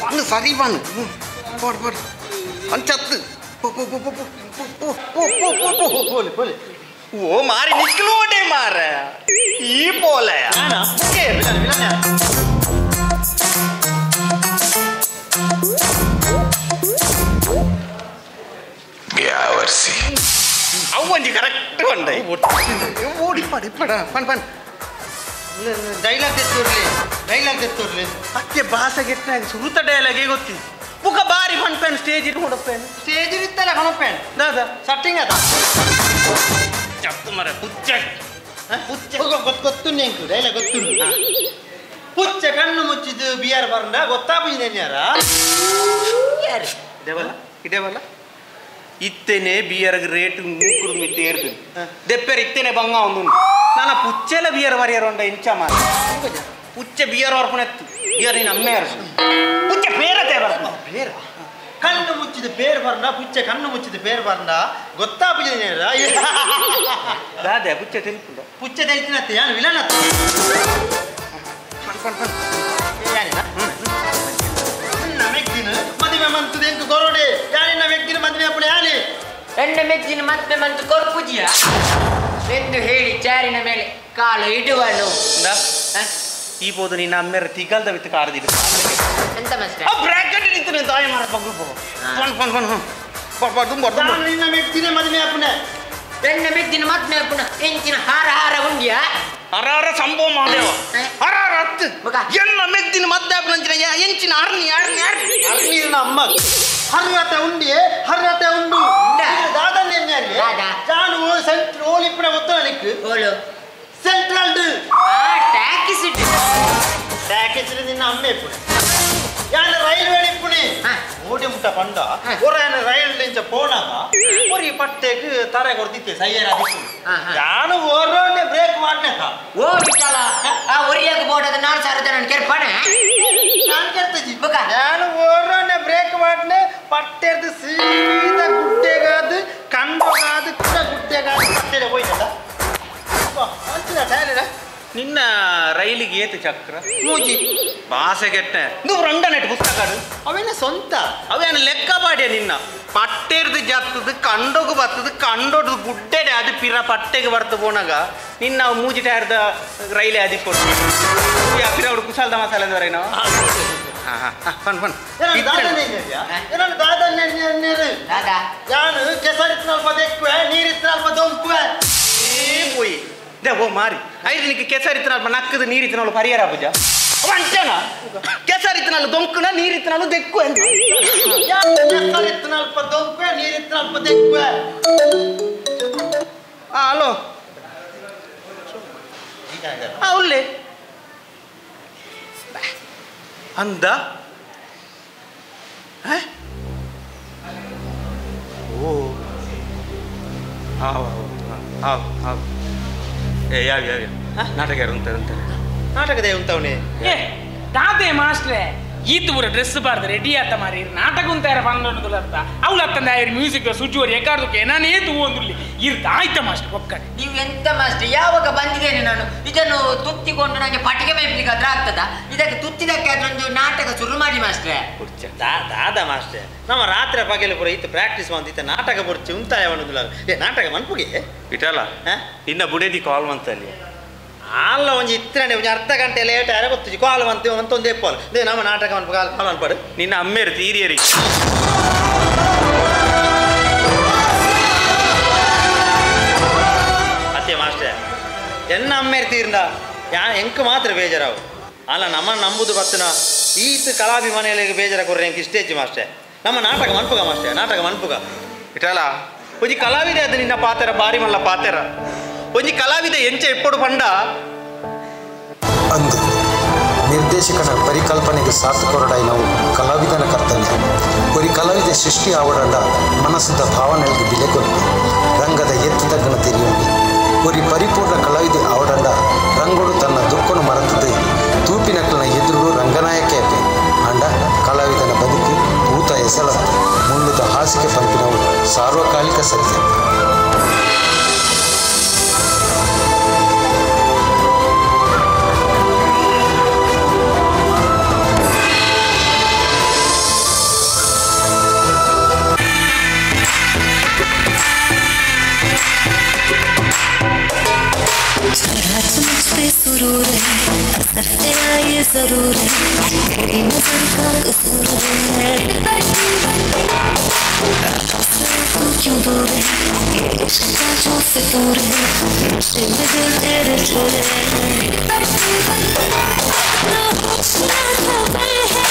பண்ணு சரி பண்ணு போடு போடு ಅಂಚತ್ತು ಪೋ ಪೋ ಪೋ ಪೋ ಪೋ ಪೋ ಪೋ ಪೋ ಪೋ ಪೋ ಪೋಲಿ ಪೋಲಿ ಓ ಮಾರಿ ನಿಕ್ಲೋಟೆ ಮಾರ ಈ ಪೋಲೆ ಅವು ಒಂಜಿ ಕರೆಕ್ಟ್ ಬಂಡೆ ಓಡಿ ಪಡಿ ಪಡ ಪನ್ ಪನ್ ಡೈಲಾಗ್ ತೆತ್ತೂರ್ಲಿ ಡೈಲಾಗ್ ತೆತ್ತೂರ್ಲಿ ಅಕ್ಕೆ ಭಾಷೆ ಗೆಟ್ನಾಗ ಸುರುತ ಡೈಲಾಗೇ ಗೊತ್ತಿ ಮುಖ ಬಾರಿ ಪನ್ಪೇನ್ ಸ್ಟೇಜ್ ಇಟ್ಕೊಂಡಪ್ಪೇನು ಸ್ಟೇಜ್ ಇತ್ತಲ್ಲ ಕಣಪ್ಪೇನ್ ದಾದಾ ಸಟ್ಟಿಂಗ್ ಅದ ಚತ್ತು ಮರ ಪುಚ್ಚ ಪುಚ್ಚ ಗೊತ್ತು ನೆಂಕು ಡೈಲಾಗ್ ಗೊತ್ತುಂಡು ಪುಚ್ಚ ಕಣ್ಣು ಮುಚ್ಚಿದ್ದು ಬಿಯರ್ ಬರ್ಂಡ ಗೊತ್ತಾಪುಜಿನೇನು ಯಾರ ಯಾರು ಇದೇವಲ್ಲ ಇದೇವಲ್ಲ ಇತ್ತೇನೆ ಬಿಯರ್ಗೆ ರೇಟ್ ಮೂಕುರು ಮಿತ್ತೆ ಏರ್ದು ದೆಪ್ಪೆರ್ ಇತ್ತೇನೆ ಬಂಗ ಒಂದು ನಾನು ಪುಚ್ಚೆಲ ಬಿಯರ್ ವರಿಯರ್ ಉಂಡ ಇಂಚ ಮಾರ ಪುಚ್ಚೆ ಬಿಯರ್ ವರ್ಪಣೆತ್ತು ಬಿಯರ್ ನೀನು ಅಮ್ಮೆ ಪುಚ್ಚೆ ಪೇರತೆ ಬರ್ಪ ಪೇರ ಕಣ್ಣು ಮುಚ್ಚಿದ ಪೇರ್ ಬರ್ಂಡ ಪುಚ್ಚೆ ಕಣ್ಣು ಮುಚ್ಚಿದ ಪೇರ್ ಬರ್ಂಡ ಗೊತ್ತಾಪುಜಿನೇನು ದಾದೆ ಪುಚ್ಚೆ ತೆಲ್ಪುಂಡ ಪುಚ್ಚ ದೈತಿನತ್ತೆ ಯಾನು ವಿಲನ್ ಮೆಗ್ದಿನ ಮದುವೆ ಮಂತದ ಎಂಕ್ ಕೊರೋಡೆ ಯಾನಿನ ಮೆಗ್ದಿನ ಮದುವೆ ಅಪ್ಪಣೆ ಯಾನಿ ಎಣ್ಣ ಮೆಗ್ದಿನ ಮದುವೆ ಮಂತು ಕೊರ್ಪುಜಿಯ ಎಂದು ಹೇಳಿ ಚಾರಿನ ಮೇಲೆ ಕಾಲು ಇಡುವನು. ಈ ಬೋದು ನಿನ್ನ ಅಮ್ಮೆರ ತಿಗಲ್ದ ವಿತ್ ಕಾರದಿಡು ಎಂತ ಮಾಸ್ಟರ್ ಆ ಬ್ರಾಕೆಟ್ ನಿಂತು ತಾಯಿ ಮಾರ ಪಗ್ಗು ಫೋನ್ ಫೋನ್ ಫೋನ್ ಫೋನ್ ತುಂಬ ನಾನು ನಿನ್ನ ಮೆಗ್ದಿನ ಮದುವೆ ಅಪ್ಪಣೆ ಎಣ್ಣ ಮೆಗ್ದಿನ ಮದುವೆ ಅಪ್ಪಣ ಎಂಚಿನ ಹಾರ ಹಾರ ಉಂಡಿಯಾ ಹರ ಹರ ಸಂಭವ ಮಾದೇವ ಹರ ಹರ ಹತ್ತು ಎಣ್ಣ ಮೆಗ್ದಿನ ಮದ್ದೆ ಅಪ್ಪನ ಎಂಚಿನ ಅರ್ನಿ ಅರ್ನಿ ಅರ್ನಿ ಅರ್ನಿನ ಅಮ್ಮ ಹರ್ರತೆ ಉಂಡಿಯೇ ಹರ್ರತೆ ಉಂಡು ದಾದನ್ ಎನ್ಯಾರಿ ಜಾನು ಸೆಂಟ್ರಲ್ ಓಲ್ ಇಪ್ಪಣ ಗೊತ್ತನಿಕ್ ಓಲು ಸೆಂಟ್ರಲ್ ಟ್ಯಾಕ್ಸಿ ಟ್ಯಾಕ್ಸಿ ನಿನ್ನ ಅಮ್ಮ ಇಪ್ಪುಣೆ ಯಾನ ರೈಲ್ವೆ ಇಪ್ಪುಣೆ ಓಡಿ ಮುಟ್ಟ ಪಂಡ ಒರ ರೈಲ್ ಇಂಚ ಪೋನಾಗ ಒರಿ ಪಟ್ಟೆಗ್ ತಾರೆ ಕೊಡ್ತಿತ್ತೆ ಸೈಯರ ದಿಕ್ಕು ಯಾನು ಓರೋನೆ ಬ್ರೇಕ್ ಮಾಡ್ನೆಕ ಓ ವಿಠಲ ಆ ಒರಿಯಾಗ ಬೋಡದ ನಾನು ಸಾರದ ನಾನು ಕೆರ್ಪಣೆ ನಾನು ಕೆರ್ತಜಿ ಯಾನು ಓರೋನೆ ಬ್ರೇಕ್ ಮಾಡ್ನೆ ಪಟ್ಟೆರ್ದು ಸೀದಾ ಗುಡ್ಡೆಗಾದು ಕಂಡೋಗಾದು ಕೂಡ ಗುಡ್ಡೆಗಾದು ಪಟ್ಟೆಲೆ ಹೋಯ್ತದ ಅಂಚಿನ ಟೈರ್ ನಿನ್ನ ರೈಲಿಗೆ ಏತು ಚಕ್ರ ಮೂಜಿ ಭಾಷೆ ಕೆಟ್ಟ ನೀವು ರಂಡನೆಟ್ ಪುಸ್ತಕ ಅವೇನ ಸ್ವಂತ ಅವೇನು ಲೆಕ್ಕ ಪಾಡ್ಯ ನಿನ್ನ ಪಟ್ಟೆರ್ದು ಜತ್ತದು ಕಂಡೋಗು ಬರ್ತದ ಕಂಡೋದು ಗುಡ್ಡೆಡೆ ಅದು ಪಿರ ಪಟ್ಟೆಗೆ ಬರ್ತು ಪೋನಾಗ ನಿನ್ನ ಮೂಜಿ ಟೈರ್ದ ರೈಲೇ ಅದಿಪ್ಪೊಡು ಪಿರ ಅವಡು ಕುಶಾಲದ ಮಸಾಲೆ ಅಂದ್ರೆ ನಾವು ಫನ್ ಫನ್ ಯಾನು ಕೆಸರಿತ್ನಲ್ಪ ದೆಕ್ಕುವೆ ನೀರಿತ್ನಲ್ಪ ದೊಂಕುವೆ ಪೋಯಿ they ಓ ಮಾರಿ ಐದು ನಿಕ್ಕೆ ಕೆಸರಿತ್ತನಲ್ಪ ನಕ್ಕದು ನೀರಿತ್ತನಲ್ಲ ಪರಿಹಾರ ಪೂಜ ಅವ ಅಂಚನ ಕೆಸರಿತ್ತನಲ್ಲ ದೊಂಕುನ ನೀರಿತ್ತನಲ್ಲ ದೆಕ್ಕು ಅಂತ ಕೆಸರಿತ್ನಲ್ಪ ದೊಂಕುವೆ ನೀರಿತ್ನಲ್ಪ ದೆಕ್ಕುವೆ. ಹಲೋ ಉಲ್ಲೆ ಅಂದ ಓ ಹಾವ್ ಹಾವ್ ಹಾವ್ ಏ ಯಾವ ಯಾವ ನಾಟಕ ಯಾರು ಉಂಟು ಉಂಟು ನಾಟಕದೇ ಉಂಟವನೇ. ಏ ದಾದೆ ಮಾಸ್ಟ್ರೆ ಈತು ಪೂರ ಡ್ರೆಸ್ ಬಾರ್ದು ರೆಡಿ ಆತ ಮಾರಿ ನಾಟಕ ಉಂತಾರ ಬಂದೊಂದು ಅರ್ಥ ಅವಳು ಅತ್ತಂದ ಮ್ಯೂಸಿಕ್ ಸುಜುವರಿ ಎಕಾರ್ದಕ್ಕೆ ನಾನೇ ತೂವೊಂದುಲ್ಲಿ ಇರ್ತ ಆಯ್ತ ಮಾಸ್ಟರ್ ಒಕ್ಕಡೆ. ನೀವು ಎಂತ ಮಾಸ್ಟರ್ ಯಾವಾಗ ಬಂದಿದ್ದೇನೆ ನಾನು ಇದನ್ನು ತುತ್ತಿಕೊಂಡು ನನಗೆ ಪಟಿಗೆ ಮೇಪ್ಲಿಕ್ಕೆ ಆದ್ರೆ ಆಗ್ತದ ಇದಕ್ಕೆ ತುತ್ತಿದಕ್ಕೆ ಆದ್ರೆ ಒಂದು ನಾಟಕ ಶುರು ಮಾಡಿ ಮಾಸ್ಟ್ರೆ. ದಾದಾ ಮಾಸ್ಟರ್ ನಮ್ಮ ರಾತ್ರಿ ಪಗಲು ಪೂರ ಇತ್ತು ಪ್ರಾಕ್ಟೀಸ್ ಮಾಡ್ತಿತ್ತ ನಾಟಕ ಬುಡ್ಚಿ ಉಂತಾಯ ಅವನದು ಏ ನಾಟಕ ಮನ್ಪುಗೆ ಇಟಲ್ಲ ನಿನ್ನ ಬುಡೇದಿ ಕಾಲ್ ಮಂತಲ್ಲಿ ಅಲ್ಲ ಒಂಜಿ ಇತ್ತನೆ ಒಂಜಿ ಅರ್ಧ ಗಂಟೆ ಲೇಟ್ ಆರೆ ಗೊತ್ತು ಕಾಲ್ ಮಂತಿ ಮಂತೊಂದು ಎಪ್ಪಲು they ನಮ್ಮ ನಾಟಕ ಮನ್ಪು ಕಾಲ್ ಕಾಲ್ ಅನ್ಪಾಡು ನಿನ್ನ ಅಮ್ಮೇರು ತೀರಿಯರಿ ಅತ್ತೆ ಮಾಸ್ಟರ್ ಎನ್ನ ಅಮ್ಮೇರು ತೀರ್ಂದ ಯಾ ಎಂಕ್ ಮಾತ್ರ ಬೇಜಾರಾವು ಅಲ್ಲ ನಮ್ಮ ನಂಬುದು ಬತ್ತನ ಈತ ಕಲಾಭಿಮಾನಿಗಳಿಗೆ ಬೇಜಾರ ಕೊರ್ರೆ ಎಂಕ್ ಇಷ್ಟೇಜ್ ಮಾಸ್ಟರ್ ನಮ್ಮ ನಾಟಕ ಮನ್ಪುಗ ಮಾಸ್ಟರ್ ನಾಟಕ ಮನ್ಪುಗ ಇಟಲ್ಲ ಒಂಜಿ ಕಲಾವಿದೆ ಅದು ನಿನ್ನ ಪಾತೆರ ಬಾರಿ ಮಲ್ಲ ಪಾತೆರ ಒಂಜಿ ಕಲಾವಿದ ಎಂಚ ಎಪ್ಪಡು ಪಂಡ ಅಂದು ನಿರ್ದೇಶಕನ ಪರಿಕಲ್ಪನೆಗೆ ಸಾಥ್ ಕೊರಡಾಯಿನವು ಕಲಾವಿದನ ಕರ್ತವ್ಯ. ಒರಿ ಕಲಾವಿದ ಸೃಷ್ಟಿ ಆವಡಂಡ ಮನಸ್ಸದ ಭಾವನೆಗಳಿಗೆ ಬೆಲೆ ಕೊಟ್ಟು ರಂಗದ ಎತ್ತದಗ್ಗನ ತೆರೆಯುವಂಗೆ ಒರಿ ಪರಿಪೂರ್ಣ ಕಲಾವಿದೆ ಆವಡಂಡ ರಂಗೋಡು ತನ್ನ ದುಃಖನು ಮರೆತದೆ ತೂಪಿನಕ್ಕಲಿನ ಎದುರು ರಂಗನಾಯಕೆ ಅಪ್ಪೆ ಅಂಡ ಕಲಾವಿದನ ಬದುಕು ಊತ ಎಸಳತ್ತು ಮುಳ್ಳುದ ಹಾಸಿಗೆ ಪಂಪಿನವು ಸಾರ್ವಕಾಲಿಕ ಸತ್ಯ. सुरूर है असर तेरा ये जरूर है तेरी नजर का कसूर है तू क्यों दूर है इश्क का जो फितूर है नशे में दिल तेरे छोड़े होश ना खबर है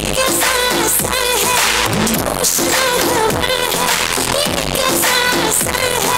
कैसा असर है होश ना खबर है कैसा असर है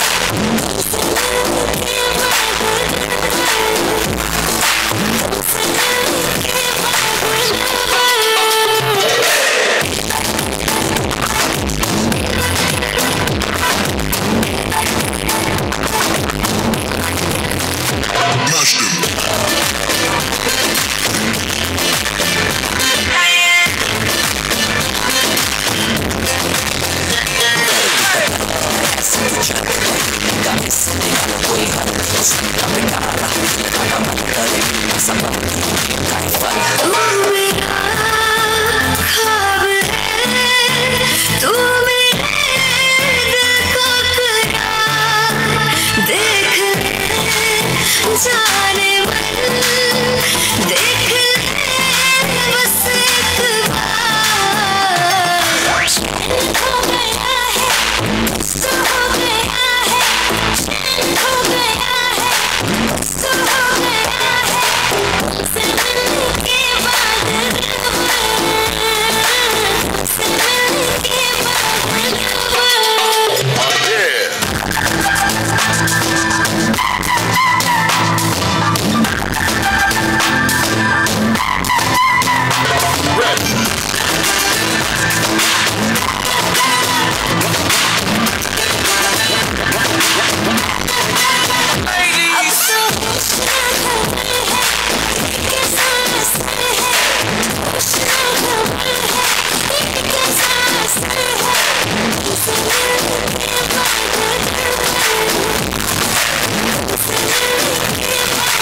तू मेरा ख्वाब है, तू मेरे दिल का करार। देख ले जाने मन, देख ले बस एक बार। चैन खो गया है, तो हो गया है, चैन खो गया है, तो हो गया है। तुमसे मिलने के बाद तुमसे मिलने के बाद। अब तो होश ना खबर है, कैसा असर है, होश ना खबर है, कैसा असर है। तुमसे मिलने के बाद तुमसे मिलने के बाद।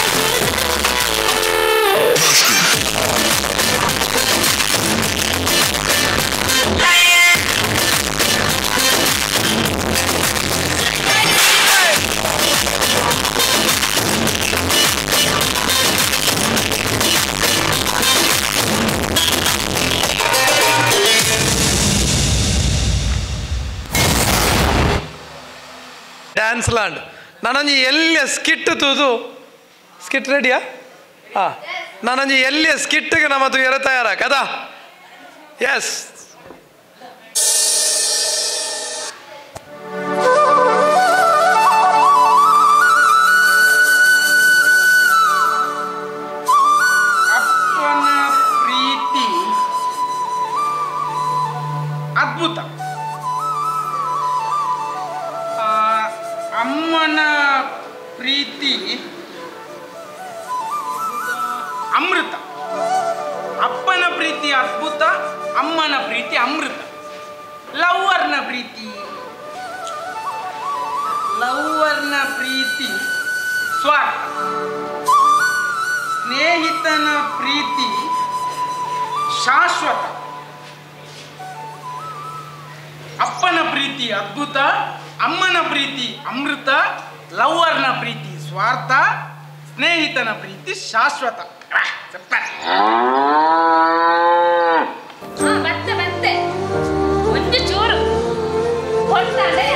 ಡ್ಯಾನ್ಸ್ ಲ್ಯಾಂಡ್ ನಾನೊಂಜಿ ಎಲ್ಲಿಯ ಸ್ಕಿಟ್ ತೂದು ಸ್ಕಿಟ್ ರೆಡಿಯಾ? ಹಾಂ, ನಾನೊಂಜಿ ಎಲ್ಲಿಯ ಸ್ಕಿಟ್ಟಿಗೆ ನಮ್ಮ ತೂಯರ ತಯಾರ ಕದಾ? ಎಸ್. ಅಪ್ಪನ ಪ್ರೀತಿ ಅದ್ಭುತ, ಅಮ್ಮನ ಪ್ರೀತಿ ಅಮೃತ. ಅಪ್ಪನ ಪ್ರೀತಿ ಅದ್ಭುತ, ಅಮ್ಮನ ಪ್ರೀತಿ ಅಮೃತ. ಲವ್ವರ್ನ ಪ್ರೀತಿ, ಲವ್ವರ್ನ ಪ್ರೀತಿ ಸ್ವಾರ್ಥ. ಸ್ನೇಹಿತನ ಪ್ರೀತಿ ಶಾಶ್ವತ. ಅಪ್ಪನ ಪ್ರೀತಿ ಅದ್ಭುತ, ಅಮ್ಮನ ಪ್ರೀತಿ ಅಮೃತ, ಲವ್ವರ್ನ ಪ್ರೀತಿ ಸ್ವಾರ್ಥ, ಸ್ನೇಹಿತನ ಪ್ರೀತಿ ಶಾಶ್ವತ. ಬತ್ತೆ ಬತ್ತೆ ಒಂದು ಚೂರು ಕೊಡ್ತಾನೆ.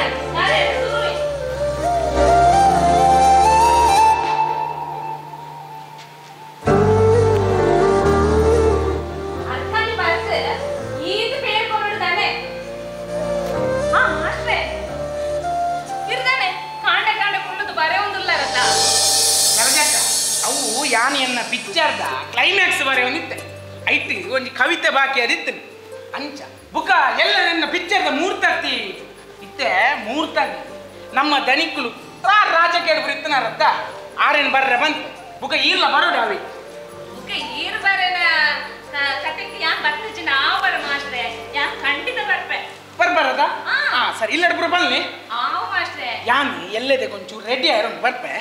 ಅರ್ಥಾನಿ ಬಸ್ ಈದ್ ಪೇರ್ಕೊಂಡಿದ್ದಾನೆ. ಹಾ ಮಾಸ್ಟ್ರೆ ಇರ್ತಾನೆ ಕಾಂಡ ಕಾಂಡ ಕುಂಡದು ಬರೇ ಒಂದುಲ್ಲಾರತ್ತ. ಅವು ಯಾನೆಯನ್ನ ಪಿಕ್ಚರ್ದ ಕ್ಲೈಮ್ಯಾಕ್ಸ್ ಬರೆ ಒಂದಿತ್ತೆ ಐತಿ, ಒಂಜಿ ಕವಿತೆ ಬಾಕಿ ಅದಿತ್ತು ಅಂಚ ಬುಕ ಎಲ್ಲ ನನ್ನ ಪಿಕ್ಚರ್ದ ಮೂರ್ತರ್ತಿ ಇತ್ತೆ ಮೂರ್ತರ್ತಿ ನಮ್ಮ ದನಿಕುಲು ರಾಜಕೀಯ ಇತ್ತನಾರತ್ತ ಆರೇನು ಬರ್ರೆ ಬಂತು ಬುಕ ಈರ್ಲ ಬರೋಡ ಅವಿ ಬುಕ ಈರ್ ಬರೇನ ಕತೆಗೆ ಯಾನ್ ಬರ್ತಿಜ್ಜಿ ನಾವು ಬರ ಮಾಸ್ಟ್ರೆ ಯಾನ್ ಖಂಡಿತ ಬರ್ಪೆ. ಬರ್ಬಾರದ? ಹಾ ಸರಿ, ಇಲ್ಲಡ್ಬರು ಬನ್ನಿ. ಆವು ಮಾಸ್ಟ್ರೆ, ಯಾನ್ ಎಲ್ಲದೆ ಕೊಂಚೂರು ರೆಡಿ ಆಯ್ರು ಬರ್ಪೆ.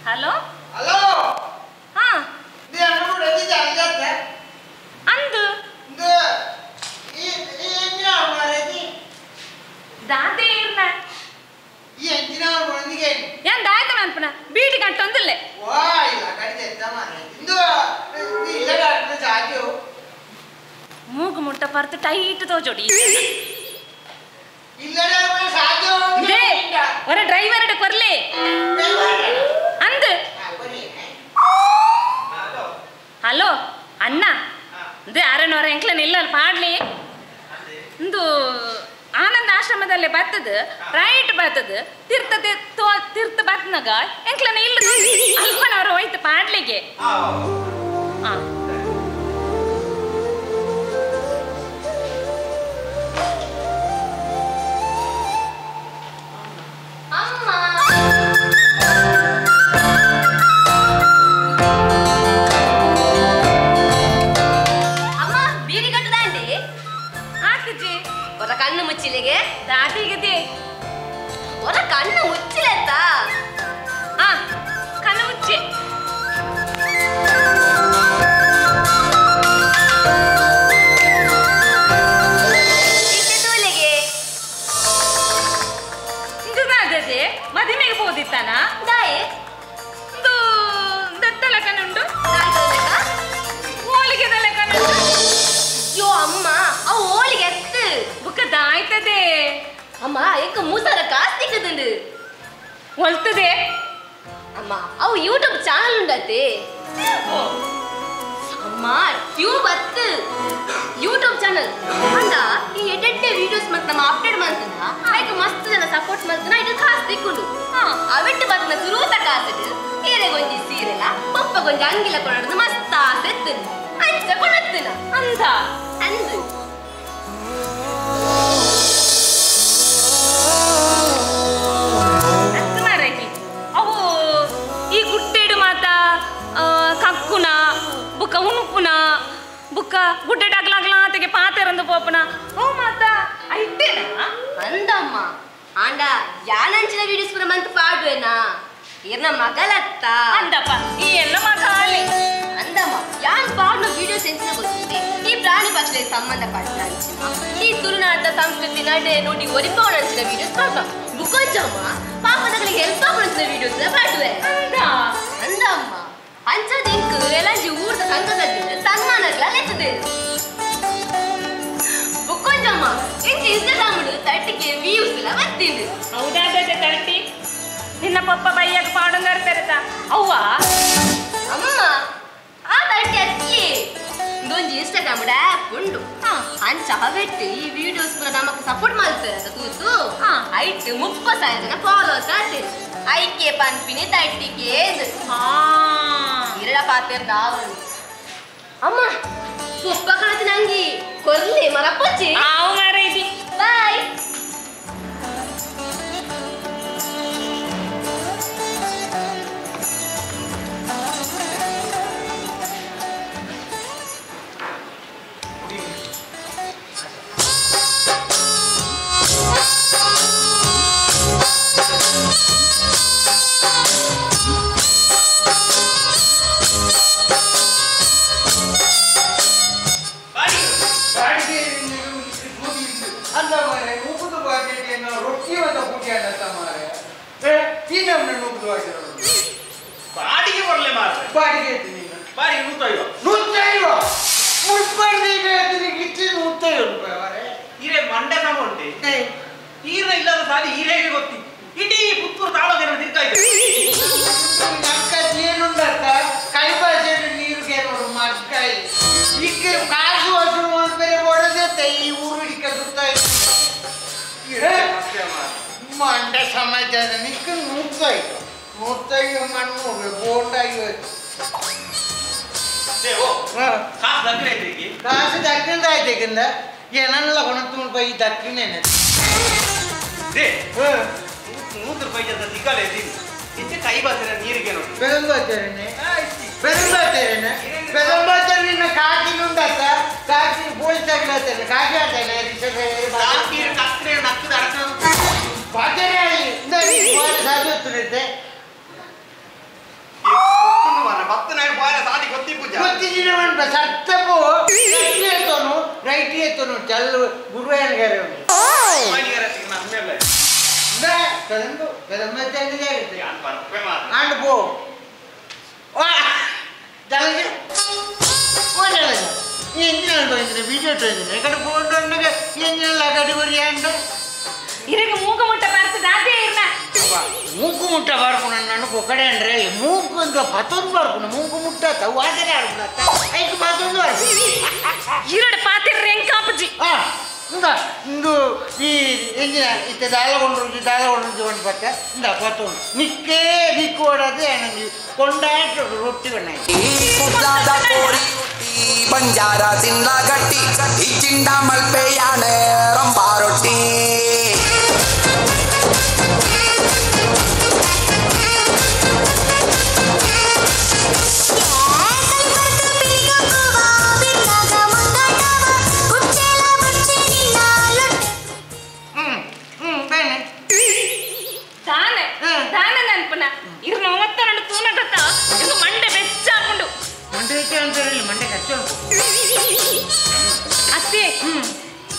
ಹಲೋ ಹಲೋ, ಹಾ ಅಂದು ದಾದೆ ಇರ್ನ ಏನ್ ದಾಯ್ತ ಮನ್ಪುನ ಬೀಟಿ ಗಂಟೊಂದಿಲ್ಲೆ. ಮೂಗು ಮುಟ್ಟ ಪರ್ತು ಟೈಟ್ ತೋಜೋಡಿ ಒರ ಡ್ರೈವರ್ ಕೊರ್ಲಿ ಅಂದು. ಹಲೋ ಅಣ್ಣ, ಅಂದೆ ಆರನವರ ಎಂಕ್ಲನ್ ಇಲ್ಲ ಪಾಡ್ಲಿ ಇಂದು ಆನಂದ ಆಶ್ರಮದಲ್ಲೇ ಬರ್ತದ, ರೈಟ್ ಬರ್ತದ, ತೀರ್ಥ ತೀರ್ಥ ಬರ್ತನಾಗ ಎಂಕ್ಲನ ಇಲ್ಲ ಅಲ್ಪನವರು ಹೋಯ್ತು ಪಾಡ್ಲಿಗೆ. ಹಾ ಅಮ್ಮ. ಅಮ್ಮ ಎಂಕ ಮೂಸಾರ ಕಾಸು ತಿಕ್ಕದುಂಡು ಒಲ್ತದೆ ಅಮ್ಮ ಅವು ಯೂಟ್ಯೂಬ್ ಚಾನಲ್ ಉಂಡತೆ ಅಮ್ಮ ಟ್ಯೂಬ್ ಅತ್ತು ಯೂಟ್ಯೂಬ್ ಚಾನಲ್ ಅಂದ ಈ ಎಡೆಡ್ಡೆ ವಿಡಿಯೋಸ್ ಮತ್ತೆ ನಮ್ಮ ಅಪ್ಡೇಟ್ ಮಾಡ್ತಾನ ಆಯ್ಕೆ ಮಸ್ತ್ ಜನ ಸಪೋರ್ಟ್ ಮಾಡ್ತಾನ ಇದು ಕಾಸು ತಿಕ್ಕೊಂಡು ಅವೆಟ್ಟು ಬತ್ತಿನ ಸುರೂತ ಕಾಸಿಟ್ಟು ಏರೆಗೊಂಜಿ ಸೀರೆಲ ಪಪ್ಪಗೊಂಜಿ ಅಂಗಿಲ ಕೊಡೋದು ಮಸ್ತ್ ಆಸೆ ಎತ್ತನು ಅಂಚ ಕೊಡತ್ತನ ಅಂದ ಅಂದು ಅವು ಈ ಗುಟ್ಟೆಡು ಮಾತ ಕಕ್ಕುನ ಬುಕ್ಕ ಉಣುಪುನ ಬುಕ್ಕ ಗುಡ್ಡೆಡಾಗ್ಲಾಗ್ಲಾ ಆತಗೆ ಪಾತೆರಂದು ಪೋಪುನ ಓ ಮಾತ ಐತೇನಾ ಅಂದಮ್ಮ ಆಂಡ ಯಾನಂಚಿನ ವಿಡಿಯೋಸ್ ಪೂರ ಮಂತ್ ಪಾಡುವೆನಾ ಇರ್ನ ಮಗಲತ್ತ ಅಂದಪ್ಪ ಈ ಎಲ್ಲ ಮಗಾಲಿ ಅಂದಮ್ಮ ಯಾನ್ ಪಾಡುವ ವಿಡಿಯೋಸ್ ಎಂಚಿನ ಗೊತ್ತಿದೆ ಈ ಪ್ರಾಣಿ ಪಕ್ಷಿಗೆ ಸಂಬಂಧಪಟ್ಟ ಅಂಚಿನ ಈ ತುಳುನಾಡ ಸಂಸ್ಕೃತಿ ನಡೆ ನುಡಿ ಒರಿಪವನ ಅಂಚಿನ ವಿಡಿಯೋಸ್ ಪಾಪ ಬುಕ್ಕೊಂಚಮ್ಮ ಪಾಪದಗಳಿಗೆ ಹೆಲ್ಪ್ ಆಗುವಂಚಿನ ವಿಡಿಯೋಸ್ ಪಾಡುವೆ ಅಂದಮ್ಮ ಅಂಚದ ಇಂಕ್ ಎಲಂಜಿ ಊರ್ದ ಸಂಘದಲ್ಲಿ ಸನ್ಮಾನಗಳ ಲೆತ್ತದೆ ಬುಕ್ಕೊಂಚಮ್ಮ ಇಂಕ್ ಇನ್ಸ್ಟಾಗ್ರಾಮ್ 30K views ಎಲ್ಲ ಬರ್ತೀನಿ. ಹೌದಾದ 30 ನಿನ್ನ ಪಪ್ಪ ಬೈಯಾಗ ಪಾಡಂಗಾರ ಪೆರತ ಅವ್ವ ಅಮ್ಮ ಆ 30 ಅಕ್ಕಿ ಇದೊಂದು ಇನ್ಸ್ಟಾಗ್ರಾಮ್ ಆ್ಯಪ್ ಉಂಡು ಅಂಚ ಹವೆಟ್ಟು ಈ ವಿಡಿಯೋಸ್ ಪೂರ ನಮಕ್ ಸಪೋರ್ಟ್ ಮಾಡ್ತಾರೆ ಅಂತ ತೂತು ಐಟ್ 30,000 ಜನ ಫಾಲೋವರ್ಸ್ ಆತೇನೆ ಐಕೆ ಪನ್ಪಿನಿ 30K ಇರಡ ಪಾತೇರ್ ನಾವು ಅಮ್ಮ ಪುಪ್ಪ ಕಾಣತಿ ನಂಗಿ ಕೊರ್ಲಿ ಮರಪ್ಪಚ್ಚಿ ಆವು ಮಾರೈದಿ ಬಾಯ್. ಬಾಡಿಗೆ ಬರಲೆ ಮಾತ್ರ ಬಾಡಿಗೆ ಬಾಡಿಗೆ 150 150 ಮುಪ್ಪತ್ತು ರೂಪಾಯಿ ಮಾರೆ. ಹೀರೆ ಮಂಡೆ ಸಮ ಉಂಟೆ ಈರ ಇಲ್ಲದ ಸಾಲಿ ಹೀರೆಗೆ ಗೊತ್ತಿ ಇಡೀ ಪುತ್ತೂರು ತಾಳೋದೇನ ತಿರ್ಕಾಯ್ತು ನಕ್ಕ ಏನುಂಡತ್ತ ಕೈಭಾಷೆ ನೀರು ಕೇಳೋರು ಮಕ್ಕೈ ಈಗ ಕಾಸು ವಸೂಲು ಬೇರೆ ಬಡದೆ ಈ ಊರು ಹಿಡಿಕ ಸುತ್ತ ಮಂಡೆ ಸಮಾಚಾರ ನಿಕ್ಕ 150 150 ಮಣ್ಣು ಬೋಂಡ 50 ಕಾಸು ದಕ್ಕಿಂದ ಆಯ್ತೇಕಿಂದ ಏನಲ್ಲ ಕೊಣತ್ತು ರೂಪಾಯಿ ದಕ್ಕಿನೇನೆ 100 ರೂಪಾಯಿ ಸಿಕ್ಕಲ್ಲ ಇಚ್ಚೆ ಕೈ ಬಾಸರ ನೀರಿಗೆ ನೋಡಿ ಬೆದಂಬಾಚಾರ್ಯನೇ ಬೆದಂಬಾಚಾರ್ಯನೇ ಬೆದಂಬಾಚಾರ್ಯನ ಕಾಕಿನುಂಡತ್ತ ಕಾಕಿ ಪೊಲೀಸ್ ಆಗ್ಲಾಚಾರ್ಯ ಕಾಕಿ ಆಚಾರ್ಯ ಕತ್ರೆ ನಕ್ಕದ ಅರ್ಥ ಬಾಚಾರ್ಯ ಸಾಧ್ಯತೆ ಸತ್ತಪು ಎತ್ತೋನು ರೈಟ್ ಎತ್ತೋನು ಚಲ್ಲು ಗುರುವಾಯನಗಾರೆ ಆಂಡ್ ಪೋ ಎಂಜಿನ పోండి ಎಂಜಿನ ಕಡಿಗುರಿ ಅಂಡ್ ಇರಗ ಮೂಗು ಮುಟ್ಟ ಬರ್ತದ ಅದೇ ಇರ್ನ ಮೂಕು ಮುಟ್ಟ ಬಾರ್ಕು ನన్ను ಕೊಕ್ಕಡೆ ಅಂದ್ರೆ ಮೂಕು ಅಂತ ಪತ್ತೊಂದು ಬಾರ್ಕು ಮೂಕು ಮುಟ್ಟ ವಾಸನೆ ಆಡ್కున్న ಐದು ಪತ್ತೊಂದು ಬಾರ್ಕು ಇರಡು ಪಾತಿರ್ರೆ ಎಂಕಾಪುಜಿ ಇಂದ ಇಂದು ಈ ಎಂಜಿನ ಇತ್ತ ದಾಲಗೊಂಡು ದಾಲಗೊಂಡು ಒಂದು ಪತ್ತ ಇಂದ ಪತ್ತೊಂದು ನಿಕ್ಕೇ ನಿಕ್ಕು ಓಡೋದು ನಂಗೆ ಕೊಂಡಾಟ ರೊಟ್ಟಿ ಬಣ್ಣ ಬಂಜಾರ ತಿನ್ನ ಗಟ್ಟಿ ಈ ಚಿಂಡ ಮಲ್ಪೆಯಾನೆ ರಂಬಾ ರೊಟ್ಟಿ ತಾನೆ ತಾನೆ ನೆನಪನ ಇರ್ನ ಮೂವತ್ತೆರಡು ತೂನಗತ್ತ ಇದು ಮಂಡೆ ಬೆಚ್ಚ ಹಾಕೊಂಡು ಮಂಡೆ ಬೆಚ್ಚ ಅಂತಾರಲ್ಲಿ ಮಂಡೆ ಕಚ್ಚ ಅತ್ತೆ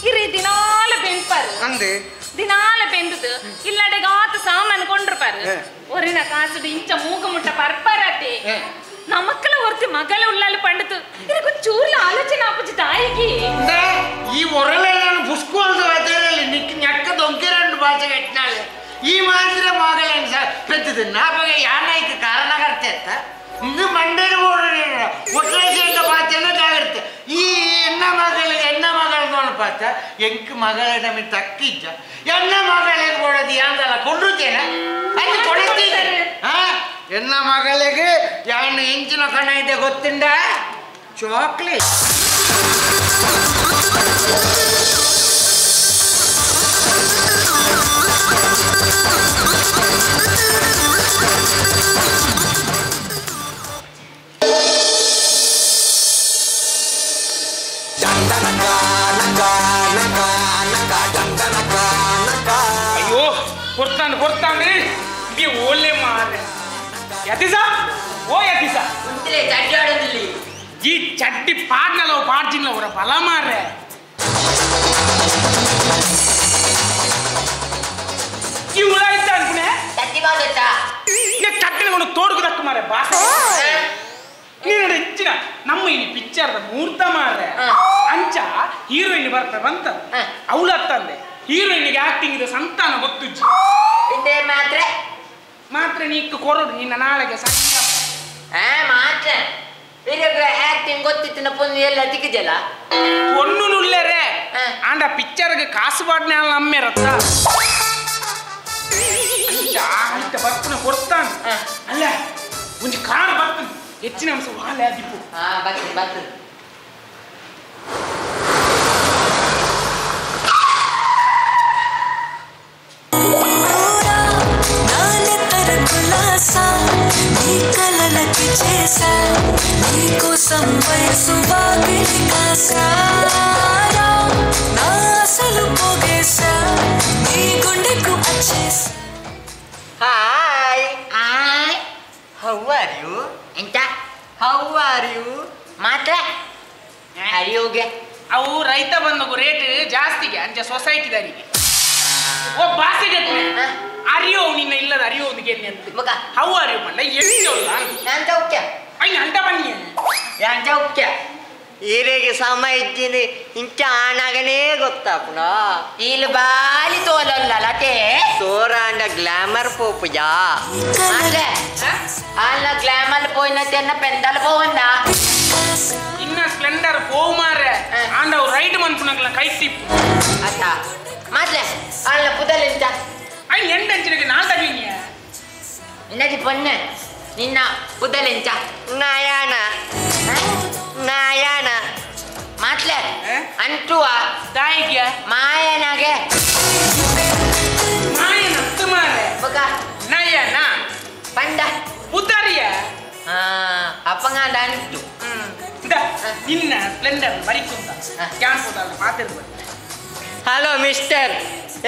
ಇರಿ ದಿನಾಲ ಬೆಂಪಾರು ಅಂದೆ ದಿನಾಲ ಬೆಂದದು ಇಲ್ಲಡೆಗಾತ ಸಾಮಾನು ಕೊಂಡಿರ್ಪಾರು ಒರಿನ ಕಾಸುಡು ಇಂಚ ಮೂಗು ಮುಟ್ಟ ಪರ್ಪಾರತ್ತೆ ನಮಕ್ಕಲ ಹೊರತು ಒರ್ತಿ ಮಗಳ ಉಳ್ಳಾಲು ಪಂಡತು ಇದಕ್ಕೆ ಚೂರ್ಲ ಆಲೋಚನೆ ಆಪುಜಿ ತಾಯಿಗೆ ಈ ಒರಳೆ ನಾನು ಪುಷ್ಕುವಂತ ವಾತಾರಲ್ಲಿ ನಿಕ್ ñಕ್ಕ ದೊಂಕೆ రెండు ಭಾಷೆ ಕಟ್ಟಿನಾಳೆ ಈ ಮಾತ್ರ ಮಗಳೇನು ಸರ್ ಪೆದ್ದದು ನಾಪಗೆ ಯಾನಾಯ್ಕ ಕಾರಣಕರ್ತೆ ಅಂತ ಇಂದು ಮಂಡೇರು ಒಟ್ಟೆ ಪಾತೆನ ಜಾಗ್ರತೆ ಈ ಎನ್ನ ಮಗಳಿಗೆ ಎನ್ನ ಮಗಳ ಪಾತ ಎಂಕ್ ಮಗಳ ನಮಗೆ ತಕ್ಕಿಜ್ಜ ಎನ್ನ ಮಗಳಿಗೆ ಕೊಡೋದು ಯಾಂದಲ್ಲ ಕೊಡುತ್ತೇನೆ ಅದು ಕೊಡುತ್ತೀನಿ ಹಾ ಎನ್ನ ಮಗಳಿಗೆ ಯಾನು ಇಂಚಿನ ಕಣ ಇದೆ ಗೊತ್ತುಂಡ ಚಾಕ್ಲೇಟ್ ಅಯ್ಯೋ ಕೊಡ್ತಾನೆ ಕೊಡ್ತಾನೆ ಓಲೆ ಮಾರೆ ಯತಿಸ ಓ ಯತಿಸ ಈ ಚಡ್ಡಿ ಪಾಡ್ನಲ್ಲ ಪಾಡ್ಜಿಲ್ಲ ಅವರ ಬಲ ಮಾರ್ರೆ ಈ ಉಳಾಯ್ತ ಅನ್ಕುನೆ ಚಟ್ಟನೆ ತೋಡುಕು ದಕ್ಕ ಮಾರೆ ಬಾಸ ನೀನು ಹೆಚ್ಚಿನ ನಮ್ಮ ಈ ಪಿಕ್ಚರ್ದ ಮೂರ್ತ ಮಾರ್ರೆ ಅಂಚ ಹೀರೋಯಿನ್ ಬರ್ತ ಬಂತ ಅವಳು ಅತ್ತಂದೆ ಹೀರೋಯಿನ್ಗೆ ಆಕ್ಟಿಂಗ್ ಇದೆ ಸಂತಾನ ಗೊತ್ತುಜ್ಜಿ ಮಾತ್ರ ಮಾತ್ರ ನೀ ಕೊರಡು ನಿನ್ನ ನಾಳೆಗೆ ಸಣ್ಣ ಮಾತ್ರ ಆಕ್ಟಿಂಗ್ ಗೊತ್ತಿತ್ತಿನ ಪೊನ್ನು ಎಲ್ಲ ತಿಕ್ಕಿದೆಲ್ಲ ಪೊನ್ನು ನುಲ್ಲೇರೆ ಆಂಡ ಪಿಕ್ಚರ್ಗೆ ಕಾಸು ಬಾಡ್ನೆ ಅಮ್ಮೆ ರತ್ತ ಅಂಚ ಬರ್ಪುನ ಕೊಡ್ತಾನೆ ಅಲ್ಲ ಒಂಜಿ ಕಾರ್ ಬರ್ತದೆ ಹೆಚ್ಚಿನ ಅಂಶ ವಾಲೆ ದಿಪ್ಪು ಬರ್ತದೆ ಬರ್ತದೆ Hi. Hi. How are you? ಎಂತ? How are you? ಮಾತ್ರ ಅರಿಯೋಗೆ ಅವು ರೈತ ಬಂದಗು ರೇಟ್ ಜಾಸ್ತಿಗೆ ಅಂಚ ಸೊಸೈಟಿದರಿಗೆ ಓ ಬಾಸಿಗೆ ಅರಿಯೋ ನಿನ್ನ ಇಲ್ಲದ ಅರಿಯೋ ಅಂತ ಮಗ how are you ಪಂಡ ಎಲ್ಲಿ ನಾನು ಚೌಕ್ಯ ಅಯ್ಯ ಅಂಟ ಬನ್ನಿ ಯಾನ್ ಚೌಕ್ಯ ಈರೆಗೆ ಸಮ ಇದ್ದೀನಿ ಇಂಚ ಆನಾಗನೇ ಗೊತ್ತಾಪುನ ಇಲ್ಲಿ ಬಾಲಿ ತೋಲಲ್ಲ ಲತೆ ತೋರಾಂಡ ಗ್ಲಾಮರ್ ಪೋಪುಜಾ ಮಾತ್ರ ಅಲ್ಲ ಗ್ಲಾಮರ್ ಪೋಯಿನ ತೆನ್ನ ಪೆಂದಲ ಪೋವಂದ ಇನ್ನ ಸ್ಪ್ಲೆಂಡರ್ ಪೋವು ಮಾರ್ರೆ ಆಂಡ ಅವು ರೈಡ್ ಮನ್ಪುನಗ್ಲ ಕೈ ಟಿಪ್ಪು ಅತ್ತ ಮಾತ್ರ ಅಲ್ಲ ಪುದಲಿಂತ ಅಯ್ಯ ಎಂಟಂಚಿನಗೆ ನಾನ್ ತಗೀನಿ ಇನ್ನದಿ ಪೊನ್ನೆ ನಿನ್ನ ಪುದಲಿಂತ ನಾಯಾಣ ನಾಯಾಣ ಮಾತ್ಲೆ ಅಂಟುವ ದಾಯಿಗೆ ಮಾಯನಾಗೆ ಮಾಯನ ಅತ್ತು ಮಾರೆ ಬಗ ನಯನ ಪಂಡ ಪುದರಿಯ ಅಪ್ಪಂಗಾಂಡ ಅಂಟು ನಿನ್ನ ಸ್ಪ್ಲೆಂಡರ್ ಬರಿಕುಂತ can ಪುದಲ್ಲ ಮಾತಿರ್ಬೋದು ಹಲೋ ಮಿಸ್ಟರ್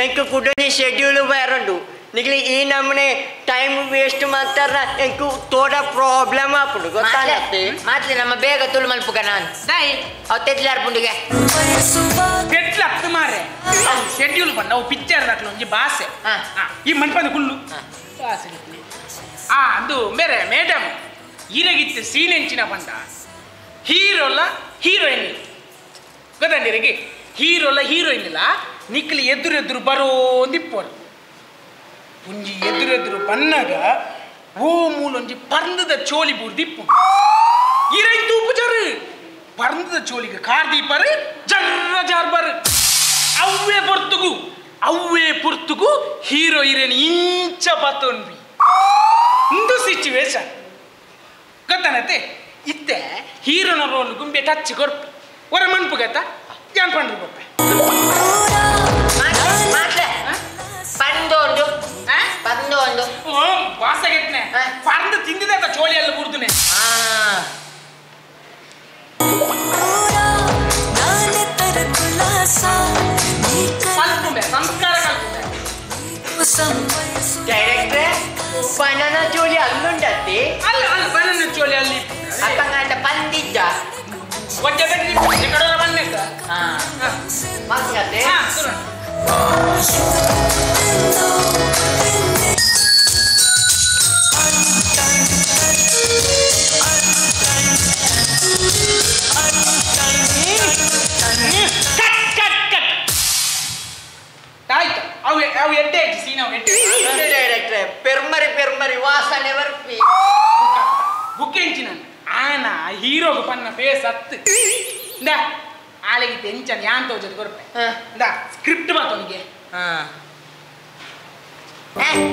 ಎಂಕು ಕುಡನಿ ಶೆಡ್ಯೂಲ್ ಬೇರುಂಡು ನಿಗ್ಲಿ ಈ ನಮ್ಮನೆ ಟೈಮ್ ವೇಸ್ಟ್ ಮಾಡ್ತಾರ ಎಂಕು ತೋಡ ಪ್ರಾಬ್ಲಮ್ ಆಪುಂಡು ಗೊತ್ತಾಗತ್ತೆ ಮಾತ್ಲೆ ನಮ್ಮ ಬೇಗ ತುಳು ಮಲ್ಪುಗ ನಾನು ದಾಯಿ ಅವು ತೆಡ್ಲಾರ್ ಪುಂಡಿಗೆ ತೆಡ್ಲ ಅತ್ತು ಮಾರೆ ಅವು ಶೆಡ್ಯೂಲ್ ಬಂದ ಅವು ಪಿಕ್ಚರ್ ದಾಖಲೆ ಒಂಜಿ ಬಾಸೆ ಈ ಮಂಟಪದ ಕುಲ್ಲು ಬಾಸೆ ಆ ಅದು ಬೇರೆ ಮೇಡಮ್ ಈರೆಗಿತ್ತು ಸೀನ್ ಎಂಚಿನ ಬಂದ ಹೀರೋಲ್ಲ ಹೀರೋಯಿನ್ ಗೊತ್ತಂಡಿರಿಗೆ ಹೀರೋಲ್ಲ ಹೀರೋಯಿನ್ ಇಲ್ಲ ನಿಕ್ಲಿ ಎದುರು ಎದುರು ಬರೋಂದಿಪ್ಪೋರು ಒಂಜಿ ಎದುರು ಎದುರು ಬನ್ನಾಗ ಓ ಮೂಲೊಂಜಿ ಪರ್ಂದದ ಚೋಲಿ ಬೂರ್ದಿಪ್ಪು ಇರೈ ತೂಪು ಜರು ಪರ್ಂದದ ಚೋಲಿಗೆ ಕಾರ್ ದೀಪರು ಜರ್ರ ಜಾರ್ಬರು ಅವ್ವೇ ಪೊರ್ತುಗು ಅವ್ವೇ ಪೊರ್ತುಗು ಹೀರೋ ಹೀರೋಯಿನ್ ಇಂಚ ಬತ್ತೊನ್ವಿ ಇಂದು ಸಿಚುವೇಶನ್ ಗೊತ್ತಾನತ್ತೆ ಇತ್ತೆ ಹೀರೋನ ರೋಲ್ ಗುಂಬೆ ಟಚ್ ಕೊರ್ಪು ಹೊರ ಮನ್ಪು ಗತ್ತ ಯಾನ್ ಪಂಡ್ರು ಗೊಪ್ಪೆ ಪಂದೊಂದು ಪಂದೊಂದು ವಾಸಗೆಟ್ನೆ ಪಂದು ತಿಂದಿದೆ ಚೋಳಿಯಲ್ಲಿ ಬುರ್ದುನೆ ಕಲ್ಪುಂಬೆ ಸಂಸ್ಕಾರ ಕಲ್ಪುಂಬೆ ಡೈರೆಕ್ಟ್ರೆ ಬನಾನ ಚೋಲಿ ಅಲ್ಲುಂಡತ್ತಿ ಅಲ್ಲ ಅಲ್ಲ ಬನಾನ ಚೋಲಿ ಅಲ್ಲಿ ಅಪ್ಪಂಗಾಂಡ ಪಂದಿದ್ದ ಒಜ್ಜೆ ಬೆಟ್ಟಿ ಕಡೋರ ಬನ್ನೆತ್ತ ಮಸ್ಕತ್ತೆ ಹಾ. ಆನ ಹೀರೋಗ ಪನ್ನ ಫೇಸ್ ಅತ್ತು ಇಂದ ಆಳಿಗೆ ಟೆನ್ಷನ್ ಯಾನ್ ತೋಜದು ಕೊರ್ಪೆ ಇಂದ ಸ್ಕ್ರಿಪ್ಟ್ ಬಾತವನಿಗೆ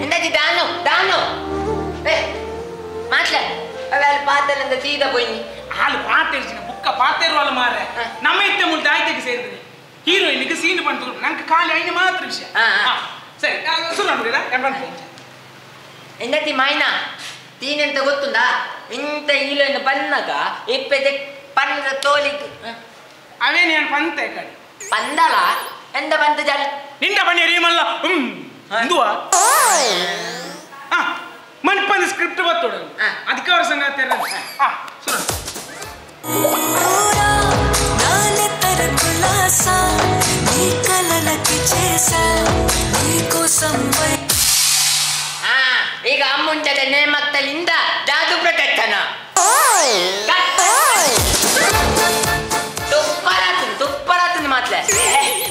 ಇಂದಾಜಿ ದಾನು ದಾನು ಏ ಮಾತ್ಲೆ ಅವೆಲ್ಲ ಪಾತಲಿಂದ ಸೀದಾ ಪೋಯಿನಿ ಹಾಲು ಪಾತೇರ್ಜಿನ ಬುಕ್ಕ ಪಾತೇರುವಲ್ಲ ಮಾರ್ರೆ ನಮ್ಮ ಇತ್ತೆ ಮುಲ್ತ ಆಯ್ತಕ್ಕೆ ಸೇರಿದ್ರಿ ಹೀರೋಯಿನ್ಗೆ ಸೀನ್ ಬಂತು ನಂಗೆ ಖಾಲಿ ಐನ ಮಾತ್ರ ವಿಷಯ ಸರಿ ಸುರು ನೋಡಿರಾ ಎಂದತಿ ಮಾಯ್ನಾ ತೀನೆಂತ ಗೊತ್ತುಂದಾ ಇಂತ ಹೀರೋಯಿನ್ ಬನ್ನಾಗ ಇಪ್ಪೆದೆ ಪಂದ್ರ ತೋಲಿಕ್ ಅವೇನು ಏನು ಪಂತೆ ಕಡೆ ಪಂದಲ ಎಂದ ಬಂತ ಜಾಲ ನಿಂದ ಬನ್ನಿ ರೀಮಲ್ಲ ಇಂದುವಾ ಮನ್ಪಂದ ಸ್ಕ್ರಿಪ್ಟ್ ಬತ್ತೋಡು ಅದಕ್ಕೆ ಅವ್ರ ಸಂಗಾತಿ ಸುರು ಈಗ ಅಮ್ಮುಂಡದ ನೇಮತ್ತಲಿಂದ ಜಾದು ಪ್ರೊಟೆಕ್ಷನ್ ತುಪ್ಪರಾತನ್ ತುಪ್ಪರಾತನ್ ಮಾತ್ಲೆ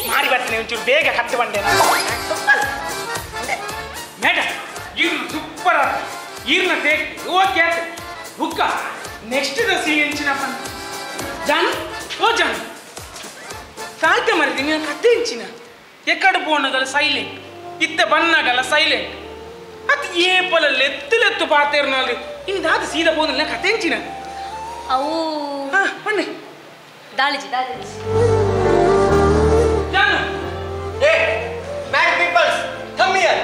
ಮಾರಿ ಬರ್ತೇನೆ ಒಂಚೂರು ಬೇಗ ಕಟ್ಟು ಬಂಡೆ ಮೇಡಮ್ ಇರ್ನ ಸೂಪರ್ ಆತ ಇರ್ನ ಟೇಕ್ ಓಕೆ ಆತ ಬುಕ್ಕ ನೆಕ್ಸ್ಟ್ the scene ಎಂಚಿನಪ್ಪ ಜಾನು ಓ ಜಾನು ಕಾಯ್ತೆ ಮರಿದೆ ನೀನು ಕತೆ ಎಂಚಿನ ಎಕ್ಕಡೆ ಪೋನಗಲ್ಲ ಸೈಲೆಂಟ್ ಇತ್ತ ಬನ್ನಾಗಲ್ಲ ಸೈಲೆಂಟ್ ಅದು ಏ ಪೊಲ ಲೆತ್ತು ಲೆತ್ತು ಪಾತೇರ್ನಲ್ಲಿ ಇನ್ನು ದಾದ ಸೀದಾ ಪೋನಲ್ಲ ಕತೆ ಎಂಚಿನ ಅವು ಬನ್ನಿ ದಾಳಿಜಿ ದಾಳಿಜಿ ಜಾನು ಏ ಮ್ಯಾಡ್ ಪೀಪಲ್ಸ್ ಕಮ್ here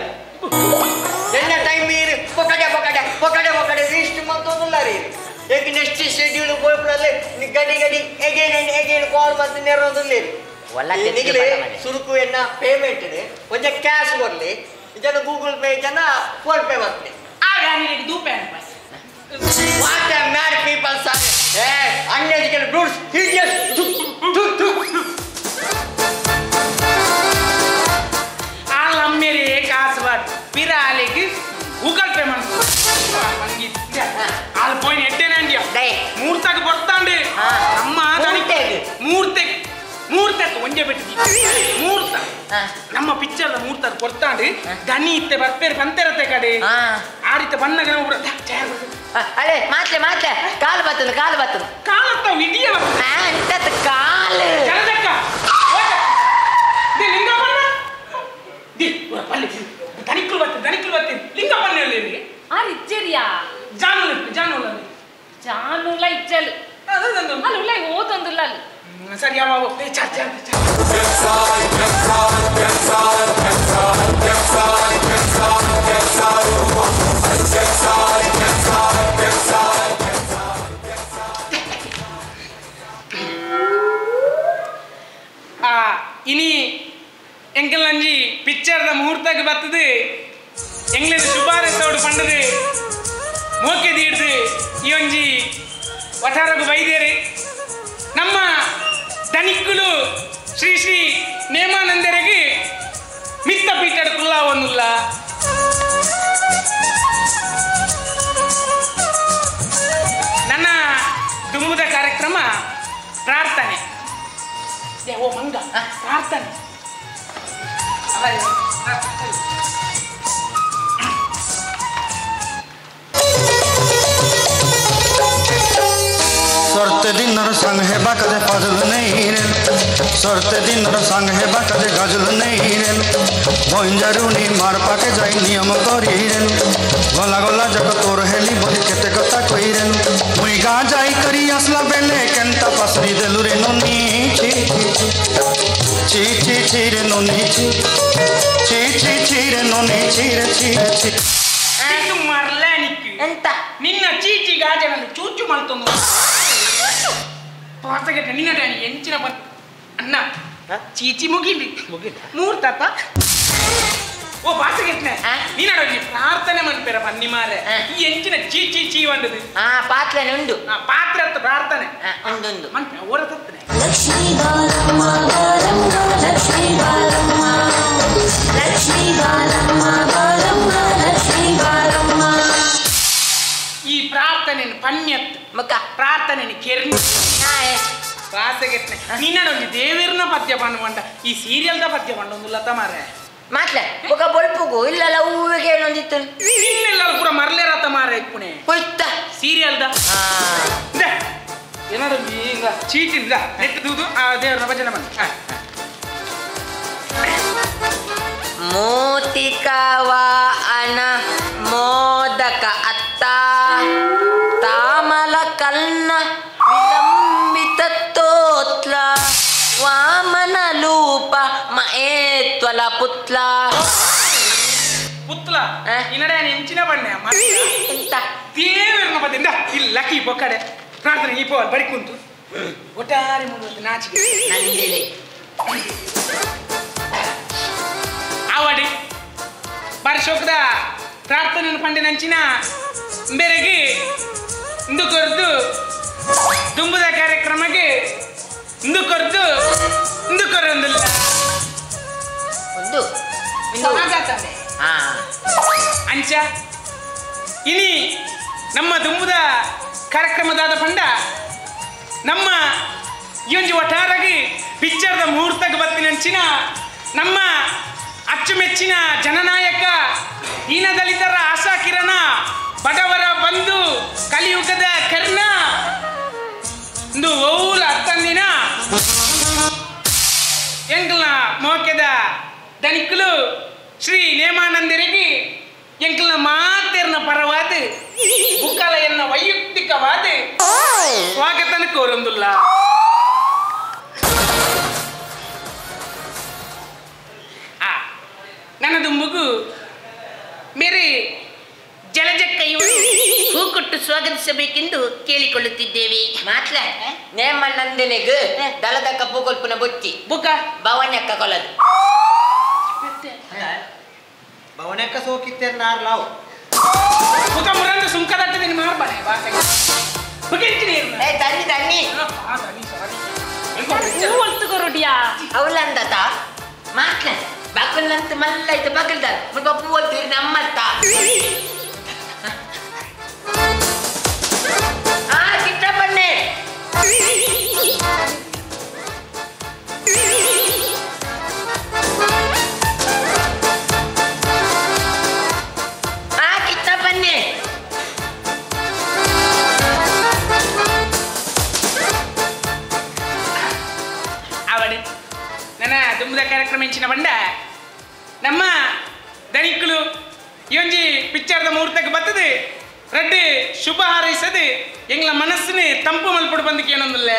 ಎನ್ನ ಟೈಮ್ ಇರು ಪೊಕಡೆ ಪೊಕಡೆ ಪೊಕಡೆ ಪೊಕಡೆ ಇಷ್ಟು ಮಂತೊಂದುಲ್ಲ ರೀ ಏಕೆ ನೆಕ್ಸ್ಟ್ ಶೆಡ್ಯೂಲ್ ಪೋಯ್ಪುಡಲ್ಲೇ ಗಡಿ ಗಡಿ ಎಗೇನ್ ಅಂಡ್ ಎಗೇನ್ ಕಾಲ್ ಮತ್ತೆ ನೆರೊಂದುಲ್ಲ ನಿಗಲೆ ಸುರುಕು ಎನ್ನ ಪೇಮೆಂಟ್ ಒಂಜೆ ಕ್ಯಾಶ್ ಬರ್ಲಿ ಜನ ಗೂಗಲ್ ಪೇ ಜನ ಫೋನ್ ಪೇ ಬರ್ಲಿ ಆಗ ನಿನಗೆ ದೂಪೆ bus what a mad peoples are a uneducated brutes idiots ಆಲಮ್ಮೇರೆ ಕಾಸು ಬಾತ್ ಪಿರಾಲೆಗೆ ಗೂಗಲ್ ಪೇ ಮಾಡ್ತು ಅಲ್ಲಿ ಪೋಯಿನ ಎಟ್ಟೇನೆ ಮೂರ್ತಕ್ಕೆ ಬರ್ತಾಂಡೆ ನಮ್ಮ ಮೂರ್ತೆ ಮೂರ್ತಕ್ಕೆ ಒಂಜೆ ಬಿಟ್ಟು ಮೂರ್ತ ನಮ್ಮ ಪಿಕ್ಚರ್ ಮೂರ್ತ ಕೊಡ್ತಾಂಡು ದನಿ ಇತ್ತೆ ಬರ್ಪೇರು ಬಂತೆರತ್ತೆ ಕಡೆ ಆ ರೀತಿ ಬಣ್ಣಗ ಅಳೆ ಮಾತ್ಲೆ ಮಾತ್ಲೆ ಕಾಲು ಬರ್ತದೆ ಕಾಲು ಬರ್ತದೆ ಕಾಲತ್ತ ಇಡಿಯ ಕಾಲು ಜಲದಕ್ಕ ಲಿಂಗಪ್ಪಣ್ಣ the ಪಲ್ಲಿ ದನಿಕ್ಲು ಬರ್ತದೆ ದನಿಕ್ಲು ಬರ್ತದೆ ಲಿಂಗಪ್ಪಣ್ಣ ಹೇಳಿ ಆ ಇಜ್ಜರಿಯಾ ಜಾನುಲ ಜಾನುಲ ಜಾನುಲ ಇಜ್ಜಲು ಅಲ್ಲ ಉಲ್ಲ ಓದೊಂದುಲ್ಲ ಅಲ್ಲಿ ಸರಿ ಯಾವ ಚಾರ್ ಚಾರ್ ಇನಿ ಎಂಕಲ್ನಂಜಿ ಪಿಕ್ಚರ್ದ ಮುಹೂರ್ತಕ್ಕೆ ಬರ್ತದೆ ಎಂಗ್ಲೇನು ಶುಭಾರಸೋಡು ಪಂಡದು ಮೋಕೆ ದೀಡ್ದು ಈ ಒಂಜಿ ವಠಾರಗು ಬೈದೇರಿ ನಮ್ಮ ದನಿಕ್ಕುಲು ಶ್ರೀ ಶ್ರೀ ನೇಮಾನಂದರಿಗೆ ಮಿತ್ತ ಪೀಠದ ಕುಲ್ಲಾವನ್ನುಲ್ಲ ನನ್ನ ದುಂಬುದ ಕಾರ್ಯಕ್ರಮ ಪ್ರಾರ್ಥನೆ ಓ ಮಂಗ ಪ್ರಾರ್ಥನೆ सरते दिनर संग हेबा कदे फजल नहीं रे सरते दिनर संग हेबा कदे गजल नहीं रे भंजारुनी मार पाके जाई नियम करी रे गला गला जग तोर हेली बोली केते कथा कही रे मुई गा जाई करी असला बेले केंता पसरी देलु रे नोनी छी छी छी छी रे नोनी छी छी छी छी रे नोनी छी रे छी रे छी ಎಂತ ನಿನ್ನ ಚೀಚಿ ಗಾಜನನ್ನು ಚೂಚು ಮಲ್ತೊಂದು ಪಾಸಗೆಟ್ಟ ನಿನ್ನ ಡ್ಯಾನಿ ಎಂಚಿನ ಬತ್ ಅಣ್ಣ ಚೀಚಿ ಮುಗಿಲಿ ಮೂರ್ತಪ್ಪ ಓ ಪಾಸಗೆಟ್ನೆ ನೀನಡೋಗಿ ಪ್ರಾರ್ಥನೆ ಮನ್ಪೇರ ಬನ್ನಿ ಮಾರೆ ಈ ಎಂಚಿನ ಚೀಚಿ ಚೀ వండదు ಪಾತ್ರೆ ಉಂಡು ಪಾತ್ರೆ ಅತ್ತ ಪ್ರಾರ್ಥನೆ ಉಂಡುಂಡು ಮನ್ಪೆ ಓರ ತತ್ತನೆ ಲಕ್ಷ್ಮೀ ಬಾಲಮ್ಮ ಬಾಲಮ್ಮ ಲಕ್ಷ್ಮೀ ಬಾಲಮ್ಮ ಲಕ್ಷ್ಮೀ ಬಾಲಮ್ಮ ಬಾಲಮ್ಮ ಲಕ್ಷ್ಮೀ ಬಾಲಮ್ಮ ಈ ಪ್ರಾರ್ಥನೆ ಪಣ್ಯತ್ ಮಕ್ಕ ಪ್ರಾರ್ಥನೆ ಕೆರ್ನಿ ಪಾಸಗೆಟ್ನೆ ನಿನ್ನಡೊಂದು ದೇವಿರ್ನ ಪದ್ಯ ಪಂಡ ಈ ಸೀರಿಯಲ್ದ ಪದ್ಯ ಪಂಡೊಂದುಲ್ಲ ತಮಾರೆ ಮಾತ್ಲೆ ಬೊಕ ಬೊಲ್ಪುಗು ಇಲ್ಲಲ್ಲ ಹೂವಿಗೆ ಏನೊಂದಿತ್ತು ಇಲ್ಲ ಪೂರ ಮರ್ಲೇರತ್ತ ಮಾರ ಇಪ್ಪುಣೆ ಹೋಯ್ತ ಸೀರಿಯಲ್ the ಏನಾದ್ರು ಈಗ ಚೀಟಿಂದ ನೆಟ್ ದೂದು ಆ ದೇವರ ಭಜನೆ ಮಾಡಿ ಮೋತಿಕವಾ ಅನ ಮೋದಕ ಅತ್ತ ತಾಮಲ ಕನ್ನ ವಿಲಂಬಿತ ತೋತ್ಲ ವಾಮನ ಲೂಪ ಮಏತ್ವಲ ಪುತ್ಲ ಪುತ್ಲ ಇನ್ನಡೆ ಎಂಚಿನ ಬಣ್ಣ ಎಂತ ದೇವರನ್ನ ಬದಿಂದ ಇಲ್ಲ ಲಕ್ಕಿ ಬೊಕ್ಕಡೆ ಪ್ರಾರ್ಥನೆ ಈ ಪೋಲ್ ಬರಿ ಕುಂತು ಒಟ್ಟಾರೆ ಮುಂದೆ ನಾಚಿಕೆ ನಂದಿಲೆ ಆವಡಿ ಬಾರಿ ಶೋಕದ ಪ್ರಾರ್ಥನೆ ಪಂಡಿನಂಚಿನ ಬೆರಗಿ ಇಂದು ಕೊರ್ದು ದುಂಬುದ ಕಾರ್ಯಕ್ರಮಕ್ಕೆ ಇಂದು ಕೊರ್ದು ಇಂದು ಕೊರೊಂದಿಲ್ಲ ಒಂದು ಅಂಚ ಇನಿ ನಮ್ಮ ದುಂಬುದ ಕಾರ್ಯಕ್ರಮದಾದ ಪಂಡ ನಮ್ಮ ಈ ಒಂಜಿ ಒಟ್ಟಾರಾಗಿ ಪಿಕ್ಚರ್ದ ಮುಹೂರ್ತಕ್ಕೆ ಬತ್ತಿನಂಚಿನ ನಮ್ಮ ಅಚ್ಚುಮೆಚ್ಚಿನ ಜನನಾಯಕ ದೀನದಲಿತರ ಆಶಾ ಕಿರಣ ಬಡವರ ಬಂಧು ಕಲಿಯುಗದ ಕರ್ಣ ಇಂದು ಓಲ ಅತ್ತಂದಿನ ಎಂಕಲ್ನ ಮೋಕೆದ ದನಿಕುಲು ಶ್ರೀ ನೇಮಾನಂದರಿಗೆ ಎಂಕಲ್ನ ಮಾತೇರ್ನ ಪರವಾದ ಉಕ್ಕಲ ಎನ್ನ ವೈಯಕ್ತಿಕವಾದ ಸ್ವಾಗತನ ಕೋರೊಂದುಲ್ಲ. ನನ್ನ ದುಂಬುಗು ಮೇರೆ ಜಲಜಕ್ಕ ಇವರು ಹೂ ಕೊಟ್ಟು ಸ್ವಾಗತಿಸಬೇಕೆಂದು ಕೇಳಿಕೊಳ್ಳುತ್ತಿದ್ದೇವೆ. ಮಾತ್ರ ನೇಮನಂದನೆಗೆ ದಳದ ಕಪ್ಪು ಕೊಲ್ಪುನ ಬೊಚ್ಚಿ ಬುಕ್ಕ ಭವನಕ್ಕ ಕೊಲದು ಭವನಕ್ಕ ಸೋಕಿತ್ತೇರ್ ನಾರ್ ಲಾವ್ ಬುಕ್ಕ ಮುರಂದು ಸುಂಕದಟ್ಟದಿನ ಮಾರ್ಬಾನೆ ಬುಕ್ಕಿಂಚಿನಿ ಏ ತನ್ನಿ ತನ್ನಿ ಹೂ ಒಲ್ತುಕೊರೊಡಿಯಾ ಅವಲಂದತ ಮಾತ್ರ ಬಾಕಲ್ನಂತ ಮಲ್ಲ ಐತೆ ಬಾಕಲ್ದ ಮುಲ್ಪ ಪೂ ಒಲ್ತೀರಿ ನಮ್ಮತ್ತ ಆ ಕಿಟ್ಟಪ್ಪಣ್ಣೆ ಆ ಕಿಟ್ಟಪ್ಪಣ್ಣೆ ಅವಡೆ ನನ್ನ ದುಂಬುದ ಕಾರ್ಯಕ್ರಮ ಇಂಚಿನ ಬಂಡ ನಮ್ಮ ದನಿಕುಲು ಈ ಒಂಜಿ ಪಿಕ್ಚರ್ದ ಮುಹೂರ್ತಕ್ಕೆ ಬರ್ತದೆ ರಡ್ಡಿ ಶುಭ ಹಾರೈಸದೆ ಎಂಗ್ಲ ಮನಸ್ಸಿನ ತಂಪು ಮಲ್ಪಡು ಬಂದಕ್ಕೆ ಏನೊಂದಿಲ್ಲ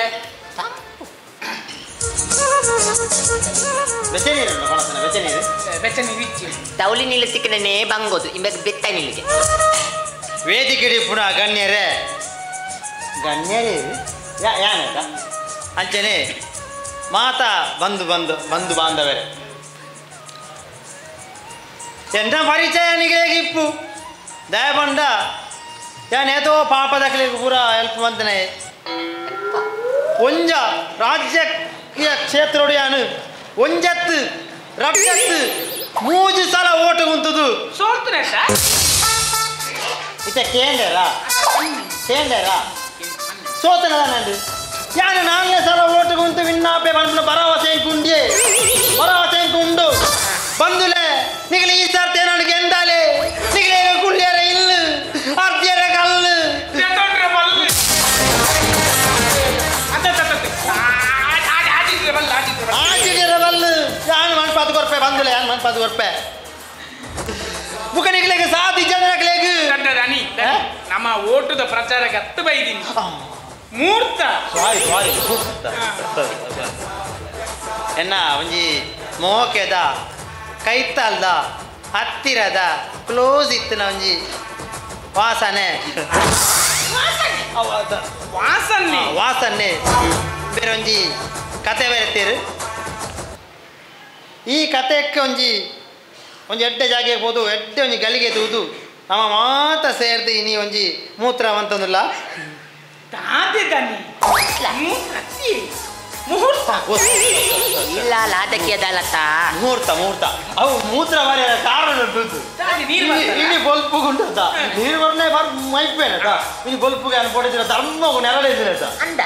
ತೌಲಿ ನಿಲ್ಲ ಸಿಕ್ಕನೇ ಬಂಗೋದು ಇಂಬೆಗ್ ಬೆತ್ತ ನಿಲ್ಲಿಗೆ ವೇದಿಕೆ ಪುನಃ ಗಣ್ಯರೇ ಗಣ್ಯರೇ ಯಾನದ ಅಂಚನೆ ಮಾತಾ ಬಂದು ಬಂದು ಬಂಧು ಬಾಂಧವರೇ ಎನ್ನ ಪರಿಚಯ ನಿಗೇಗಿಪ್ಪು ದಯಬಂಡ ಯಾನೇತೋ ಪಾಪದಕ್ಲಿಗೆ ಪೂರ ಹೆಲ್ಪ್ ಬಂದನೆ ಒಂಜ ರಾಜ್ಯ ಕ್ಷೇತ್ರೋಡು ಯಾನು ಒಂಜತ್ತು ರಡ್ಡತ್ತು ಮೂಜು ಸಲ ಓಟು ಕುಂತದು ಸೋಲ್ತುನೆ ಇತ್ತ ಕೇಂದ್ರ ಕೇಂದ್ರ ಸೋತನದ ನಂದು ಯಾನು ನಾಲ್ನೇ ಸಲ ಓಟು ಕುಂತು ವಿನ್ನಾಪೆ ಬಂದ ಭರವಸೆ ಕುಂಡಿಯೇ ಭರವಸೆ ಉಂಡು ಬಂದುಲೆ ನಿಗಲಿ ಈ ಸರ್ತಿ ನನಗೆ ಎಂದಾಲೆ ನಿಗಲೇ ಕುಳ್ಳಿಯರ ಇಲ್ಲು ಅರ್ಧಿಯರ ಕಲ್ಲು ಆಚಿರ ಬಲ್ಲು ಯಾನು ಮನ್ಪಾತು ಕೊರ್ಪೆ ಬಂದುಲೆ ಯಾನು ಮನ್ಪಾತು ಕೊರ್ಪೆ ಬುಕ ನಿಗಲಿಗೆ ಸಾಧಿ ಜನರಕ್ಲೇಗು ನಮ್ಮ ಓಟುದ ಪ್ರಚಾರಕ್ಕೆ ಹತ್ತು ಬೈದೀನಿ ಮೂರ್ತ ಸಾರಿ ಸಾರಿ ಎನ್ನ ಒಂಜಿ ಮೋಕೆದ ಕೈತಲ್ದ ಹತ್ತಿರದ ಕ್ಲೋಸ್ ಇತ್ತು ಒಂಜಿ ವಾಸನೆ ವಾಸನೆ ವಾಸನೆ ಬೇರೆ ಒಂಜಿ ಕತೆ ಬರೀತೀರು ಈ ಕತೆಕ್ಕೆ ಒಂಜಿ ಒಂಜಿ ಎಡ್ಡೆ ಜಾಗೆ ಹೋದು ಎಡ್ಡೆ ಒಂಜಿ ಗಲಿಗೆ ತೂದು ನಮ್ಮ ಮಾತ ಸೇರ್ದು ಇನಿ ಒಂಜಿ ಮೂತ್ರ ಅಂತಂದಿಲ್ಲ ಮುಹೂರ್ತ ಇಲ್ಲ ಲಾದಕ್ಕಿಯದಲ್ಲತ್ತ ಮುಹೂರ್ತ ಮುಹೂರ್ತ ಅವು ಮೂತ್ರ ಬರೆಯ ಕಾರಣ ಉಂಟು ಇನಿ ಬೊಲ್ಪುಗುಂಟದ ನೀರು ಬರ್ನೆ ಬರ್ ಮೈಪೇನದ ಇನಿ ಬೊಲ್ಪುಗೆ ಅನ್ ಪೊಡಿದ್ರೆ ಧರ್ಮಗು ನೆರಡೆ ಅಂದ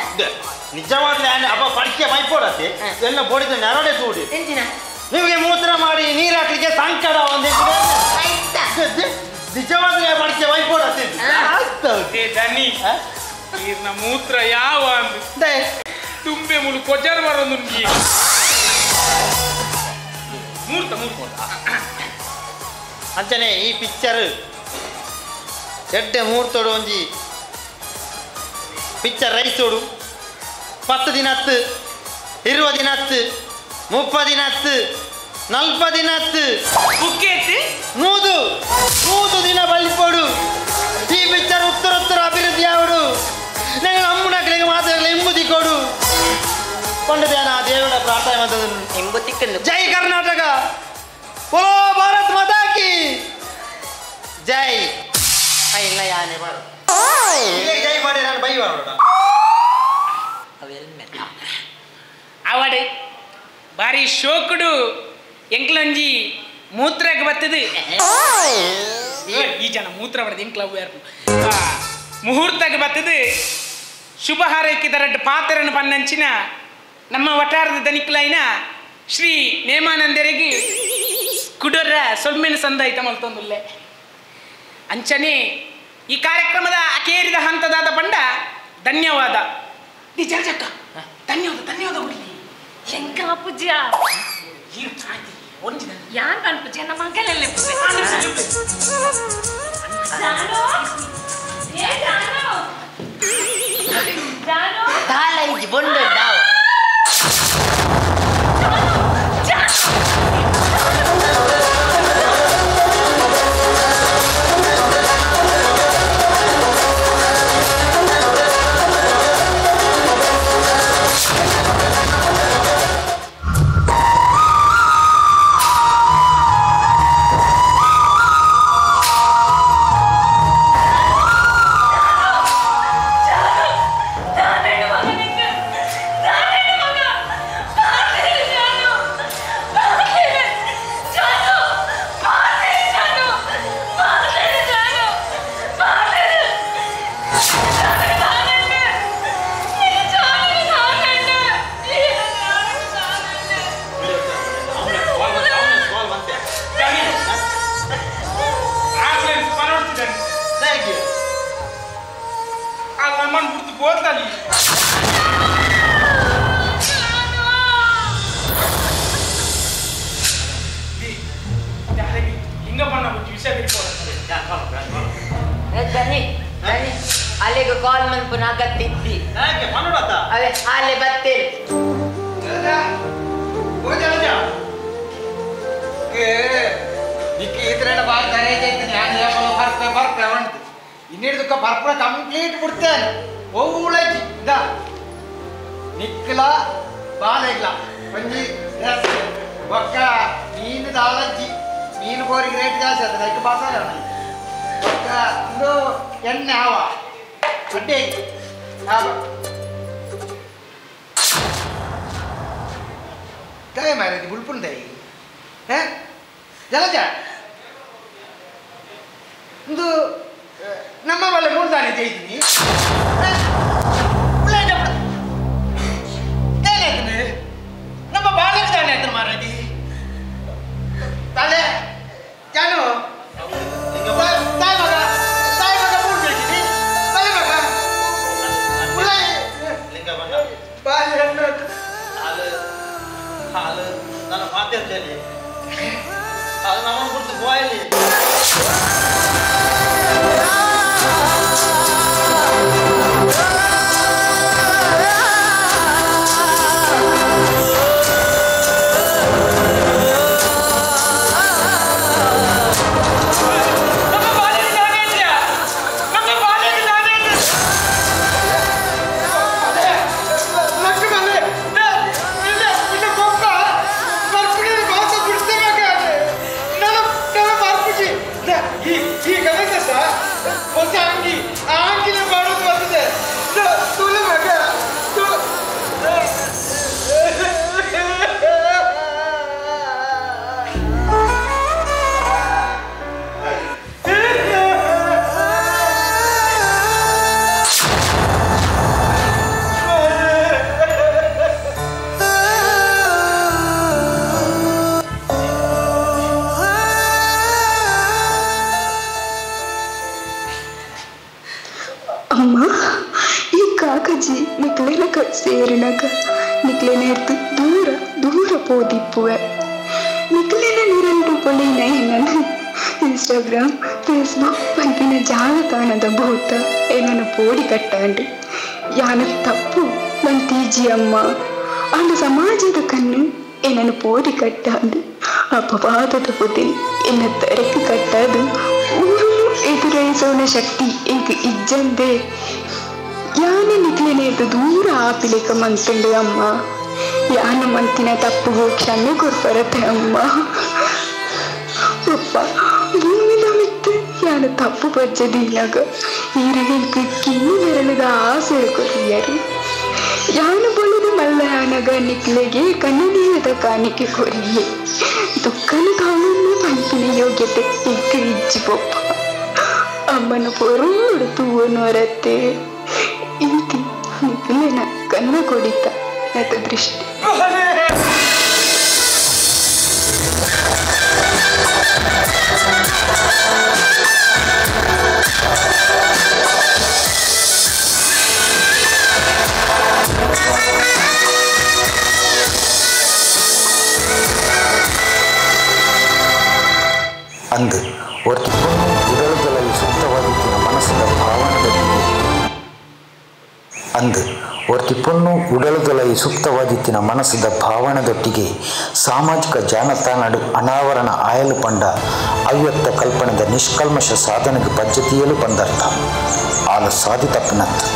ನಿಜವಾಗ್ಲೇ ಅಪ್ಪ ಪಡಿಕೆ ಮೈಪೋಡತ್ತೆ ಎಲ್ಲ ಪೊಡಿದ್ರೆ ನೆರಡೆ ತೂಡಿ ಎಂಚಿನ ನಿಮಗೆ ಮೂತ್ರ ಮಾಡಿ ನೀರು ಹಾಕ್ಲಿಕ್ಕೆ ಸಂಕಟ ಒಂದು ನಿಜವಾದ್ರೆ ಮಡಿಕೆ ವೈಪೋಡ ದನಿ ನೀರ್ನ ಮೂತ್ರ ಯಾವ ತುಂಬೆ ಮುಳು ಕೊಜರ್ ಬರೋದು ಮೂರ್ತ ಮೂರ್ತ ಅಂಚನೆ ಈ ಪಿಕ್ಚರ್ ಎಡ್ಡೆ ಮೂರ್ತೋಡು ಒಂಜಿ ಪಿಕ್ಚರ್ ರೈಸೋಡು 10 ದಿನ 10 20 ದಿನ 10 30 ದಿನ 10 40 ದಿನ 10 100 100 ದಿನ ಬಲಿಪೋಡು ಈ ಪಿಕ್ಚರ್ ಉತ್ತರೋತ್ತರ ಅಭಿವೃದ್ಧಿ ಆವಡು ನಂಗೆ ಅಮ್ಮನಕ್ಕಳಿಗೆ ಮಾತಾಡಲಿ ಇಂಬುದಿ ಕೊಡು ಕೊಂಡದೇನ ದೇವರ ಪ್ರಾರ್ಥನೆ ಮಾಡ್ತದನ್ನು ಇಂಬುತಿಕ್ಕನ್ನು. ಜೈ ಕರ್ನಾಟಕ, ಬೋಲೋ ಭಾರತ್ ಮಾತಾ ಕಿ ಜೈ. ಇಲ್ಲ ಯಾನೆ ಬಾರು ಜೈ ಮಾಡಿ ನಾನು ಬೈ ಮಾಡೋಣ. ಅವಡೆ ಬಾರಿ ಶೋಕುಡು ಎಂಕ್ಲೊಂಜಿ ಮೂತ್ರಕ್ಕೆ ಬರ್ತದೆ. ಈ ಜನ ಮೂತ್ರ ಬರ್ತದೆ ಎಂಕ್ಲ ಮುಹೂರ್ತಕ್ಕೆ ಬರ್ತದೆ. ಶುಭ ಹಾರೈಕೆ ದರಡ್ಡು ಪಾತ್ರನ ಪನ್ನಂಚಿನ ನಮ್ಮ ವಟಾರದ ದನಿಕ್ಲೈನ ಶ್ರೀ ನೇಮಾನಂದರಿಗೆ ಕುಡೊರ್ರ ಸೊಲ್ಮೆನ ಸಂದಾಯಿತ ಮಲ್ತೊಂದುಲ್ಲೆ. ಅಂಚನೆ ಈ ಕಾರ್ಯಕ್ರಮದ ಅಕೇರಿದ ಹಂತದಾದ ಪಂಡ ಧನ್ಯವಾದ. ಜಲಜಕ್ಕ ಧನ್ಯವಾದ ಧನ್ಯವಾದ ಹುಡುಗಿ. ಎಂಕ ಪೂಜ್ಯ ಯಾನ್ ಪನ್ಪುಜ್ಯ ನಮ್ಮ ಮಗಲೆಲ್ಲ ಅಲ್ಲಿಗೆ ಕಾಲ್ ಮನ್ಪುನ ಅಗತ್ಯ ಅದೇ ಅಲ್ಲೇ ಬರ್ತೇನೆ. ಇನ್ನಿಡ್ದಕ್ಕ ಪರ್ಪುರ ಕಂಪ್ಲೀಟ್ ಬಿಡ್ತೇನೆ. ಒಳ್ಳೆ ಇದ ನಿಕ್ಕಲ ಬಾಲ ಇಲ್ಲ ಒಂಜಿ ಡ್ರೆಸ್ ಒಕ್ಕ ಮೀನು ದಾಲಜ್ಜಿ ಮೀನು ಕೋರಿಗೆ ರೇಟ್ ಜಾಸ್ತಿ ಅದು ಅದಕ್ಕೆ ಬಾಸಾಲ ಒಕ್ಕ ಇದು ಎಣ್ಣೆ ಆವ ಅಡ್ಡೆ ಕಾಯ ಮಾರದಿ ಬುಲ್ಪುಂಡೈ ಜಲಜ ಇದು ನಮ್ಮ ಬಲ್ಲ ಮೂರ್ದಾನೆ ಜೈತೀನಿ ನಮ್ಮ ಬಾಲಕ ತಾನೆ ಆಯ್ತು ಮಾರಾದಿ ತಲೆ ಜಾನು ತಾಯಿ ಮಗ ತಾಯಿ ಮಗ ಮೂಡ್ ಬೇಕಿನಿ ತಲೆ ಮಗ ಹಾಲು ನನ್ನ ಮಾತಾಡ್ತೇನೆ ಅದು ನಮ್ಮನ್ನು ಬಿಡ್ತು ಬಾಯಲ್ಲಿ. ಈ ನನೊಂಜಿ ನಿಕ್ಲೆನ ಸೇರಿನಾಗ ನಿಕ್ಲೆನ ಎರ್ದು ದೂರ ದೂರ ಪೋದಿಪ್ಪುವೆ. ನಿಕ್ಲೆನ ನಿರಲ್ಡು ಪೊಲಿನ ಎನ್ನನು ಇನ್ಸ್ಟಾಗ್ರಾಮ್ ಫೇಸ್ಬುಕ್ ಪನ್ಪಿನ ಜಾಲತಾಣದ ಭೂತ ಏನನ್ನು ಪೋಡಿ ಕಟ್ಟಾಂಡು. ಯಾನ ತಪ್ಪು ಮಂತೀಜಿ ಅಮ್ಮ ಅಂಡ ಸಮಾಜದ ಕಣ್ಣು ಏನನ್ನು ಪೋಡಿ ಕಟ್ಟಾಂಡು. ಅಪವಾದದ ಬುದ್ಧಿ ಎನ್ನ ತರಕು ಕಟ್ಟಾದು ಊರು ಎದುರೈಸೋಣ ಶಕ್ತಿ ಎಂಕ್ ಇಜ್ಜಂದೆ ಯಾನ ನಿಕ್ಲೆನೇದು ದೂರ ಆಪಿಲೇಕ ಮಂತಂಡು ಅಮ್ಮ. ಯಾನ ಮಂತಿನ ತಪ್ಪುಗು ಕ್ಷಮೆ ಕೊರ್ಪರತೆ ಅಮ್ಮ. ಪಪ್ಪ ಭೂಮಿದ ಮಿತ್ತು ಯಾನ ತಪ್ಪು ಪಜ್ಜದಿನಾಗ ಈರುಗಳಿಗೆ ಕಿನ್ನು ನೆರಳದ ಆಸೆ ಕೊರಿಯರು. ಯಾನ ಬೊಳದು ಮಲ್ಲಯಾನಗ ನಿಕ್ಲೆಗೆ ಕಣ್ಣನೀರದ ಕಾಣಿಕೆ ಕೊರಿಯೆ. ದುಃಖನ ತಾಳನ್ನು ಪಂಪಿನ ಯೋಗ್ಯತೆ ಎಂಕ್ ಇಜ್ಜಿ ಪಪ್ಪ. ಅಮ್ಮನ ಪೊರುಡು ತೂವನು ಅರತ್ತೆ ಇಂತಿ ನಿಕ್ಲೆನ ಕಣ್ಣ ಕೊಡಿತ ನತ ದೃಷ್ಟಿ. ಅಂದು ಒರ್ತಿಪ್ಪನ್ನು ಉಡಲುಗಳಲ್ಲಿ ಸುಪ್ತವಾಗಿದ್ದಿನ ಮನಸ್ಸಿನ ಭಾವನೆದೊಟ್ಟಿಗೆ ಅಂದು ಒರ್ತಿಪ್ಪನ್ನು ಉಡಲುಗಳಲ್ಲಿ ಸುಪ್ತವಾಗಿದ್ದಿನ ಮನಸ್ಸಿದ ಭಾವನೆದೊಟ್ಟಿಗೆ ಸಾಮಾಜಿಕ ಜಾಲತಾಣಡು ಅನಾವರಣ ಆಯಲು ಪಂಡ ಅವ್ಯಕ್ತ ಕಲ್ಪನೆದ ನಿಷ್ಕಲ್ಮಶ ಸಾಧನೆಗೆ ಪದ್ಧತಿಯಲು ಬಂದರ್ಥ ಆಲ ಸಾಧಿತಪ್ಪನತ್ತು.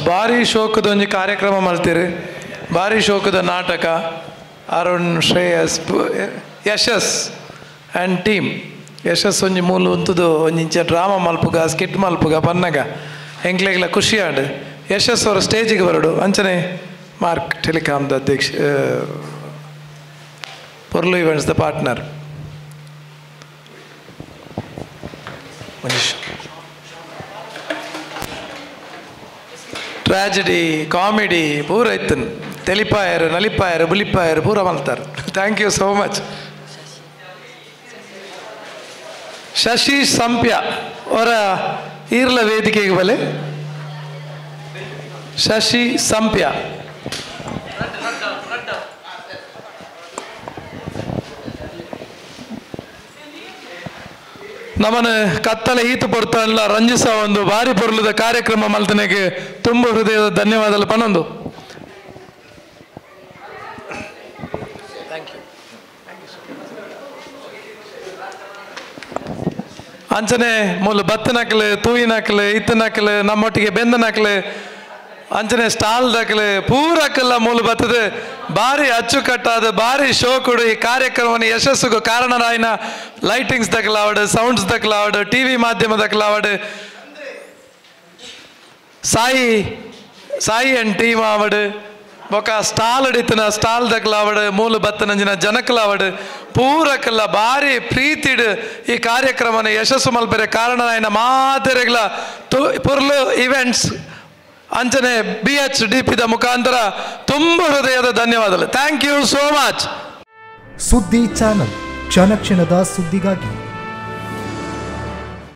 ಭಾರಿ ಶೋಕದ ಒಂಜಿ ಕಾರ್ಯಕ್ರಮ ಮಲ್ತೀರಿ, ಭಾರಿ ಶೋಕದ ನಾಟಕ. ಅರುಣ್, ಶ್ರೇಯಸ್, ಯಶಸ್ ಆ್ಯಂಡ್ ಟೀಮ್. ಯಶಸ್ ಒಂಜಿ ಮೂಲು ಉಂತುದು ಒಂಜಿಂಚ ಡ್ರಾಮಾ ಮಲ್ಪುಗ ಸ್ಕಿಟ್ ಮಲ್ಪುಗ ಪನ್ನಗ ಎಂಕ್ಲೆಗ್ಲ ಖುಷಿ ಆಂಡ್. ಯಶಸ್ ಅವರ ಸ್ಟೇಜಿಗೆ ಬರಡು. ಅಂಚನೆ ಮಾರ್ಕ್ ಟೆಲಿಕಾಮ್ದ ಅಧ್ಯಕ್ಷ, ಪೊರ್ಲು events the partner. Tragedy comedy ಪೂರ ಇತ್ತು. ತೆಲಿಪಾಯರು, ನಲಿಪಾಯರು, ಬುಲಿಪಾಯರು ಪೂರ ಮಲ್ತಾರೆ. Thank you so much. Shashi Sampya ಅವರ ಈರ್ಲ ವೇದಿಕೆಗೆ ಬಲೆ. ಶಶಿ ಸಂಪ್ಯ ನಮ್ಮನ್ನು ಕತ್ತಲೆ ಈತು ಪೊರ್ತಲ್ಲ ರಂಜಿಸ ಒಂದು ಭಾರಿ ಪೊರ್ಲದ ಕಾರ್ಯಕ್ರಮ ಮಲ್ತನೆಗೆ ತುಂಬ ಹೃದಯದ ಧನ್ಯವಾದಗಳು ಪನ್ನೊಂದು. ಅಂಚನೆ ಮೂಲು ಬತ್ತನಕಲು, ತೂಯಿನಕಲು, ಇತ್ತನಕಲು, ನಮ್ಮೊಟ್ಟಿಗೆ ಬೆಂದನಕಲು, ಅಂಚನೆ ಸ್ಟಾಲ್ ದಕಲು ಪೂರಕ್ಕೆಲ್ಲ ಮೂಲು ಬತ್ತದೆ. ಭಾರಿ ಅಚ್ಚುಕಟ್ಟಾದ ಭಾರಿ ಶೋಕುಡು ಈ ಕಾರ್ಯಕ್ರಮವನ್ನು ಯಶಸ್ಸುಗೂ ಕಾರಣರಾಯಿನ ಲೈಟಿಂಗ್ಸ್ ದಕಲಾವಡು, ಸೌಂಡ್ಸ್ ದಕಲಾವಡು, ಟಿ ವಿ ಮಾಧ್ಯಮ ದಕಲಾವಡು, ಸಾಯಿ ಸಾಯಿ ಅಂಡ್ ಟೀಮ್ ಆವಡು, ಬೊಕ ಸ್ಟಾಲ್ ಅಡಿತನ ಸ್ಟಾಲ್ ದಕಲಾವಡು, ಮೂಲು ಬತ್ತನಂಜಿನ ಜನಕಲಾವಡು ಪೂರಕ್ಕೆಲ್ಲ ಭಾರಿ ಪ್ರೀತಿಡು ಈ ಕಾರ್ಯಕ್ರಮನ ಯಶಸ್ಸು ಮಲ್ಪೆರೆ ಕಾರಣರಾಯಿನ ಮಾತೆರೆಗ್ಲ ಪುರ್ಲು ಇವೆಂಟ್ಸ್ ಅಂಚನೆ BHDP the ಮುಖಾಂತರ ತುಂಬ ಹೃದಯದ ಧನ್ಯವಾದಗಳು. Thank you so much. ಸುದ್ದಿ ಚಾನಲ್ ಕ್ಷಣ ಕ್ಷಣದ ಸುದ್ದಿಗಾಗಿ.